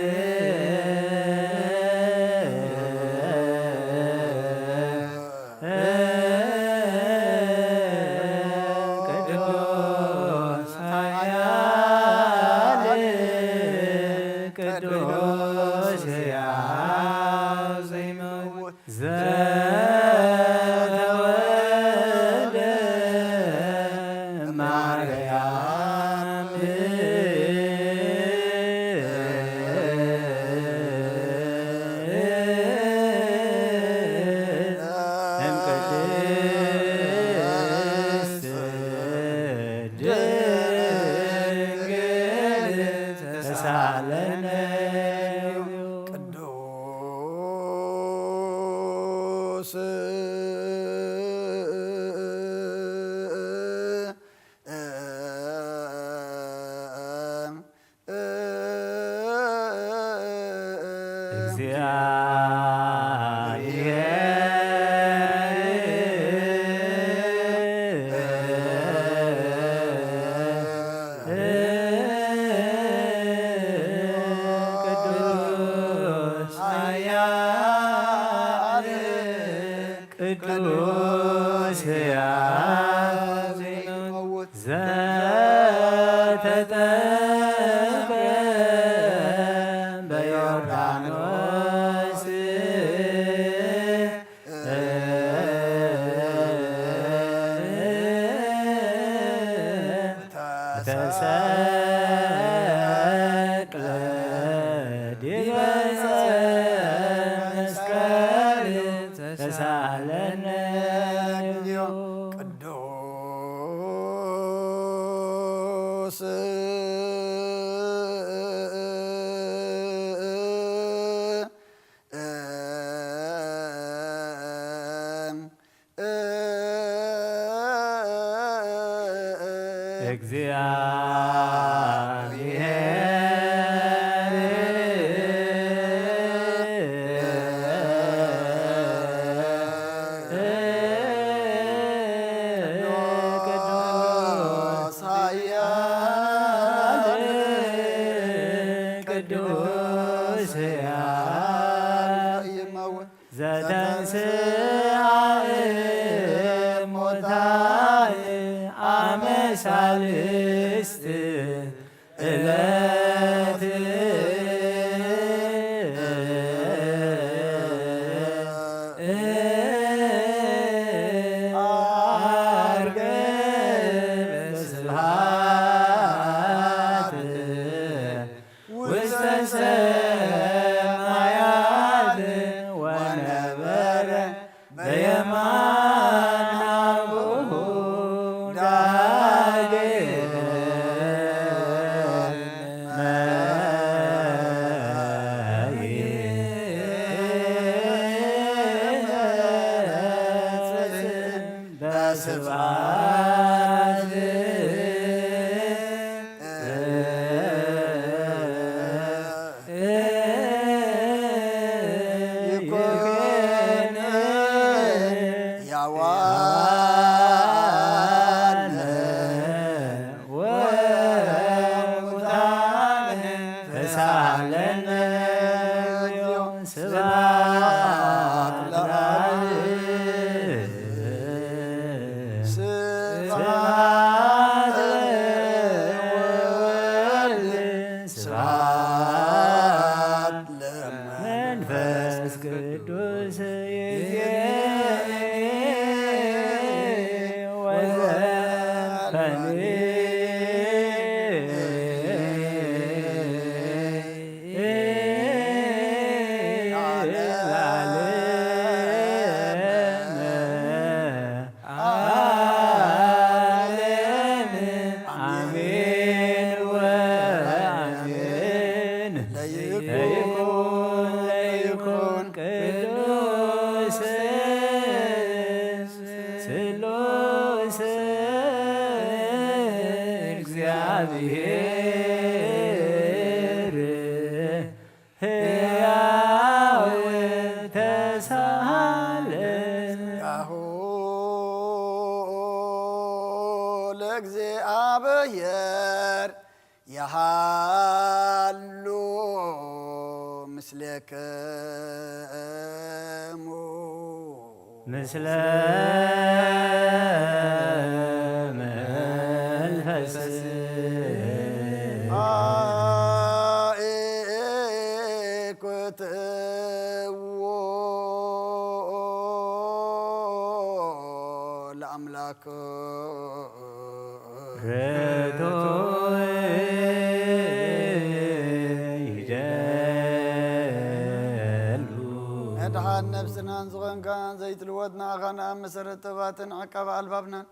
ቅዱስ ኃያል ቅዱስ ሕያው ዘይመውት ዘተወልደ ማርያም እምቅድስት ድንግል ተሳለነ። ቅዱስ ቅዱስ ሕያው ዘይመውት ዘተጠምቀ በዮርዳኖስ ተሰቅለ ዲበ መስቀል ተሳለነ። ቅዱስ እግዚአብሔር ቅዱስ ኃያል ቅዱስ ሕያው ዘተንሥአ እሙታን አመ ሣልስት ዕለት ዐርገ አሜን። ዓለም ዓለም አሜን ወአሜን። ለይኩን ለይኩን ቅዱስ ስሉስ እግዚአብሔር ሕያው ተሳለ። ቃሁ ለእግዚአብሔር የሃሉ ምስሌክሙ። ምስለ መንፈስ አእኩትዎ ለአምላክ ርቱዕ ይደሉ። መድሓን ነብስናን ዝኾንካ ዘይትልወጥ ንኣኻ ንኣብ መሰረት ጥበባትን ዓቃቢ ኣልባብናን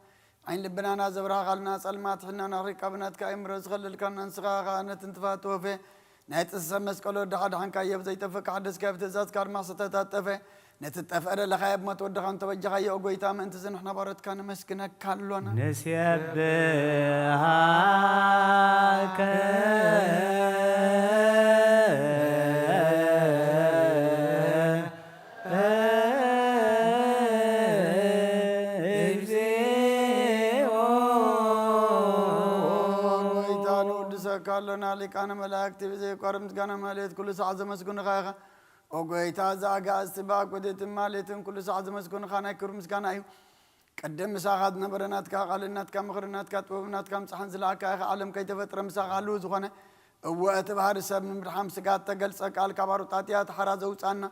ዓይን ልብናና ዘብራህኻልና ጸልማት ሕልናና ኣርሒቕካ ብናትካ ኣእምሮ ዝኸለልካና ንስኻ ኸኣ ነቲ ንትፋት ተወፌ ናይ ጥሰ መስቀሎ ዳሓድሓንካዮ ብዘይጠፍእ ካሕደስካዮ ብትእዛዝካ ድማ ዝተታጠፈ ነቲ ጠፍአ ደለኻዮ ብሞት ወድኻ እንተበጃኻዮ፣ ኦ ጐይታ፣ ምእንቲ እዚ ንሕና ባሮትካ ነመስግነካ ኣሎና። ንሴብሃከ እግዚኦ። ጐይታ፣ ንውድሰካ ኣሎና። ሊቃነ መላእክቲ ብዘይቋርጽ ምስጋና ማህሌት ኩሉ ሳዕ ዘመስግኑኻ ኢኻ። ኦ ጐይታ፣ እዚ ኣጋእዝቲ ብኣጉድእትን ማህሌትን ኩሉ ሳዕ ዘመስግኑኻ ናይ ክብሪ ምስጋና እዩ። ቅድም ምሳኻ ዝነበረ ናትካ ቃልን ናትካ ምኽርን ናትካ ጥበብን ናትካ ምጻሕን ዝለኣካ ኢኻ። ዓለም ከይተፈጥረ ምሳኻ ህልው ዝኾነ፣ እወ፣ እቲ ባህሪ ሰብ ንምድሓን ስጋ እተገልጸ ቃል፣ ካብ ኣሩጣጥያ ተሓራ ዘውጻና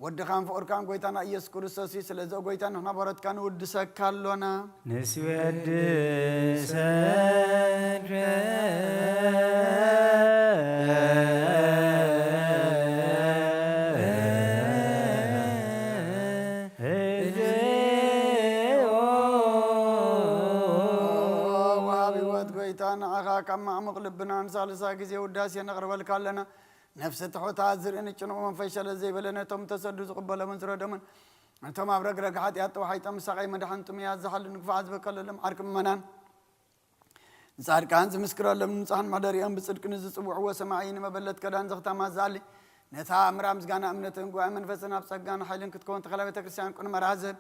ወድኻን ፍቕርካን ጐይታና ኢየሱስ ክርስቶስ እዩ። ስለዚ ኦ ጐይታ፣ ንሕና ባሮትካ ንውድሰካ ኣሎና። ንስወድሰከ እግዚኦ። ወሃቢ ህይወት ጐይታ፣ ንዓኻ ካብ ማዕሙቕ ልብና ንሳልሳይ ግዜ ውዳሴ ነቕርበልካ ኣለና። ነፍሲ ትሑታት ዝርእን ጭኑቕ መንፈስ ሸለል ዘይበለ፣ ነቶም ተሰዱ ዝቕበሎምን ዝረዶምን፣ ነቶም ኣብ ረግረግ ሓጢኣት ተዋሒጦም ምሳቐይ መድሓን ጥሙያት ዝሓሉ ንግፋዓት ዝበቀለሎም ዓርኪ ምእመናን፣ ንጻድቃን ዝምስክረሎም፣ ንንጹሓን መሕደሪኦም፣ ብጽድቂ ንዝጽውዕዎ ሰማዒ፣ ንመበለት ከዳን ዘኽታማ ዝኣሊ፣ ነታ ኣምራ ምስጋና እምነትን ጉባኤ መንፈስን ኣብ ጸጋን ሓይልን ክትከውን ተኸላ ቤተ ክርስቲያን ቅኑዕ መርሃ ዝህብ።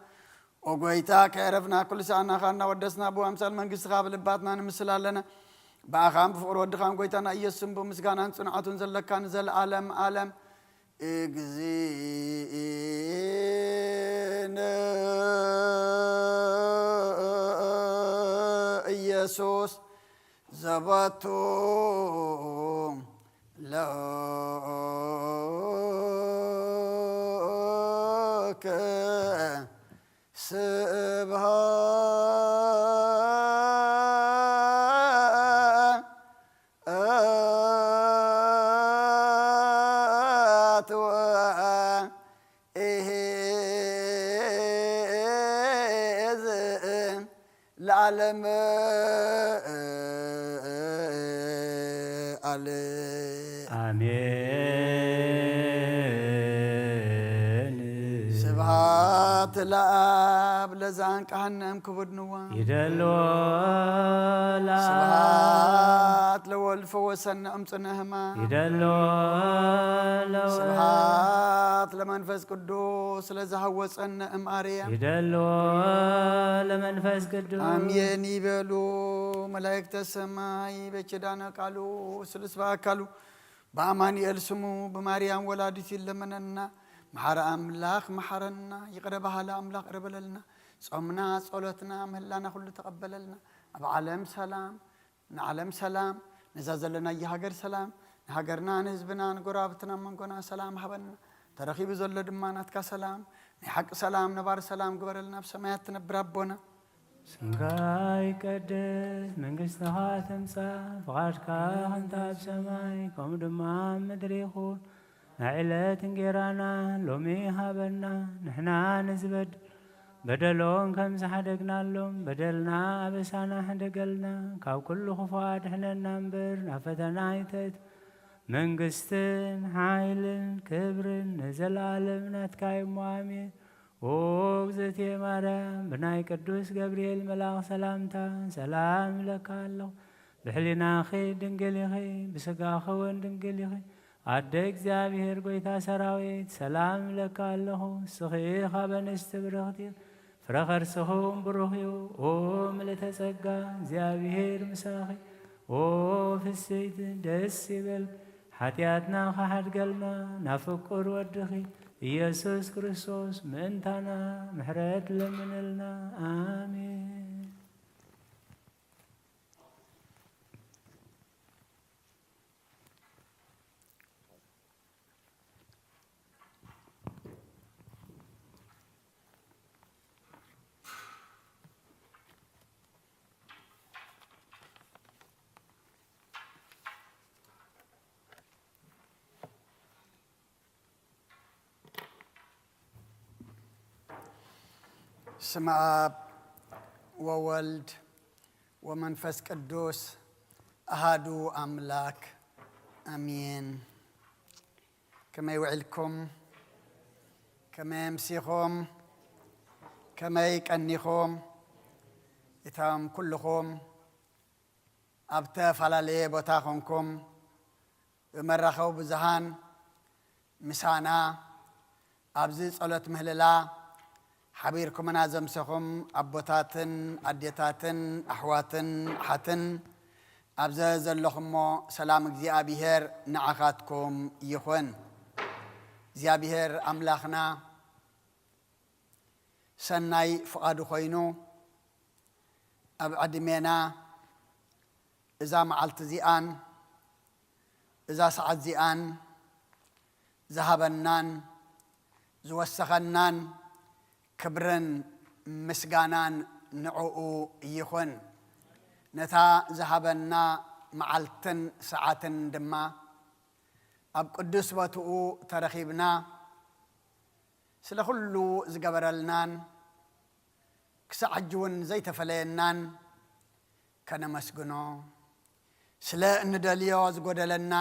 ኦ ጐይታ፣ ከየዕረፍና ኩሉ ሰዓት ናኻ እናወደስና ብኡ ኣምሳል መንግስትኻ ኣብ ልባትና ንምስል ኣለና። ብኣኻን ብፍቕሪ ወድኻን ጐይታና ኢየሱስን ብኡ ምስጋናን ጽንዓቱን ዘለካ ንዘለኣለም ኣለም። እግዚእነ ኢየሱስ ዘባቱ ለከ ስብሐት ወኢሄዝ ለዓለም ዓለም። አሜን። ስብሐት ለአብ ለዘአንቀሐነ እምክቡድ ንዋ። ይደሎ ለአብ። ስብሐት ለወልድ ፈወሰነ እምጽነ ሕማም። ይደሎ ለወልድ። ስብሐት ለመንፈስ ቅዱስ ለዘሐወጸነ እምአርያም። ይደሎ ለመንፈስ ቅዱስ። አሜን ይበሉ መላእክተ ሰማይ። በኪዳነ ቃሉ ስሉስ በአካሉ በአማኑኤል ስሙ ብማርያም ወላዲቱ ይለመነና። መሐረ አምላኽ መሐረና፣ ይቕረ በሃሊ አምላኽ ይቕረ በለልና። ጾምና፣ ጸሎትና፣ ምህላና ኩሉ ተቐበለልና። ኣብ ዓለም ሰላም፣ ንዓለም ሰላም፣ ነዛ ዘለናያ ሃገር ሰላም፣ ንሃገርና፣ ንህዝብና፣ ንጎረባብትና፣ መንጎና ሰላም ሃበና። ተረኺቡ ዘሎ ድማ ናትካ ሰላም፣ ናይ ሓቂ ሰላም፣ ነባሪ ሰላም ግበረልና። ኣብ ሰማያት ትነብር ኣቦና፣ ስምካ ይቀደስ፣ መንግስትኻ ትምጻእ፣ ፍቓድካ ከምቲ ኣብ ሰማይ ከምኡ ድማ ኣብ ምድሪ ይኹን። ናይ ዕለት እንጌራና ሎሚ ሃበና፣ ንሕና ንዝበድ በደሎም ከም ዝሓደግናሎም በደልና ኣበሳና ሕደገልና፣ ካብ ኩሉ ክፉእ ኣድሕነና እምበር ናብ ፈተና ኣይተእት። መንግስትን ሓይልን ክብርን ንዘለኣለም ናትካ እዩ እሞ ኣሜን። ኦ እግዝእትየ ማርያም፣ ብናይ ቅዱስ ገብርኤል መልኣኽ ሰላምታ ሰላም እብለካ ኣለኹ። ብሕሊናኺ ድንግል ኢኺ፣ ብስጋኺ እውን ድንግል ኢኺ። ኣደ እግዚኣብሔር ጐይታ ሰራዊት፣ ሰላም እብለካ ኣለኹ። ንስኺ ካብ ኣንስቲ ብርኽቲ ኢኺ፣ ፍረ ከርስኺ እውን ብሩኽ እዩ። ኦ ምልእተ ጸጋ፣ እግዚኣብሔር ምሳኺ። ኦ ፍስሕቲ፣ ደስ ይበል፣ ሓጢኣትና ክሓድገልና ናብ ፍቁር ወድኺ ኢየሱስ ክርስቶስ ምእንታና ምሕረት ለምንልና። ኣሜን። ስመ ኣብ ወወልድ ወመንፈስ ቅዱስ ኣሃዱ ኣምላክ ኣሜን። ከመይ ውዒልኩም? ከመይ ኣምሲኹም? ከመይ ቀኒኹም? እቶም ኩልኹም ኣብ ተፈላለየ ቦታ ኾንኩም ብመራኸቢ ብዙሃን ምሳና ኣብዚ ጸሎት ምህልላ ሓቢርኩምና ዘምሰኹም ኣቦታትን ኣዴታትን ኣሕዋትን ኣሓትን ኣብ ዘዘለኹሞ ሰላም እግዚኣብሔር ንዓኻትኩም ይኹን። እግዚኣብሔር ኣምላኽና ሰናይ ፍቓዱ ኮይኑ ኣብ ዕድሜና እዛ መዓልቲ እዚኣን እዛ ሰዓት እዚኣን ዝሃበናን ዝወሰኸናን ክብርን ምስጋናን ንዕኡ ይኹን። ነታ ዝሃበና መዓልትን ሰዓትን ድማ ኣብ ቅዱስ ቦትኡ ተረኺብና ስለ ኩሉ ዝገበረልናን ክሳዕ ሕጂ እውን ዘይተፈለየናን ከነመስግኖ፣ ስለ እንደልዮ ዝጎደለና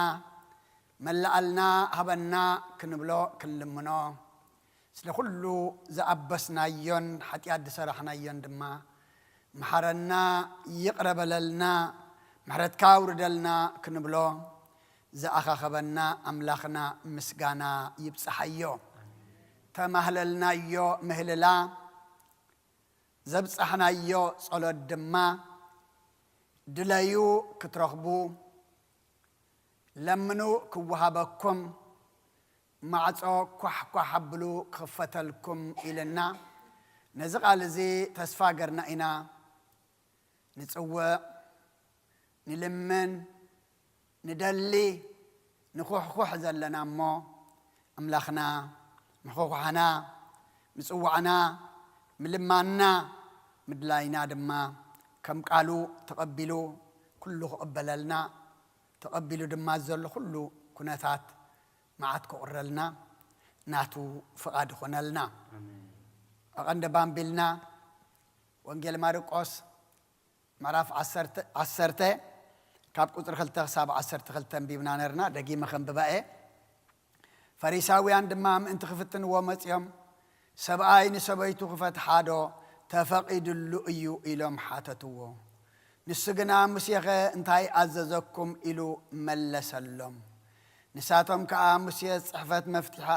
መላኣልና ሃበና ክንብሎ ክንልምኖ፣ ስለ ኩሉ ዝኣበስናዮን ሓጢኣት ዝሰራሕናዮን ድማ መሓረና፣ ይቕረ በለልና፣ ምሕረትካ ኣውርደልና ክንብሎ ዝኣኻኸበና ኣምላኽና ምስጋና ይብጽሓዮ። ተማህለልናዮ ምህልላ፣ ዘብጻሕናዮ ጸሎት ድማ ድለዩ ክትረኽቡ፣ ለምኑ ክወሃበኩም፣ ማዕጾ ኳሕ ኳሕ ኣብሉ ክኽፈተልኩም ኢልና ነዚ ቃል እዚ ተስፋ ገርና ኢና ንጽውዕ፣ ንልምን፣ ንደሊ፣ ንኹሕኩሕ ዘለና እሞ ኣምላኽና ምኹሕኳሕና፣ ምጽዋዕና፣ ምልማንና፣ ምድላይና ድማ ከም ቃሉ ተቐቢሉ ኩሉ ክቕበለልና፣ ተቐቢሉ ድማ ዘሎ ኩሉ ኩነታት መዓት ክቑረልና ናቱ ፍቓድ ይኾነልና። ኣቐንደ ባንቢልና ወንጌል ማርቆስ ምዕራፍ ዓሰርተ፣ ዓሰርተ ካብ ቁጽሪ ክልተ ክሳብ ዓሰርተ ክልተ ኣንቢብና ነርና። ደጊመ ከንብባ እየ። ፈሪሳውያን ድማ ምእንቲ ክፍትንዎ መጺኦም፣ "ሰብኣይ ንሰበይቱ ክፈትሓ ዶ ተፈቒዱሉ እዩ?" ኢሎም ሓተትዎ። ንሱ ግና፣ "ሙሴኸ እንታይ ኣዘዘኩም?" ኢሉ መለሰሎም። ንሳቶም ከኣ፣ "ሙሴ ጽሕፈት መፍትሒኣ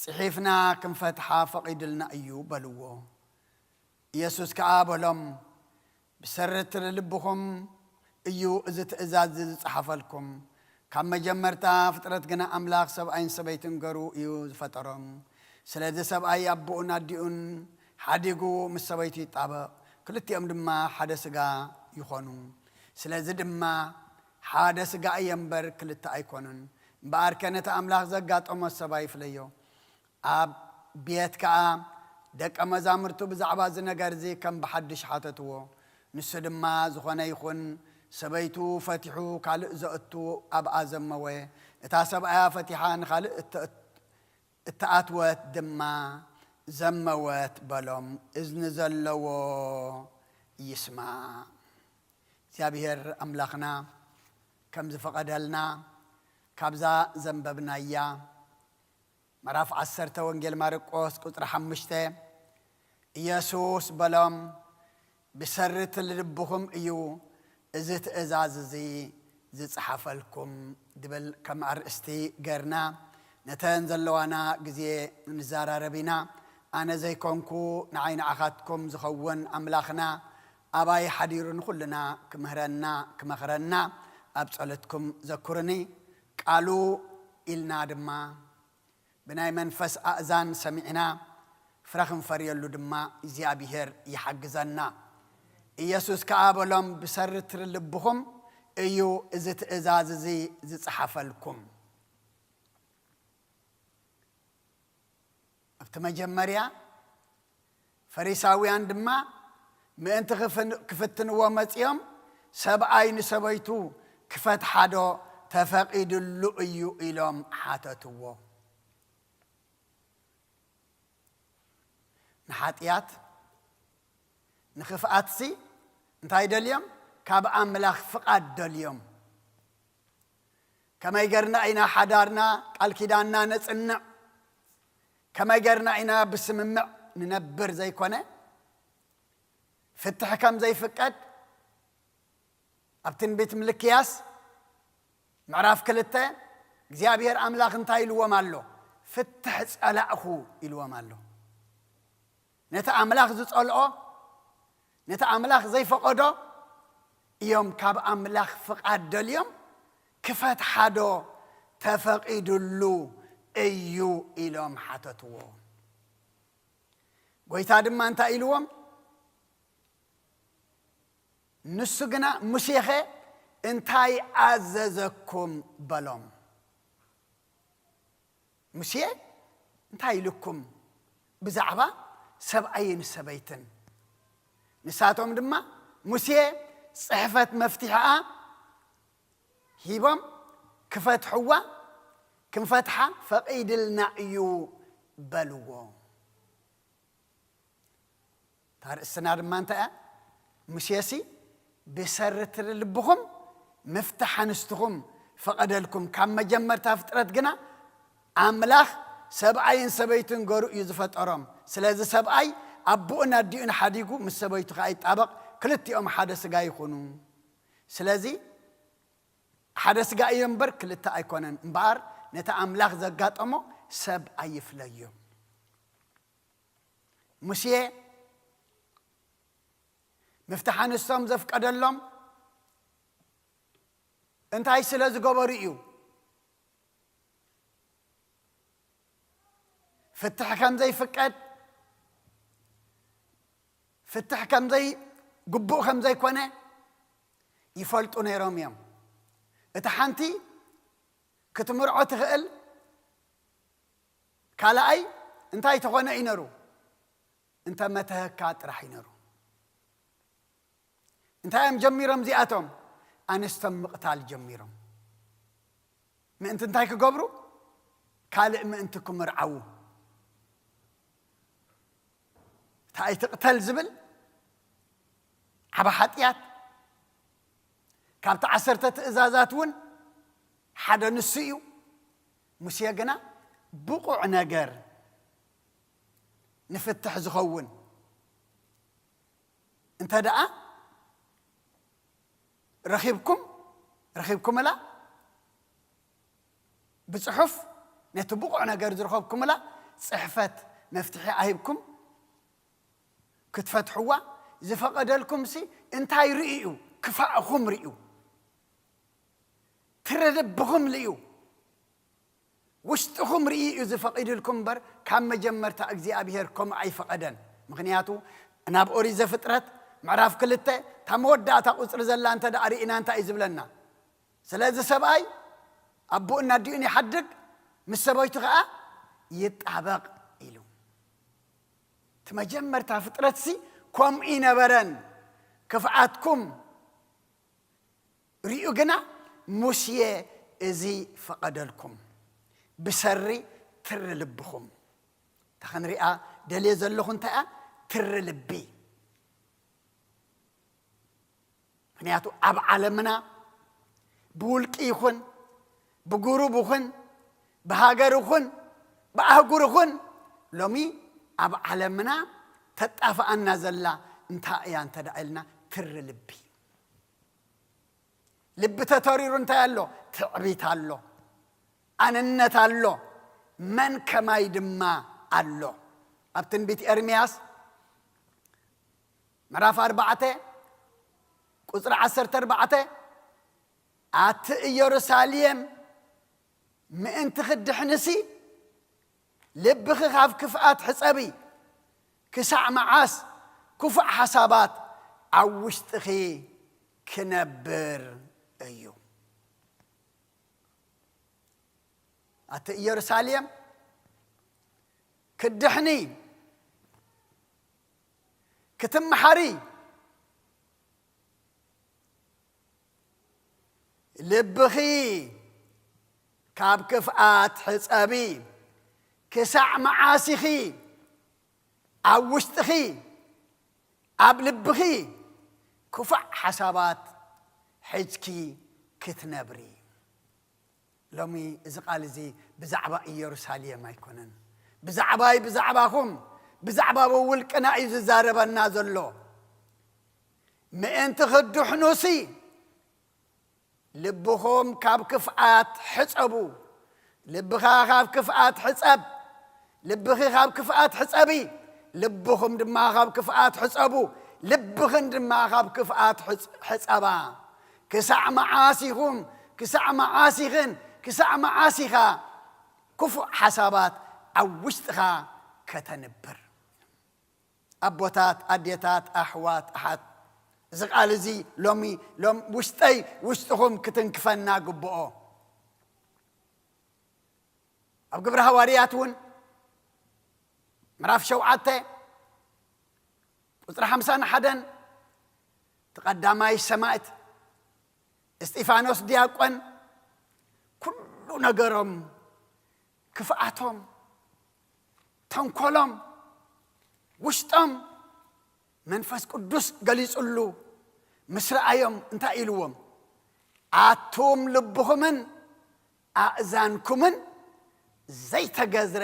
ጽሒፍና ክንፈትሓ ፈቒዱልና እዩ" በልዎ። ኢየሱስ ከኣ በሎም፣ "ብሰሪ ትሪ ልብኹም እዩ እዚ ትእዛዝ እዚ ዝጸሓፈልኩም። ካብ መጀመርታ ፍጥረት ግና ኣምላኽ ሰብኣይን ሰበይትን ገሩ እዩ ዝፈጠሮም። ስለዚ ሰብኣይ ኣቦኡን ኣዲኡን ሓዲጉ ምስ ሰበይቱ ይጣበቕ፣ ክልቲኦም ድማ ሓደ ስጋ ይኾኑ። ስለዚ ድማ ሓደ ስጋ እየ እምበር ክልተ ኣይኮኑን። እምበኣርከ ነቲ ኣምላኽ ዘጋጠሞ ሰብኣይ ይፍለዮ። ኣብ ቤት ከኣ ደቀ መዛሙርቱ ብዛዕባ እዚ ነገር እዚ ከም ብሓድሽ ሓተትዎ። ንሱ ድማ ዝኾነ ይኹን ሰበይቱ ፈቲሑ ካልእ ዘእቱ ኣብኣ ዘመወ፣ እታ ሰብኣያ ፈቲሓ ንኻልእ እተ-፣ እተኣትወት ድማ ዘመወት በሎም። እዝኒ ዘለዎ ይስማዕ። እግዚኣብሔር ኣምላኽና ከም ዝፈቐደልና ካብዛ ዘንበብናያ ምዕራፍ ዓሰርተ ወንጌል ማርቆስ ቁጽሪ ሓሙሽተ፣ ኢየሱስ በሎም፣ "ብሰሪ ትልብኹም እዩ እዚ ትእዛዝ እዚ ዝጸሓፈልኩም" ድብል ከም ኣርእስቲ ገርና ነተን ዘለዋና ግዜ ንዘራረብ ኢና። ኣነ ዘይኮንኩ ንዓይ ንዓኻትኩም ዝኸውን ኣምላኽና ኣባይ ሓዲሩ ንኹልና ክምህረና ክመኽረና ኣብ ጸሎትኩም ዘኩርኒ። ቃሉ ኢልና ድማ ብናይ መንፈስ ኣእዛን ሰሚዕና ፍረ ክንፈርየሉ ድማ እግዚኣብሔር ይሓግዘና። ኢየሱስ ከኣ በሎም፣ "ብሰሪ ትሪ ልብኹም እዩ እዚ ትእዛዝ እዚ ዝጸሓፈልኩም።" ኣብቲ መጀመርያ ፈሪሳውያን ድማ ምእንቲ ክፍን-፣ ክፍትንዎ መጺኦም፣ "ሰብኣይ ንሰበይቱ ክፈትሓዶ ተፈቒድሉ እዩ?" ኢሎም ሓተትዎ። ንሓጢኣት፣ ንኽፍኣትሲ እንታይ ደልዮም? ካብ ኣምላኽ ፍቓድ ደልዮም። ከመይ ገርና ኢና ሓዳርና፣ ቃል ኪዳንና ነጽንዕ? ከመይ ገርና ኢና ብስምምዕ ንነብር ዘይኮነ፣ ፍትሕ ከም ዘይፍቀድ ኣብ ትንቢት ምልክያስ ምዕራፍ ክልተ እግዚኣብሔር ኣምላኽ እንታይ ኢልዎም ኣሎ? "ፍትሕ ጸላእኹ" ኢልዎም ኣሎ። ነቲ ኣምላኽ ዝጸልኦ፣ ነቲ ኣምላኽ ዘይፈቐዶ እዮም ካብ ኣምላኽ ፍቓድ ደልዮም፣ "ክፈትሓዶ ተፈቒዱሉ እዩ?" ኢሎም ሓተትዎ። ጎይታ ድማ እንታይ ኢልዎም? ንሱ ግና፣ "ሙሴኸ እንታይ ኣዘዘኩም?" በሎም። "ሙሴ እንታይ ኢልኩም ብዛዕባ ሰብኣይን ሰበይትን?" ንሳቶም ድማ፣ "ሙሴ ጽሕፈት መፍትሒኣ ሂቦም ክፈትሕዋ፣ ክንፈትሓ ፈቒድልና እዩ" በልዎ። እታ ርእስና ድማ እንታይ እያ? ሙሴሲ ብሰሪ ትሪ ልብኹም ምፍታሕ ኣንስትኹም ፈቐደልኩም። ካብ መጀመርታ ፍጥረት ግና ኣምላኽ ሰብኣይን ሰበይትን ገሩ እዩ ዝፈጠሮም። ስለዚ ሰብኣይ ኣቦኡን ኣዲኡን ሓዲጉ ምስ ሰበይቱ ኸኣ ይጣበቕ፣ ክልቲኦም ሓደ ስጋ ይኹኑ። ስለዚ ሓደ ስጋ እዮም እምበር ክልተ ኣይኮነን። እምበኣር ነቲ ኣምላኽ ዘጋጠሞ ሰብ ኣይፍለዮ። ሙሴ ምፍታሕ ኣንስቶም ዘፍቀደሎም እንታይ ስለ ዝገበሩ እዩ? ፍትሕ ከም ዘይፍቀድ፣ ፍትሕ ከም ዘይ-፣ ግቡእ ከም ዘይኮነ ይፈልጡ ነይሮም እዮም። እታ ሓንቲ ክትምርዖ ትኽእል፣ ካልኣይ እንታይ ተኾነ እዩ ነሩ? እንተ መተህካ ጥራሕ እዩ ነሩ። እንታይ እዮም ጀሚሮም እዚኣቶም? ኣንስቶም ምቕታል ጀሚሮም። ምእንቲ እንታይ ክገብሩ? ካልእ ምእንቲ ክምርዓዉ። እታ ኣይትቕተል ዝብል ዓቢ ሓጢኣት። ካብቲ ዓሰርተ ትእዛዛት እውን ሓደ ንሱ እዩ። ሙሴ ግና ብቑዕ ነገር ንፍትሕ ዝኸውን እንተ ደኣ ረኺብኩም፣ ረኺብኩምላ ብጽሑፍ ነቲ ብቑዕ ነገር ዝረኸብኩምላ ጽሕፈት መፍትሒ ኣሂብኩም ክትፈትሕዋ ዝፈቐደልኩምሲ እንታይ ርእዩ እዩ? ክፋእኹም ርእዩ፣ ትሪ ልብኹም ልዩ፣ ውሽጥኹም ርእዩ እዩ ዝፈቒድልኩም እምበር ካብ መጀመርታ እግዚኣብሄር ከምኡ ኣይፈቐደን። ምኽንያቱ ናብ ኦሪት ዘፍጥረት ምዕራፍ ክልተ እታ መወዳእታ ቁጽሪ ዘላ እንተ ደኣ ርኢና እንታይ እዩ ዝብለና? ስለዚ ሰብኣይ ኣቦኡን ኣዲኡን ይሓድግ፣ ምስ ሰበይቱ ኸኣ ይጣበቕ ኢሉ። መጀመርታ ፍጥረትሲ ከምኡ ይነበረን። ክፍኣትኩም ሪኡ ግና ሙሴ እዚ ፈቐደልኩም፣ ብሰሪ ትሪ ልብኹም። እታ ክንሪኣ ደልየ ዘለኹ እንታይ እያ? ትሪ ልቢ። ምኽንያቱ ኣብ ዓለምና ብውልቂ ይኹን፣ ብጉሩብ ይኹን፣ ብሃገር ይኹን፣ ብኣህጉር ይኹን፣ ሎሚ ኣብ ዓለምና ተጣፍኣና ዘላ እንታይ እያ እንተ ደኣ ኢልና፣ ትሪ ልቢ። ልቢ ተተሪሩ እንታይ ኣሎ? ትዕቢት ኣሎ፣ ኣንነት ኣሎ፣ መን ከማይ ድማ ኣሎ። ኣብ ትንቢት ኤርምያስ ምዕራፍ ኣርባዕተ ቁጽሪ ዓሰርተ ኣርባዕተ፣ ኣቲ ኢየሩሳሌም፣ ምእንቲ ክትድሕንሲ ልብኺ ካብ ክፍኣት ሕጸቢ፣ ክሳዕ መዓስ ክፉእ ሓሳባት ኣብ ውሽጥኺ ክነብር እዩ? ኣቲ ኢየሩሳሌም፣ ክትድሕኒ፣ ክትመሓሪ፣ ልብኺ ካብ ክፍኣት ሕጸቢ። ክሳዕ መዓስ ኢኺ ኣብ ውሽጥኺ፣ ኣብ ልብኺ ክፉእ ሓሳባት ሒዝኪ ክትነብሪ? ሎሚ እዚ ቃል እዚ ብዛዕባ ኢየሩሳሌም ኣይኮነን። ብዛዕባይ፣ ብዛዕባኹም፣ ብዛዕባ ውልቅና እዩ ዝዛረበና ዘሎ። ምእንቲ ክትድሕኑሲ፣ ልብኹም ካብ ክፍኣት ሕጸቡ። ልብኻ ካብ ክፍኣት ሕጸብ። ልብኺ ካብ ክፍኣት ሕጸቢ። ልብኹም ድማ ካብ ክፍኣት ሕጸቡ። ልብኽን ድማ ካብ ክፍኣት ሕጽ-፣ ሕጸባ። ክሳዕ መዓስ ኢኹም፣ ክሳዕ መዓስ ኢኽን፣ ክሳዕ መዓስ ኢኻ ክፉእ ሓሳባት ኣብ ውሽጥኻ ከተንብር? ኣቦታት፣ ኣዴታት፣ ኣሕዋት፣ ኣሓት፣ እዚ ቃል እዚ ሎሚ፣ ሎም-፣ ውሽጠይ፣ ውሽጥኹም ክትንክፈና ግብኦ። ኣብ ግብሪ ሃዋርያት እውን ምዕራፍ ሸውዓተ ቁጽሪ ሓምሳን ሓደን፣ እቲ ቀዳማይ ሰማዕት እስጢፋኖስ ዲያቆን፣ ኩሉ ነገሮም፣ ክፍኣቶም፣ ተንኮሎም፣ ውሽጦም መንፈስ ቅዱስ ገሊጹሉ ምስ ረኣዮም እንታይ ኢልዎም? ኣቱም ልብኹምን ኣእዛንኩምን ዘይተገዝረ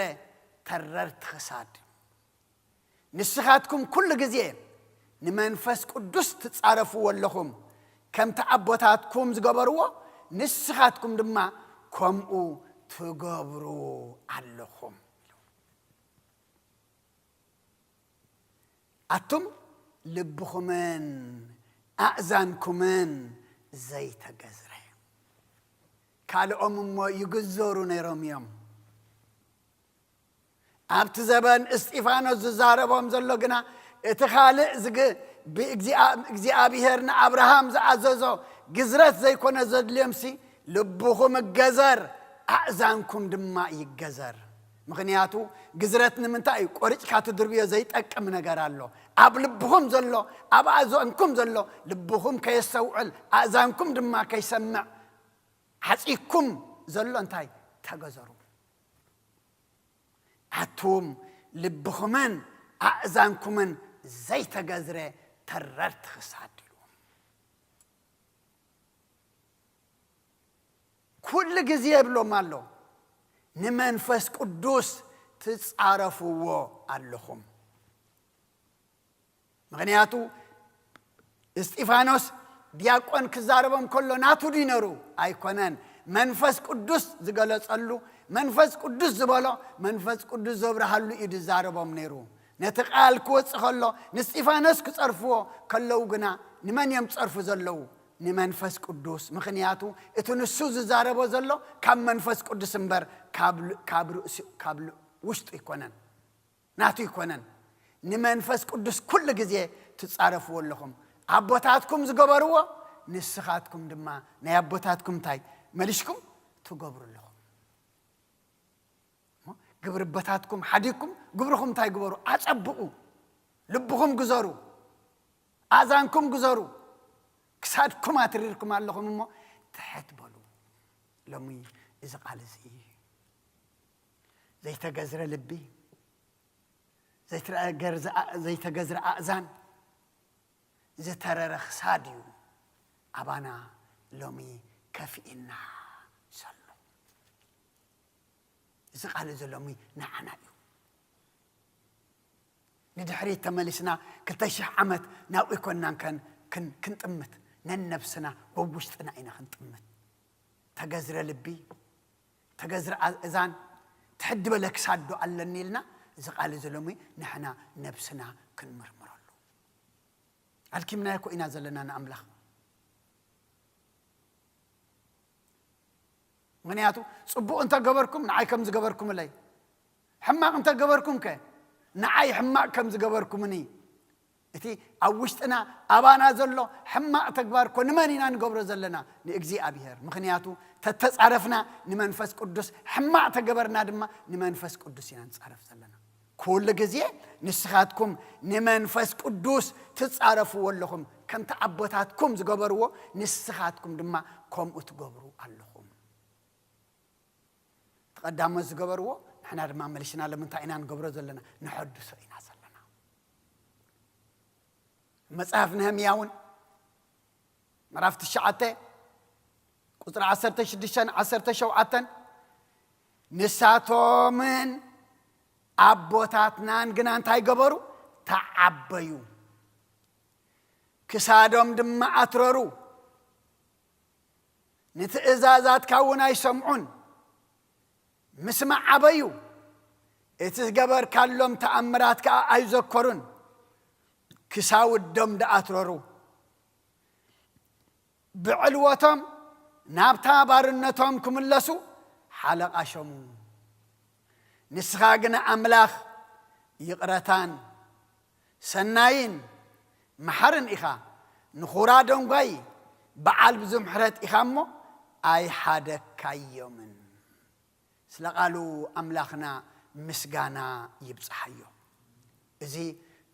ተረርቲ ክሳድ፣ ንስኻትኩም ኩሉ ግዜ ንመንፈስ ቅዱስ ትጻረፍዎ ኣለኹም፣ ከምቲ ኣቦታትኩም ዝገበርዎ ንስኻትኩም ድማ ከምኡ ትገብሩ ኣለኹም። ኣቱም ልብኹምን ኣእዛንኩምን ዘይተገዝረ። ካልኦም እሞ ይግዘሩ ነይሮም እዮም። ኣብቲ ዘበን እስጢፋኖስ ዝዛረቦም ዘሎ ግና፣ እቲ ካልእ ዝግ-፣ ብእግዚኣ-፣ እግዚኣብሔር ንኣብርሃም ዝኣዘዞ ግዝረት ዘይኮነ ዘድልዮምሲ፣ ልብኹም እገዘር፣ ኣእዛንኩም ድማ ይገዘር። ምኽንያቱ ግዝረት ንምንታይ እዩ? ቆሪጭካ ትድርብዮ ዘይጠቅም ነገር ኣሎ። ኣብ ልብኹም ዘሎ፣ ኣብ ኣእዛንኩም ዘሎ፣ ልብኹም ከየስተውዕል፣ ኣእዛንኩም ድማ ከይሰምዕ፣ ዓጺኩም ዘሎ እንታይ? ተገዘሩ። ኣቱም ልብኹምን ኣእዛንኩምን ዘይተገዝረ ተረርቲ ክሳድ ኢልዎም። ኩሉ ግዜ ይብሎም ኣሎ፣ ንመንፈስ ቅዱስ ትጻረፍዎ ኣለኹም። ምኽንያቱ እስጢፋኖስ ዲያቆን ክዛረቦም ከሎ ናቱ ድዩ ነሩ? ኣይኮነን። መንፈስ ቅዱስ ዝገለጸሉ፣ መንፈስ ቅዱስ ዝበሎ፣ መንፈስ ቅዱስ ዘብርሃሉ እዩ ዝዛረቦም ነይሩ። ነቲ ቃል ክወጽእ ከሎ፣ ንእስጢፋኖስ ክጸርፍዎ ከለዉ ግና፣ ንመን እዮም ዝጸርፉ ዘለዉ? ንመንፈስ ቅዱስ። ምኽንያቱ እቲ ንሱ ዝዛረቦ ዘሎ ካብ መንፈስ ቅዱስ እምበር ካብ ል-፣ ካብ ርእሲ-፣ ካብ ል-፣ ውሽጡ ኣይኮነን። ናቱ ኣይኮነን። ንመንፈስ ቅዱስ ኩሉ ግዜ ትጻረፍዎ ኣለኹም። ኣቦታትኩም ዝገበርዎ ንስኻትኩም ድማ ናይ ኣቦታትኩም እንታይ መሊሽኩም ትገብሩ ኣለኹም። እሞ ግብሪ ኣቦታትኩም ሓዲግኩም ግብርኹም እንታይ ግበሩ? ኣጸብቑ። ልብኹም ግዘሩ፣ ኣእዛንኩም ግዘሩ፣ ክሳድኩም ኣትሪርኩም ኣለኹም እሞ ትሕት በሉ። ሎሚ እዚ ቃል እዚ ዘይተገዝረ ልቢ፣ ዘይተገዝረ ኣእዛን፣ ዝተረረ ክሳድ እዩ ኣባና ሎሚ ከፊእና ዘሎ። እዚ ቃል እዚ ሎሚ ንዓና እዩ። ንድሕሪት ተመሊስና ክልተ ሽሕ ዓመት ናብ ኢኮናን ከን ክንጥምት፣ ነነብስና ብውሽጥና ኢና ክንጥምት። ተገዝረ ልቢ፣ ተገዝረ ኣእዛን፣ ትሕድ በለ ክሳዶ ኣለኒ ኢልና እዚ ቃል እዚ ሎሚ ንሕና ነብስና ክንምርምረሉ። ኣልኪምናዮ እኮ ኢና ዘለና ንኣምላኽ። ምኽንያቱ ጽቡቕ እንተገበርኩም ንዓይ ከም ዝገበርኩምለይ፣ ሕማቕ እንተገበርኩም ከ ንዓይ ሕማቕ ከም ዝገበርኩምኒ። እቲ ኣብ ውሽጥና ኣባና ዘሎ ሕማቕ ተግባር እኮ ንመን ኢና ንገብሮ ዘለና? ንእግዚኣብሔር። ምኽንያቱ ተተጻረፍና ንመንፈስ ቅዱስ፣ ሕማቕ ተገበርና ድማ ንመንፈስ ቅዱስ ኢና ንጻረፍ ዘለና። ኩሉ ግዜ ንስኻትኩም ንመንፈስ ቅዱስ ትጻረፍዎ ኣለኹም። ከምቲ ኣቦታትኩም ዝገበርዎ ንስኻትኩም ድማ ከምኡ ትገብሩ ኣለኹም። እቲ ቀዳሞት ዝገበርዎ ንሕና ድማ መሊስና ሎሚ እንታይ ኢና ንገብሮ ዘለና? ንሐድሶ ኢና ዘለና። መጽሓፍ ነህምያ እውን ምዕራፍ ትሽዓተ ቁጽሪ ዓሰርተ ሽዱሽተን ዓሰርተ ሸውዓተን፣ ንሳቶምን ኣቦታትናን ግና እንታይ ገበሩ? ተዓበዩ፣ ክሳዶም ድማ ኣትረሩ፣ ንትእዛዛትካ እውን ኣይሰምዑን። ምስማዕ ኣበዩ፣ እቲ ዝገበርካሎም ተኣምራት ከኣ ኣይዘከሩን። ክሳውዶም ደኣትረሩ፣ ብዕልወቶም ናብታ ባርነቶም ክምለሱ ሓለቓ ሸሙ። ንስኻ ግና ኣምላኽ ይቕረታን ሰናይን መሓርን ኢኻ፣ ንኹራ ደንጓይ በዓል ብዙሕ ምሕረት ኢኻ እሞ ኣይሓደግካዮምን። ስለ ቃሉ ኣምላኽና ምስጋና ይብጽሓዮ። እዚ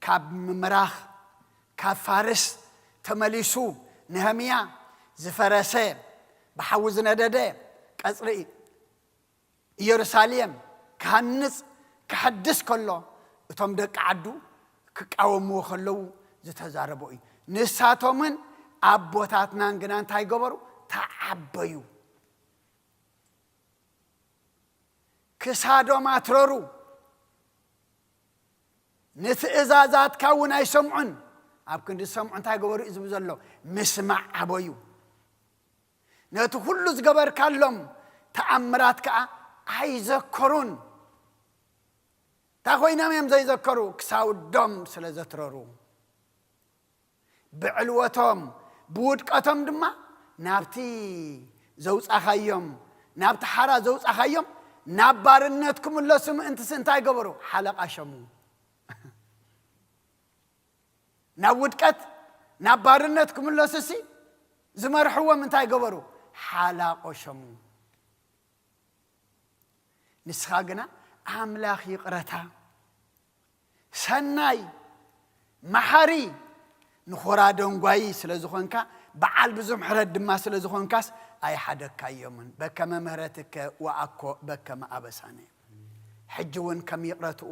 ካብ ምምራኽ፣ ካብ ፋርስ ተመሊሱ ነህምያ ዝፈረሰ፣ ብሓዊ ዝነደደ ቀጽሪ ኢየሩሳሌም ክሃንጽ ክሐድስ ከሎ፣ እቶም ደቂ ዓዱ ክቃወምዎ ከለዉ ዝተዛረቦ እዩ። ንሳቶምን ኣቦታትናን ግና እንታይ ገበሩ? ተዓበዩ። ክሳዶም ኣትረሩ። ንትእዛዛትካ እውን ኣይሰምዑን። ኣብ ክንዲ ዝሰምዑ እንታይ ገበሩ እዩ ዝብል ዘሎ? ምስማዕ ኣበዩ። ነቲ ኩሉ ዝገበርካሎም ተኣምራት ከኣ ኣይዘከሩን። እንታይ ኮይኖም እዮም ዘይዘከሩ? ክሳውዶም ስለ ዘትረሩ። ብዕልወቶም፣ ብውድቀቶም ድማ ናብቲ ዘውጻኻዮም፣ ናብቲ ሓራ ዘውጻኻዮም፣ ናብ ባርነት ክምለሱ ምእንትስ እንታይ ገበሩ? ሓለቓ ሸሙ። ናብ ውድቀት፣ ናብ ባርነት ክምለሱሲ ዝመርሕዎም እንታይ ገበሩ? ሓላቆ ሸሙ። ንስኻ ግና ኣምላኽ ይቕረታ፣ ሰናይ፣ መሓሪ፣ ንኹራ ደንጓዪ ስለ ዝኾንካ፣ በዓል ብዙሕ ምሕረት ድማ ስለ ዝኾንካስ ኣይሓደግካዮምን። በከመ ምሕረትከ ወኣኮ በከመ ኣበሳነ። ሕጂ እውን ከም ይቕረትኡ፣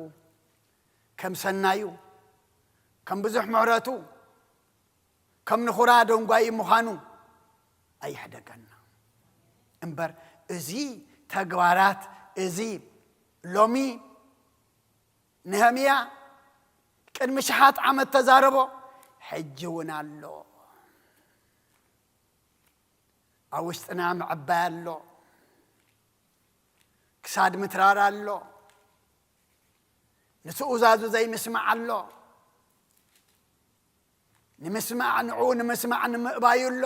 ከም ሰናዩ፣ ከም ብዙሕ ምሕረቱ፣ ከም ንኹራ ደንጓዪ ምዃኑ ኣይሕደገና። እምበር እዚ ተግባራት እዚ ሎሚ ነህምያ ቅድሚ ሽሓት ዓመት ተዛረቦ፣ ሕጂ እውን ኣሎ። ኣብ ውሽጥና ምዕባይ ኣሎ። ክሳድ ምትራር ኣሎ። ንትእዛዙ ዘይምስማዕ ኣሎ። ንምስማዕ፣ ንዕኡ ንምስማዕ ንምእባዩ ኣሎ።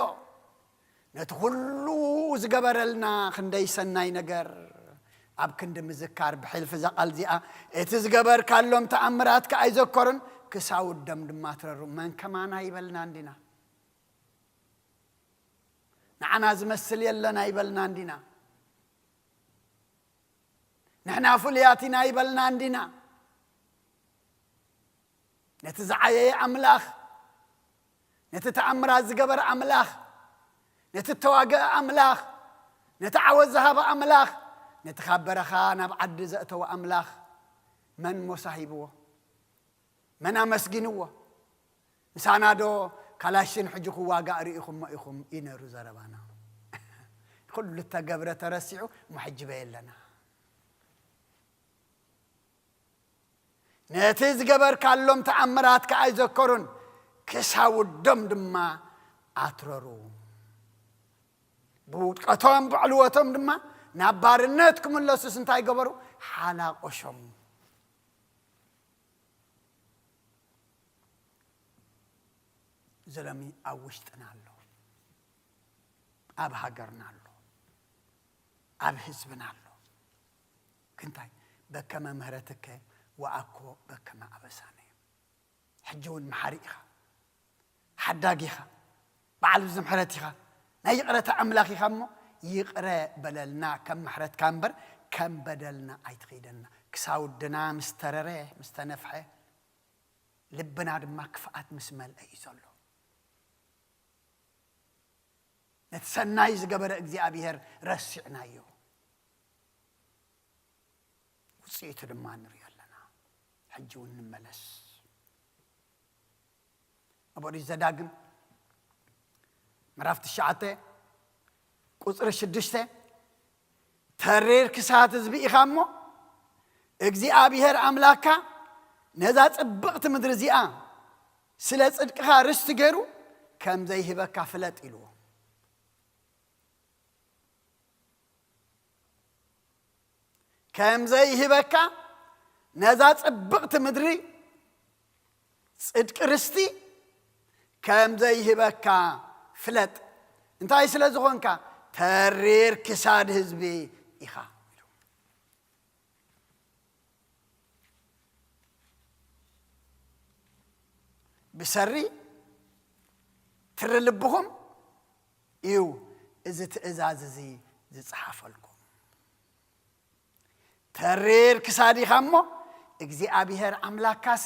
ነቲ ኩሉ ዝገበረልና ክንደይ ሰናይ ነገር ኣብ ክንዲ ምዝካር፣ ብሕልፊ እዛ ቃል እዚኣ፣ እቲ ዝገበርካሎም ተኣምራትካ ኣይዘከሩን፣ ክሳውዶም ድማ ትረሩ። መን ከማና ይበልና እንዲና? ንዓና ዝመስል የለን ኣይበልና እንዲና? ንሕና ፍሉያት ኢና ይበልና እንዲና? ነቲ ዝዓየየ ኣምላኽ፣ ነቲ ተኣምራት ዝገበረ ኣምላኽ፣ ነቲ እተዋግአ ኣምላኽ፣ ነቲ ዓወት ዝሃበ ኣምላኽ፣ ነቲ ካብ በረኻ ናብ ዓዲ ዘእተወ ኣምላኽ መን ሞሳ ሂብዎ? መን ኣመስጊንዎ? ምሳና ዶ ካላሽን ሕጂ ክዋጋእ ርኢኹሞ ኢኹም? እዩ ነይሩ ዘረባና። ኩሉ እተገብረ ተረሲዑ፣ እሞ ሕጂ በይ ኣለና። ነቲ ዝገበርካሎም ተኣምራት ከኣ ኣይዘከሩን፣ ክሳውዶም ድማ ኣትረሩ። ብውድቀቶም ብዕልወቶም ድማ ናብ ባርነት ክምለሱስ እንታይ ገበሩ? ሓላቆሾም። እዚ ሎሚ ኣብ ውሽጥና ኣሎ፣ ኣብ ሃገርና ኣሎ፣ ኣብ ህዝብና ኣሎ። ክንታይ በከመ ምህረትከ ወኣኮ በከመ ኣበሳነ። ሕጂ እውን መሓሪ ኢኻ፣ ሓዳጊ ኢኻ፣ በዓል ብዙ ምሕረት ኢኻ፣ ናይ ይቕረታ ኣምላኽ ኢኻ እሞ ይቕረ በለልና፣ ከም ምሕረትካ እምበር ከም በደልና ኣይትኺደና። ክሳውድና ምስ ተረረ፣ ምስ ተነፍሐ፣ ልብና ድማ ክፍኣት ምስ መልአ እዩ ዘሎ። ነቲ ሰናይ ዝገበረ እግዚኣብሔር ረሲዕናዮ። ውጽኢቱ ድማ ንሪኦ ኣለና። ሕጂ እውን ንመለስ። ኣብ ኦሪት ዘዳግም ምዕራፍ ትሽዓተ ቁጽሪ ሽዱሽተ፣ ተሪር ክሳድ ህዝቢ ኢኻ እሞ፣ እግዚኣብሔር ኣምላኽካ ነዛ ጽብቕቲ ምድሪ እዚኣ ስለ ጽድቅኻ ርስቲ ገይሩ ከም ዘይህበካ ፍለጥ ኢልዎ። ከም ዘይህበካ፣ ነዛ ጽብቕቲ ምድሪ ጽድቂ ርስቲ ከም ዘይህበካ ፍለጥ። እንታይ ስለ ዝኾንካ? ተሪር ክሳድ ህዝቢ ኢኻ። ብሰሪ ትሪ ልብኹም እዩ እዚ ትእዛዝ እዚ ዝጸሓፈልኩም። ተሪር ክሳድ ኢኻ እሞ፣ እግዚኣብሔር ኣምላክካሲ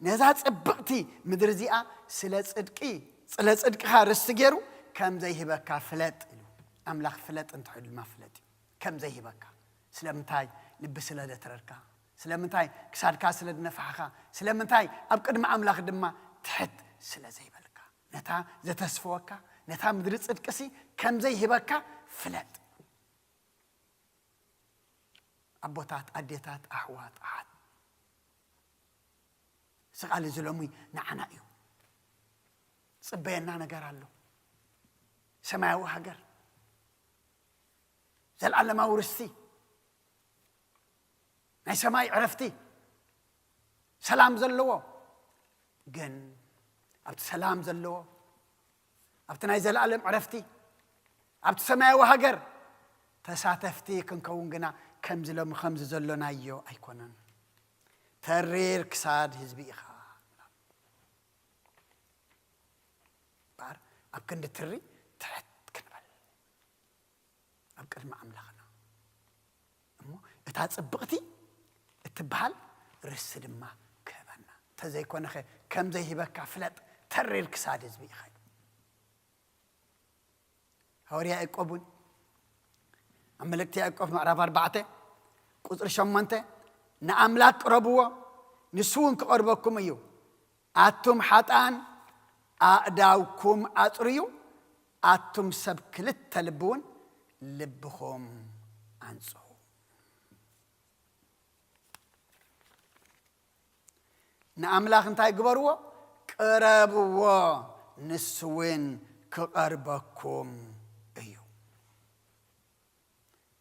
ነዛ ጽብቕቲ ምድሪ እዚኣ ስለ ጽድቂ፣ ስለ ጽድቅኻ ርስቲ ገይሩ ከም ዘይህበካ ፍለጥ ኢሉ። ኣምላኽ ፍለጥ እንተኾይኑ ድማ ፍለጥ እዩ። ከም ዘይህበካ። ስለምንታይ? ልቢ ስለ ዘትረርካ። ስለምንታይ? ክሳድካ ስለ ዝነፋሕኻ። ስለምንታይ? ኣብ ቅድሚ ኣምላኽ ድማ ትሕት ስለ ዘይበልካ። ነታ ዘተስፈወካ፣ ነታ ምድሪ ጽድቅሲ ከም ዘይህበካ ፍለጥ። ኣቦታት፣ ኣዴታት፣ ኣሕዋት፣ ኣሓት፣ እዚ ቃል እዚ ሎሚ ንዓና እዩ። ጽበየና ነገር ኣሎ። ሰማያዊ ሃገር፣ ዘልኣለማዊ ርስቲ፣ ናይ ሰማይ ዕረፍቲ፣ ሰላም ዘለዎ። ግን ኣብቲ ሰላም ዘለዎ፣ ኣብቲ ናይ ዘላለም ዕረፍቲ፣ ኣብቲ ሰማያዊ ሃገር ተሳተፍቲ ክንከውን ግና ከምዚ ሎሚ ከምዚ ዘሎናዮ ኣይኮነን። ተሪር ክሳድ ህዝቢ ኢኻ። እምበኣር ኣብ ክንዲ ትሪ ትሕት ክንበል ኣብ ቅድሚ ኣምላኽና። እሞ እታ ጽብቕቲ እትበሃል ርስቲ ድማ ክህበና። እንተዘይኮነኸ ከም ዘይህበካ ፍለጥ፣ ተሪር ክሳድ ህዝቢ ኢኻ ኢሉ። ሃዋርያ ያዕቆብ እውን ኣብ መልእክቲ ያዕቆብ ምዕራፍ ኣርባዕተ ቁጽሪ ሸሞንተ፣ ንኣምላኽ ቅረብዎ፣ ንሱ እውን ክቐርበኩም እዩ። ኣቱም ሓጥኣን ኣእዳውኩም ኣጽርዩ፣ ኣቱም ሰብ ክልተ ልቢ እውን ልብኹም ኣንጽሁ። ንኣምላኽ እንታይ ግበርዎ? ቅረብዎ፣ ንሱ እውን ክቐርበኩም እዩ።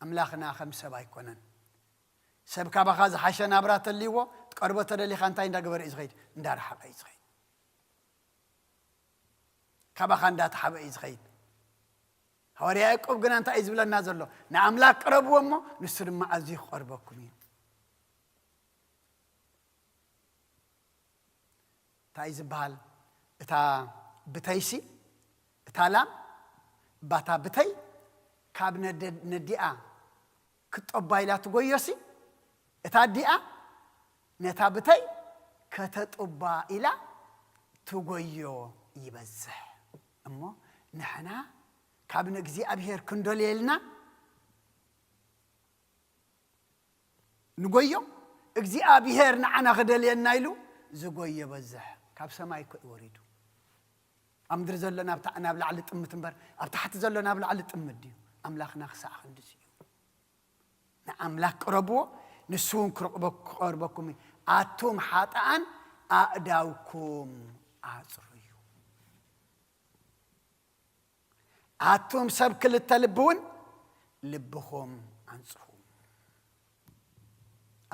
ኣምላኽና ከም ሰብ ኣይኮነን። ሰብ ካባኻ ዝሓሸ ናብራ ተልይዎ፣ ትቀርቦ ተደሊኻ እንታይ እንዳገበረ እዩ ዝኸይድ? እንዳረሓቐ እዩ ዝኸይድ። ካባኻ እንዳተሓበ እዩ ዝኸይድ። ሃዋርያ ያዕቆብ ግና እንታይ እዩ ዝብለና ዘሎ? ንኣምላኽ ቅረብዎ እሞ ንሱ ድማ ኣዝዩ ክቐርበኩም እዩ። እንታይ እዩ ዝበሃል? እታ ብተይሲ፣ እታ ላም ባታ ብተይ ካብ ነደ-፣ ነዲኣ ክትጠባ ኢላ ትጎዮሲ፣ እታ ኣዲኣ ነታ ብተይ ከተጥባ ኢላ ትጎዮ ይበዝሕ። እሞ ንሕና ካብ ንእግዚኣብሔር ክንደልየልና ንጎዮ፣ እግዚኣብሔር ንዓና ክደልየና ኢሉ ዝጎዮ በዝሕ። ካብ ሰማይ እኮ እዩ ወሪዱ። ኣብ ምድሪ ዘሎ ናብ ታ-፣ ናብ ላዕሊ ጥምት እምበር፣ ኣብ ታሕቲ ዘሎ ናብ ላዕሊ ጥምት ድዩ? ኣምላኽና ክሳዕ ክንድዚ እዩ። ንኣምላኽ ቅረብዎ፣ ንሱ እውን ክረቕበ-፣ ክቐርበኩም እዩ። ኣቱም ሓጥኣን ኣእዳውኩም ኣጽርዩ። ኣቱም ሰብ ክልተ ልቢ እውን ልብኹም ኣንጽሁ።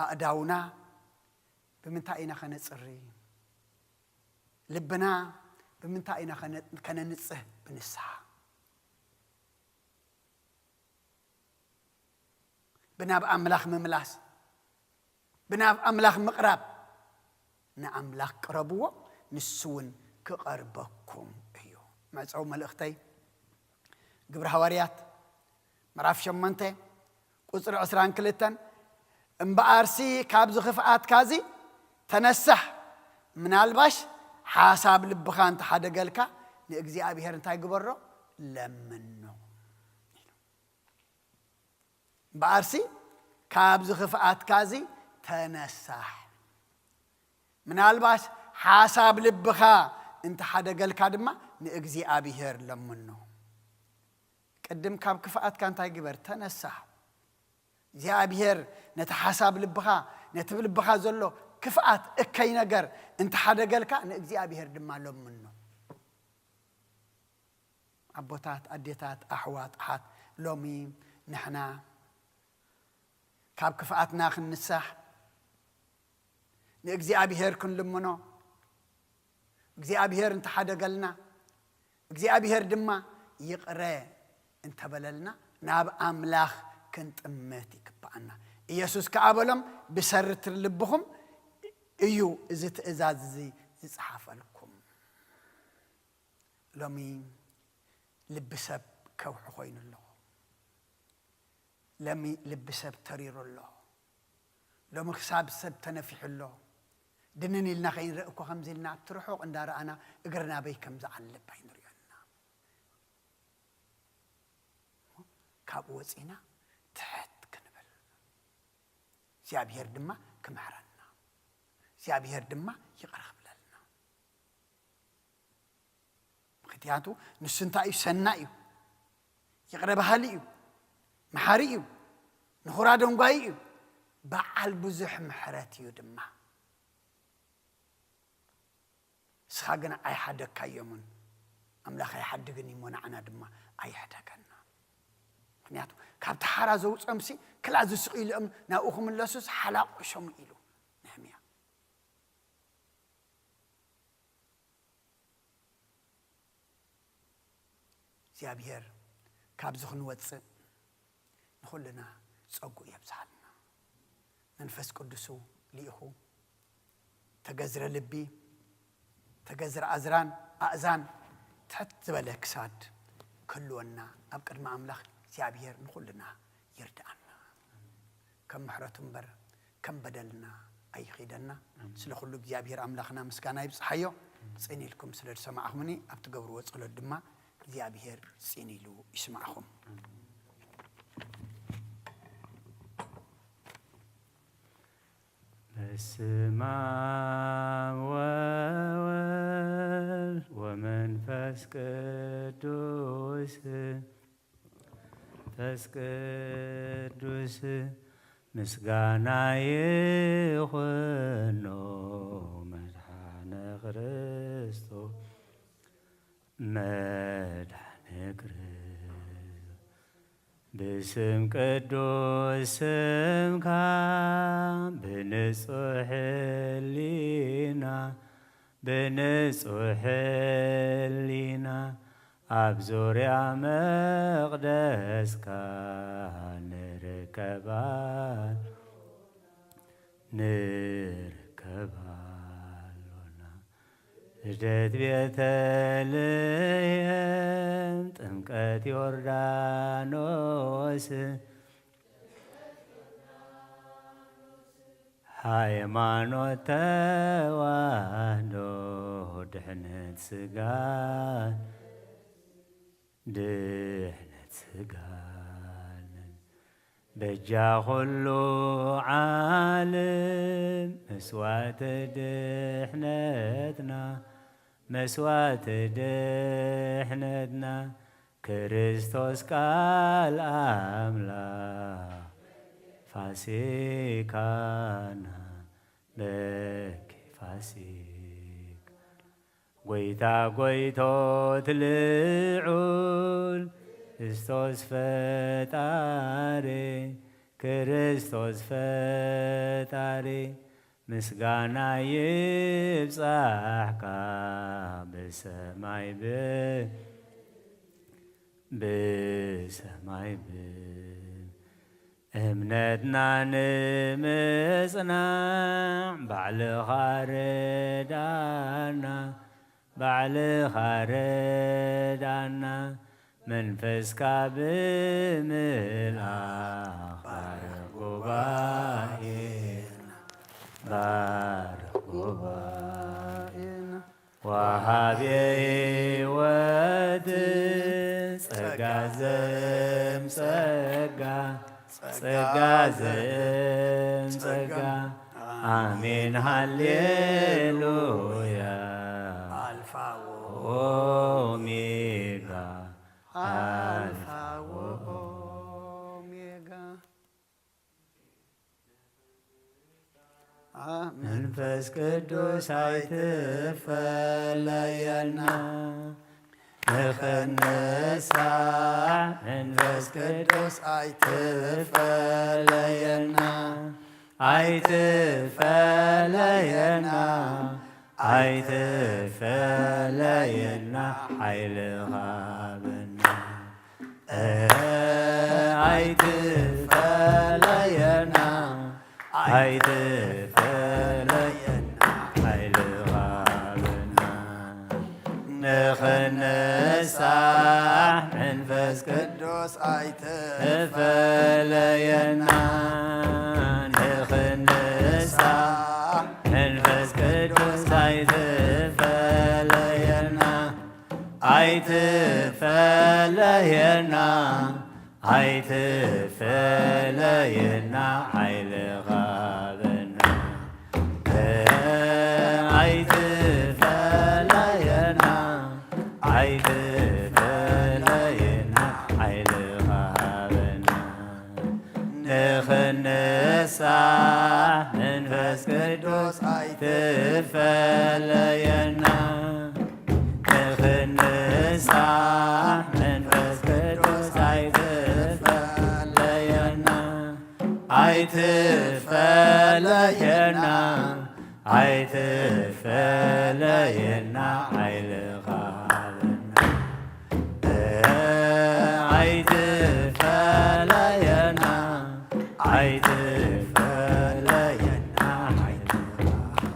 ኣእዳውና ብምንታይ ኢና ከነጽሪ? ልብና ብምንታይ ኢና ከነ-፣ ከነንጽህ? ብንስሓ። ብናብ ኣምላኽ ምምላስ፣ ብናብ ኣምላኽ ምቕራብ። ንኣምላኽ ቅረብዎ፣ ንሱ እውን ክቐርበኩም እዩ። መዕጸዊ መልእኽተይ፣ ግብሪ ሃዋርያት ምዕራፍ ሸሞንተ ቁጽሪ ዕስራን ክልተን፣ "እምበኣርሲ ካብዚ ክፍኣትካ እዚ ተነሳሕ፣ ምናልባሽ ሓሳብ ልብኻ እንተሓደገልካ ንእግዚኣብሔር እንታይ ግበሮ? ለምኖ" ኢሉ። እምበኣርሲ ካብዚ ክፍኣትካ እዚ ተነሳሕ። ምናልባሽ ሓሳብ ልብኻ እንተሓደገልካ ድማ ንእግዚኣብሔር ለምኖ። ቅድም ካብ ክፍኣትካ እንታይ ግበር? ተነሳሕ። እግዚኣብሔር ነቲ ሓሳብ ልብኻ፣ ነቲ ብልብኻ ዘሎ ክፍኣት፣ እከይ ነገር እንተሓደገልካ ንእግዚኣብሔር ድማ ለምኖ። ኣቦታት፣ ኣዴታት፣ ኣሕዋት፣ ኣሓት፣ ሎሚ ንሕና ካብ ክፍኣትና ክንንሳሕ፣ ንእግዚኣብሔር ክንልምኖ፣ እግዚኣብሔር እንተሓደገልና፣ እግዚኣብሔር ድማ ይቕረ እንተበለልና፣ ናብ ኣምላኽ ክንጥምት ይግብኣና። ኢየሱስ ከኣ በሎም፣ "ብሰሪ ትሪ ልብኹም እዩ እዚ ትእዛዝ እዚ ዝጸሓፈልኩም።" ሎሚ ልቢ ሰብ ከውሒ ኮይኑ ኣሎ። ሎሚ ልቢ ሰብ ተሪሩ ኣሎ። ሎሚ ክሳብ ሰብ ተነፊሑ ኣሎ። ድንን ኢልና ከይንርኢ እኮ ከምዚ ኢልና ኣብቲ ርሑቕ እንዳረኣና እግርና በይ ከም ዝዓልብ ኣይንሪኦን ኢና። ካብኡ ወፂና ትሕት ክንብል፣ እግዚኣብሔር ድማ ክምሕረና፣ እግዚኣብሔር ድማ ይቕረ ክብለልና። ምኽንያቱ ንሱ እንታይ እዩ? ሰናይ እዩ፣ ይቕረ በሃሊ እዩ፣ መሓሪ እዩ፣ ንኹራ ደንጓዪ እዩ፣ በዓል ብዙሕ ምሕረት እዩ ድማ። ንስኻ ግን ኣይሓደግካዮምን፣ ኣምላኽ ኣይሓድግን እዩ እሞ ንዓና ድማ ኣይሕደገና። ምኽንያቱ ካብቲ ሓራ ዘውፅኦምሲ ክላ ዝስቕ ኢሎም ናብኡ ክምለሱስ ሓላቑሾም ኢሉ ነህምያ። እግዚኣብሔር ካብዚ ክንወፅእ ንኹልና ጸጉኡ የብዝሓልና። መንፈስ ቅዱሱ ልኢኹ ተገዝረ ልቢ፣ ተገዝረ ኣዝራን ኣእዛን ትሕት ዝበለ ክሳድ ክህልወና ኣብ ቅድሚ ኣምላኽ እግዚኣብሔር ንኹልና ይርድኣና። ከም ምሕረቱ እምበር ከም በደልና ኣይኺደና። ኣሜን። ስለ ኩሉ እግዚኣብሔር ኣምላኽና ምስጋና ይብጽሓዮ። ጽን ኢልኩም ስለ ዝሰማዕኹምኒ ኣብ ትገብርዎ ጸሎት ድማ እግዚኣብሔር ጽን ኢሉ ይስማዕኹም። በስመ አብ ወወልድ ወመንፈስ ቅዱስ። መንፈስ ቅዱስ ምስጋና ይኹኖ መድኃነ ክርስቶስ መድኃነ ክርስቶስ። ብስም ቅዱስ ስምካ ብንጹሕ ሕሊና፣ ብንጹሕ ሕሊና ኣብ ዙርያ መቕደስካ ንርከባ፣ ንርከባ ኣሎና። ልደት ቤተልሔም፣ ጥምቀት ዮርዳኖስ፣ ሃይማኖት ተዋህዶ ድሕነት ስጋ ድሕነት ስጋን በጃ ኩሉ ዓለም መስዋዕቲ ድሕነትና፣ መስዋዕቲ ድሕነትና ክርስቶስ ቃል ኣምላኽ ፋሲካና በኪ ፋሲካ። ጎይታ ጎይቶት ልዑል ክርስቶስ ፈጣሪ፣ ክርስቶስ ፈጣሪ ምስጋና ይብጻሕካ ብሰማይ ብ-፣ ብሰማይ ብ-፣ እምነትና ንምጽናዕ ባዕልኻ ርዳና፣ ባዕልኻ ርዳና፣ መንፈስካ ብምልኣኽ ባርኽ ጉባኤና፣ ባርኽ ጉባኤና። ወሃቤ ሕይወት ጸጋ ዘም ጸጋ፣ ጸጋ ዘም ጸጋ፣ ኣሜን ሃሌሉያ። ኣልፋ ወኦሜጋ፣ ኣልፋ ወኦሜጋ። መንፈስ ቅዱስ ኣይትፈለየና፣ ንኽንሳሕ መንፈስ ቅዱስ ኣይትፈለየና፣ ኣይትፈለየና፣ ኣይትፈለየና፣ ሓይልኻ ሃበና። ኣይትፈለየና፣ ኣይትፈለየና፣ ሓይልኻ ሃበና። ንኽንሳሕ መንፈስ ቅዱስ ኣይትፈለየና፣ ንኽንሳሕ መንፈስ ቅዱስ ኣይትፈለየና። ኣይትፈለየና፣ ኣይትፈለየና፣ ሓይልኻ ሃበና። ኣይትፈለየና፣ ኣይትፈለየና፣ ሓይልኻ ሃበና። ንኽንሳሕ መንፈስ ቅዱስ ኣይትፈለየና። ንኽንሳሕ መንፈስ ቅዱስ ኣይትፈለየና። ኣይትፈለየና፣ ኣይትፈለየና፣ ሓይልኻ ሃበና። ኣይትፈለየና፣ ኣይትፈለየና፣ ሓይልኻ ሃበና።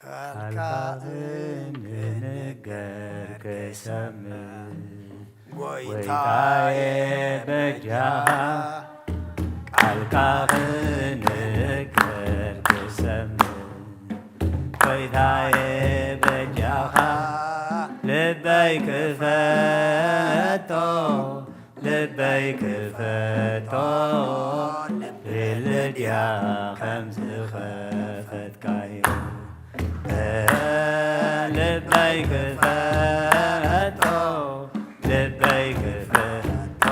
ቃልካ እንክንገር ክሰምዕ ጎይታዬ በጃኻ፣ ቃልካ ክንገር ክሰምዕ ጎይታዬ በጃኻ፣ ልበይ ክፈቶ ልበይ ክፈቶ፣ ልቢ ልድያ ከም ዝኸፈትካዮ። ልበይ ክፈቶ፣ ልበይ ክፈቶ፣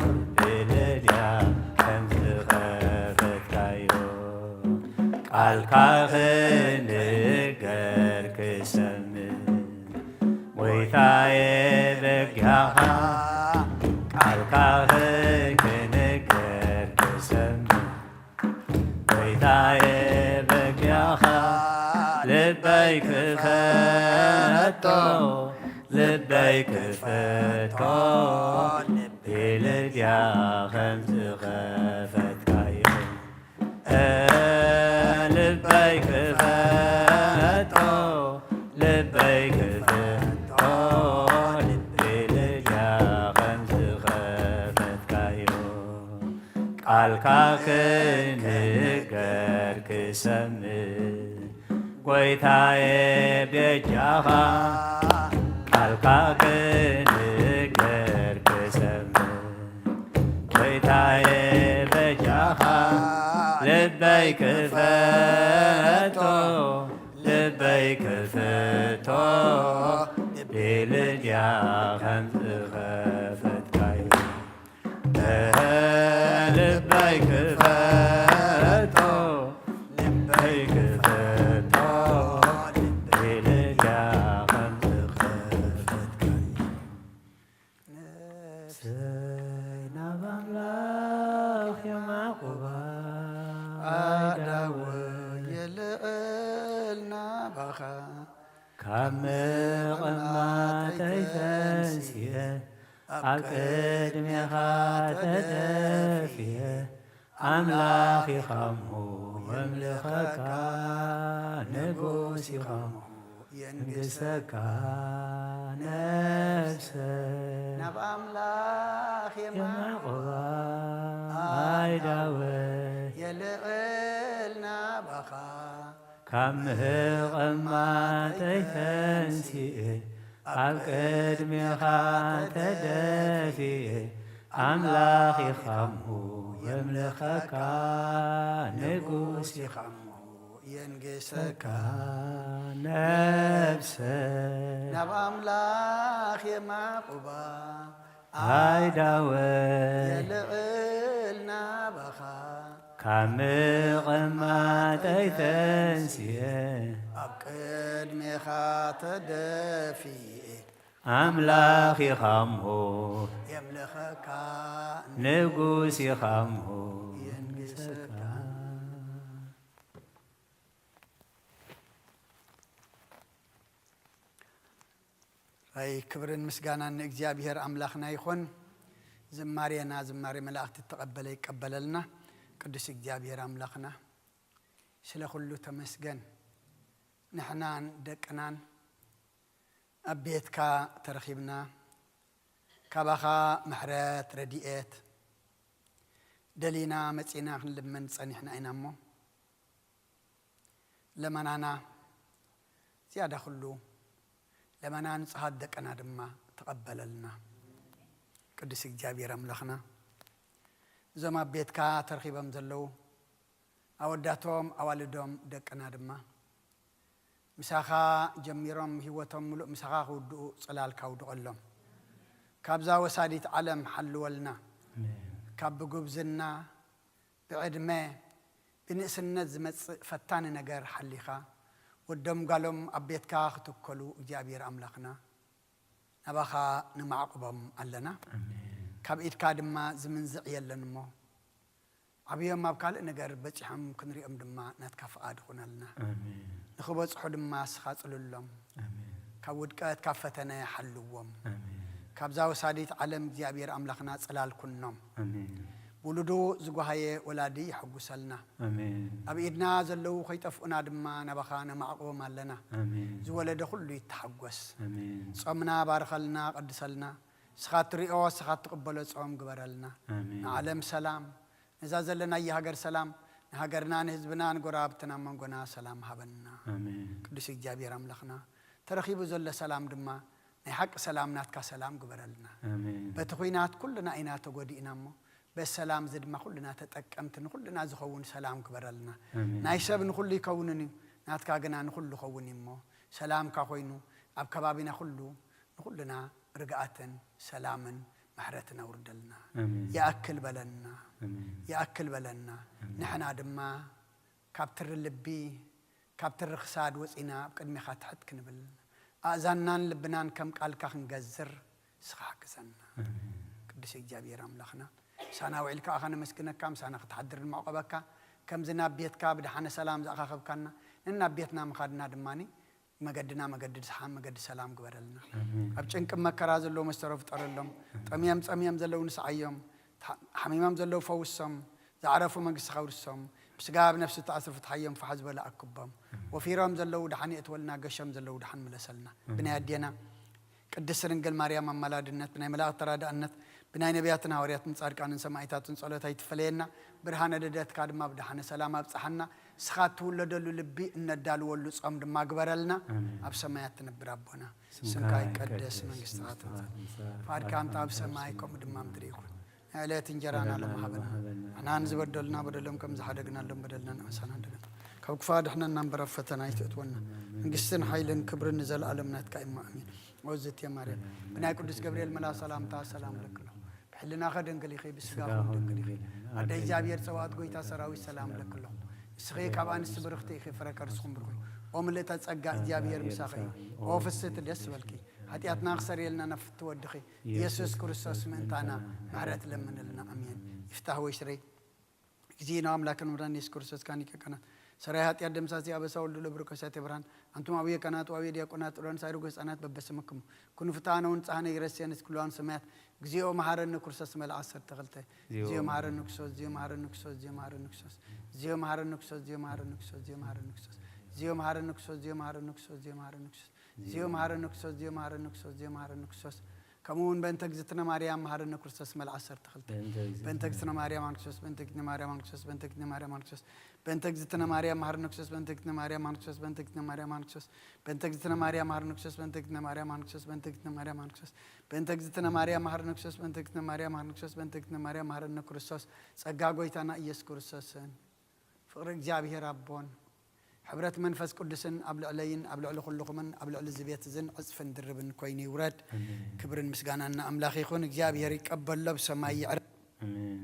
ልቢ ልድያ ከም ዝኸፈትካዮ። ቃልካ ክንገር ክሰምዕ ጎይታዬ በጊያኻ፣ ቃልካ ክንገር ክሰምዕ። ጎይታዬ በጊያኻ፣ ልበይ ክፈቶ፣ ልበይ ክፈቶ፣ ልቢ ልድያ ከም ዝኸፈትካዮ። ልበይ ክፈቶ፣ ልበይ ክፈቶ፣ ልቢ ልድያ ከም ክነገር ክሰምዕ ጎይታዬ በጃኻ ቃልካ ክነገር ክሰምዕ ጎይታዬ በጃኻ ልበይ ክፈቶ ልበይ ክፈቶ ልቢ ልድያ ከም ዝኸፈትካዮ ልበይ ክፈቶ ልበይ ክፈቶ ልበይ ልድያ ከም ዝኸፈትካዮ ነፍሰይ ናብ ኣምላኽ የማቑባ ኣዳወ የልዕል ናባኻ ካብ ምቕማጠይ ተንስየ ኣብ ቅድሜኻ ተደፍየ ኣምላኽ ኢኻሞ የምልኸካ ንጉስ ኢኻሞ የንግሰካ ነፍሰ ናብ ኣምላኽ የማቑባ ኣይዳወ የልዕል ናባኻ ካብ ምቕማጠይ ተንሲኤ ኣብ ቅድሜኻ ተደፊኤ ኣምላኽ ኢኻሞ የምልኸካ ንጉስ ኢኻሞ የንግሰካ ነፍሰ ናብ ኣምላኽ የማቑባ ኣይዳወ የልዕል ናባኻ ካብ ምቕማጠይ ተንሲኤ ኣብ ቅድሜኻ ተደፊኤ ኣምላኽ ኢኻሞ የምልኸካ ንጉስ ኢኻሞ የንግሰካ ኣይ ክብርን ምስጋናን ንእግዚኣብሔር ኣምላኽና ይኹን። ዝማሬና ዝማሬ መላእኽቲ እተቐበለ ይቀበለልና። ቅዱስ እግዚኣብሔር ኣምላኽና ስለ ኩሉ ተመስገን። ንሕናን ደቅናን ኣብ ቤትካ ተረኺብና ካባኻ ምሕረት ረድኤት ደሊና መጺና ክንልምን ጸኒሕና ኢና እሞ ለመናና ዝያዳ ኩሉ ለመና ንጹሃት ደቅና ድማ ተቐበለልና። ቅዱስ እግዚኣብሔር ኣምላኽና እዞም ኣብ ቤትካ ተረኺቦም ዘለዉ ኣወዳቶም ኣዋልዶም ደቅና ድማ ምሳኻ ጀሚሮም ህይወቶም ምሉእ ምሳኻ ክውድኡ ጽላልካ ውድቐሎም። ካብዛ ወሳዲት ዓለም ሓልወልና። ካብ ብጉብዝና ብዕድመ ብንእስነት ዝመጽእ ፈታኒ ነገር ሓሊኻ ወዶም ጓሎም ኣብ ቤትካ ክትከሉ እግዚኣብሔር ኣምላኽና ናባኻ ንማዕቁቦም ኣለና። ካብ ኢድካ ድማ ዝምንዝዕ የለን እሞ ዓብዮም ኣብ ካልእ ነገር በጺሖም ክንሪኦም ድማ ናትካ ፍቓድ ይኹነልና። ንኽበጽሑ ድማ እስኻ ጽልሎም። ካብ ውድቀት ካብ ፈተነ ሓልዎም። ካብዛ ወሳዲት ዓለም እግዚኣብሔር ኣምላኽና ጽላል ኩኖም። ውሉዱ ዝጓሃየ ወላዲ ይሐጉሰልና። ኣብ ኢድና ዘለዉ ከይጠፍኡና ድማ ናባኻ ነማዕቁቦም ኣለና። ዝወለደ ኩሉ ይተሓጎስ። ጾምና ባርኸልና ቀድሰልና። እስኻ ትሪኦ እስኻ ትቕበሎ ጾም ግበረልና። ንዓለም ሰላም ነዛ ዘለናያ ሃገር ሰላም ንሃገርና ንህዝብና ንጎረባብትና መንጎና ሰላም ሃበና። ቅዱስ እግዚኣብሔር ኣምላኽና ተረኺቡ ዘሎ ሰላም ድማ ናይ ሓቂ ሰላም ናትካ ሰላም ግበረልና። በቲ ኹናት ኩልና ኢና ተጎዲእና እሞ በሰላም እዚ ድማ ኩልና ተጠቀምቲ ንኩልና ዝኸውን ሰላም ግበረልና። ናይ ሰብ ንኩሉ ይከውንን እዩ ናትካ ግና ንኩሉ ኸውን እዩ እሞ ሰላምካ ኮይኑ ኣብ ከባቢና ኩሉ ንኩልና ርግኣትን ሰላምን ምሕረትን ኣውርደልና። ይኣክል በለና። ይኣክል በለና። ንሕና ድማ ካብ ትሪ ልቢ ካብ ትሪ ክሳድ ወፂና ኣብ ቅድሜኻ ትሕት ክንብል ኣእዛንናን ልብናን ከም ቃልካ ክንገዝር ንስኻ ሓግዘና። ቅዱስ እግዚኣብሔር ኣምላኽና ምሳና ውዒልካ ኣኻ ነመስግነካ ምሳና ክትሓድር ንመዕቆበካ ከምዚ ናብ ቤትካ ብድሓነ ሰላም ዝኣኻኸብካና ንናብ ቤትና ምኻድና ድማ መገድና መገዲ ድስሓን መገዲ ሰላም ግበረልና። ኣብ ጭንቂ መከራ ዘለዉ መስተሮ ፍጠረሎም። ጠምዮም ጸምዮም ዘለዉ ንስዓዮም። ሓሚሞም ዘለዉ ፈውሶም። ዝዓረፉ መንግስቲ ከውርሶም። ብስጋ ብነፍሲ ተኣስሩ ፍትሓዮም ፋሕ ዝበለ ኣክቦም። ወፊሮም ዘለዉ ድሓን የእትወልና ገሾም ዘለዉ ድሓን ምለሰልና። ብናይ ኣዴና ቅድስት ድንግል ማርያም ኣማላድነት ብናይ መላእክት ተራዳእነት ብናይ ነቢያትን ሃዋርያትን ጻድቃንን ሰማዕታትን ጸሎት ኣይትፈለየና። ብርሃነ ልደትካ ድማ ብደሓነ ሰላም ኣብጽሓና። ንስኻ እትውለደሉ ልቢ እነዳልወሉ ጾም ድማ ግበረልና። ኣብ ሰማያት ትነብር ኣቦና፣ ስምካ ይቀደስ፣ መንግስትኻ ትምጻእ፣ ፍቓድካ ኣብ ሰማይ ከምኡ ድማ ምድሪ ይኹን። ናይ ዕለት እንጀራና ሎም ሃበና። ንሕና ንዝበደሉና በደሎም ከም ዝሓደግናሎም በደልና ንሕሳና፣ ካብ ክፉእ ኣድሕነና እምበር ኣብ ፈተና ኣይትእትወና። መንግስትን ሓይልን ክብርን ንዘለኣለም ናትካ እዩ። ኣሜን። ኦዝት ማርያም፣ ብናይ ቅዱስ ገብርኤል መልኣኽ ሰላምታ ሰላም እብለኪ ኣለኹ። ብሕልናኸ ድንግል ኢኺ፣ ብስጋኹ ድንግል ኢኺ። ኣደ እግዚኣብሔር ጸባኦት፣ ጎይታ ሰራዊት፣ ሰላም እብለኪ ኣለኹ። ንስኺ ካብ ኣንስቲ ብርኽቲ ኢኺ፣ ፍረ ከርስኹም ብሩኽ እዩ። ኦ ምልእተ ጸጋ፣ እግዚኣብሔር ምሳኺ እዩ። ኦ ፍስህቲ፣ ደስ ይበልኪ። ሓጢኣትና ክሰርየልና ናብ ፍትወድኺ ኢየሱስ ክርስቶስ ምእንታና ምሕረት ለምንልና። ኣሜን። ይፍታህ ወይ ሽረይ። ጊዜና ኣምላክን መድኃኒት ኢየሱስ ክርስቶስ ካን ይቀቀናት ሰራይ ኃጢአት ደምሳሲ አበሳ ወልዱ ለብሩክ ከሳቴ ብርሃን። አንቱም አብየ ካህናት ወአብየ ዲያቆናት ጥሮን ሳይሩግ ህፃናት በበስምክሙ ኩኑ ፍትሐነ ወንጽሐነ ይረስየነ እስክሉዋን ሰማያት። እግዚኦ መሐረነ ክርስቶስ መልአ ዓሰርተ ክልተ። እግዚኦ መሐረነ ክርስቶስ፣ እግዚኦ መሐረነ ክርስቶስ፣ እግዚኦ መሐረነ ክርስቶስ። እግዚኦ መሐረነ ክርስቶስ፣ እግዚኦ መሐረነ ክርስቶስ፣ እግዚኦ መሐረነ ክርስቶስ። እግዚኦ መሐረነ ክርስቶስ፣ እግዚኦ መሐረነ ክርስቶስ፣ እግዚኦ መሐረነ ክርስቶስ። እግዚኦ መሐረነ ክርስቶስ፣ እግዚኦ መሐረነ ክርስቶስ፣ እግዚኦ መሐረነ ክርስቶስ። ከምኡ እውን በእንተ እግዝእትነ ማርያም መሐረነ ክርስቶስ መልዓ ዓሰርተ ክልተ። በእንተ እግዝእትነ ማርያም ክርስቶስ፣ በእንተ እግዝእትነ ማርያም ክርስቶስ፣ በእንተ እግዝእትነ ማርያም ክርስቶስ። በእንተ እግዝእትነ ማርያም መሐረነ ክርስቶስ፣ በእንተ እግዝእትነ ማርያም መሐረነ ክርስቶስ፣ በእንተ እግዝእትነ ማርያም መሐረነ ክርስቶስ። በእንተ እግዝእትነ ማርያም መሐረነ ክርስቶስ፣ በእንተ እግዝእትነ ማርያም መሐረነ ክርስቶስ። በእንተ እግዝእትነ ማርያም መሐረነ ክርስቶስ፣ በእንተ እግዝእትነ ማርያም መሐረነ ክርስቶስ፣ በእንተ እግዝእትነ ማርያም መሐረነ ክርስቶስ። ጸጋ ጎይታና ኢየሱስ ክርስቶስን ፍቕሪ እግዚኣብሔር ኣቦን ሕብረት መንፈስ ቅዱስን ኣብ ልዕለይን ኣብ ልዕሊ ኩልኹምን ኣብ ልዕሊ እዚ ቤት እዝን ዕጽፍን ድርብን ኮይኑ ይውረድ። ኣሜን። ክብርን ምስጋናን ንኣምላኽ ይኹን። እግዚኣብሔር ይቀበሎ፣ ብሰማይ ይዕረ። ኣሜን።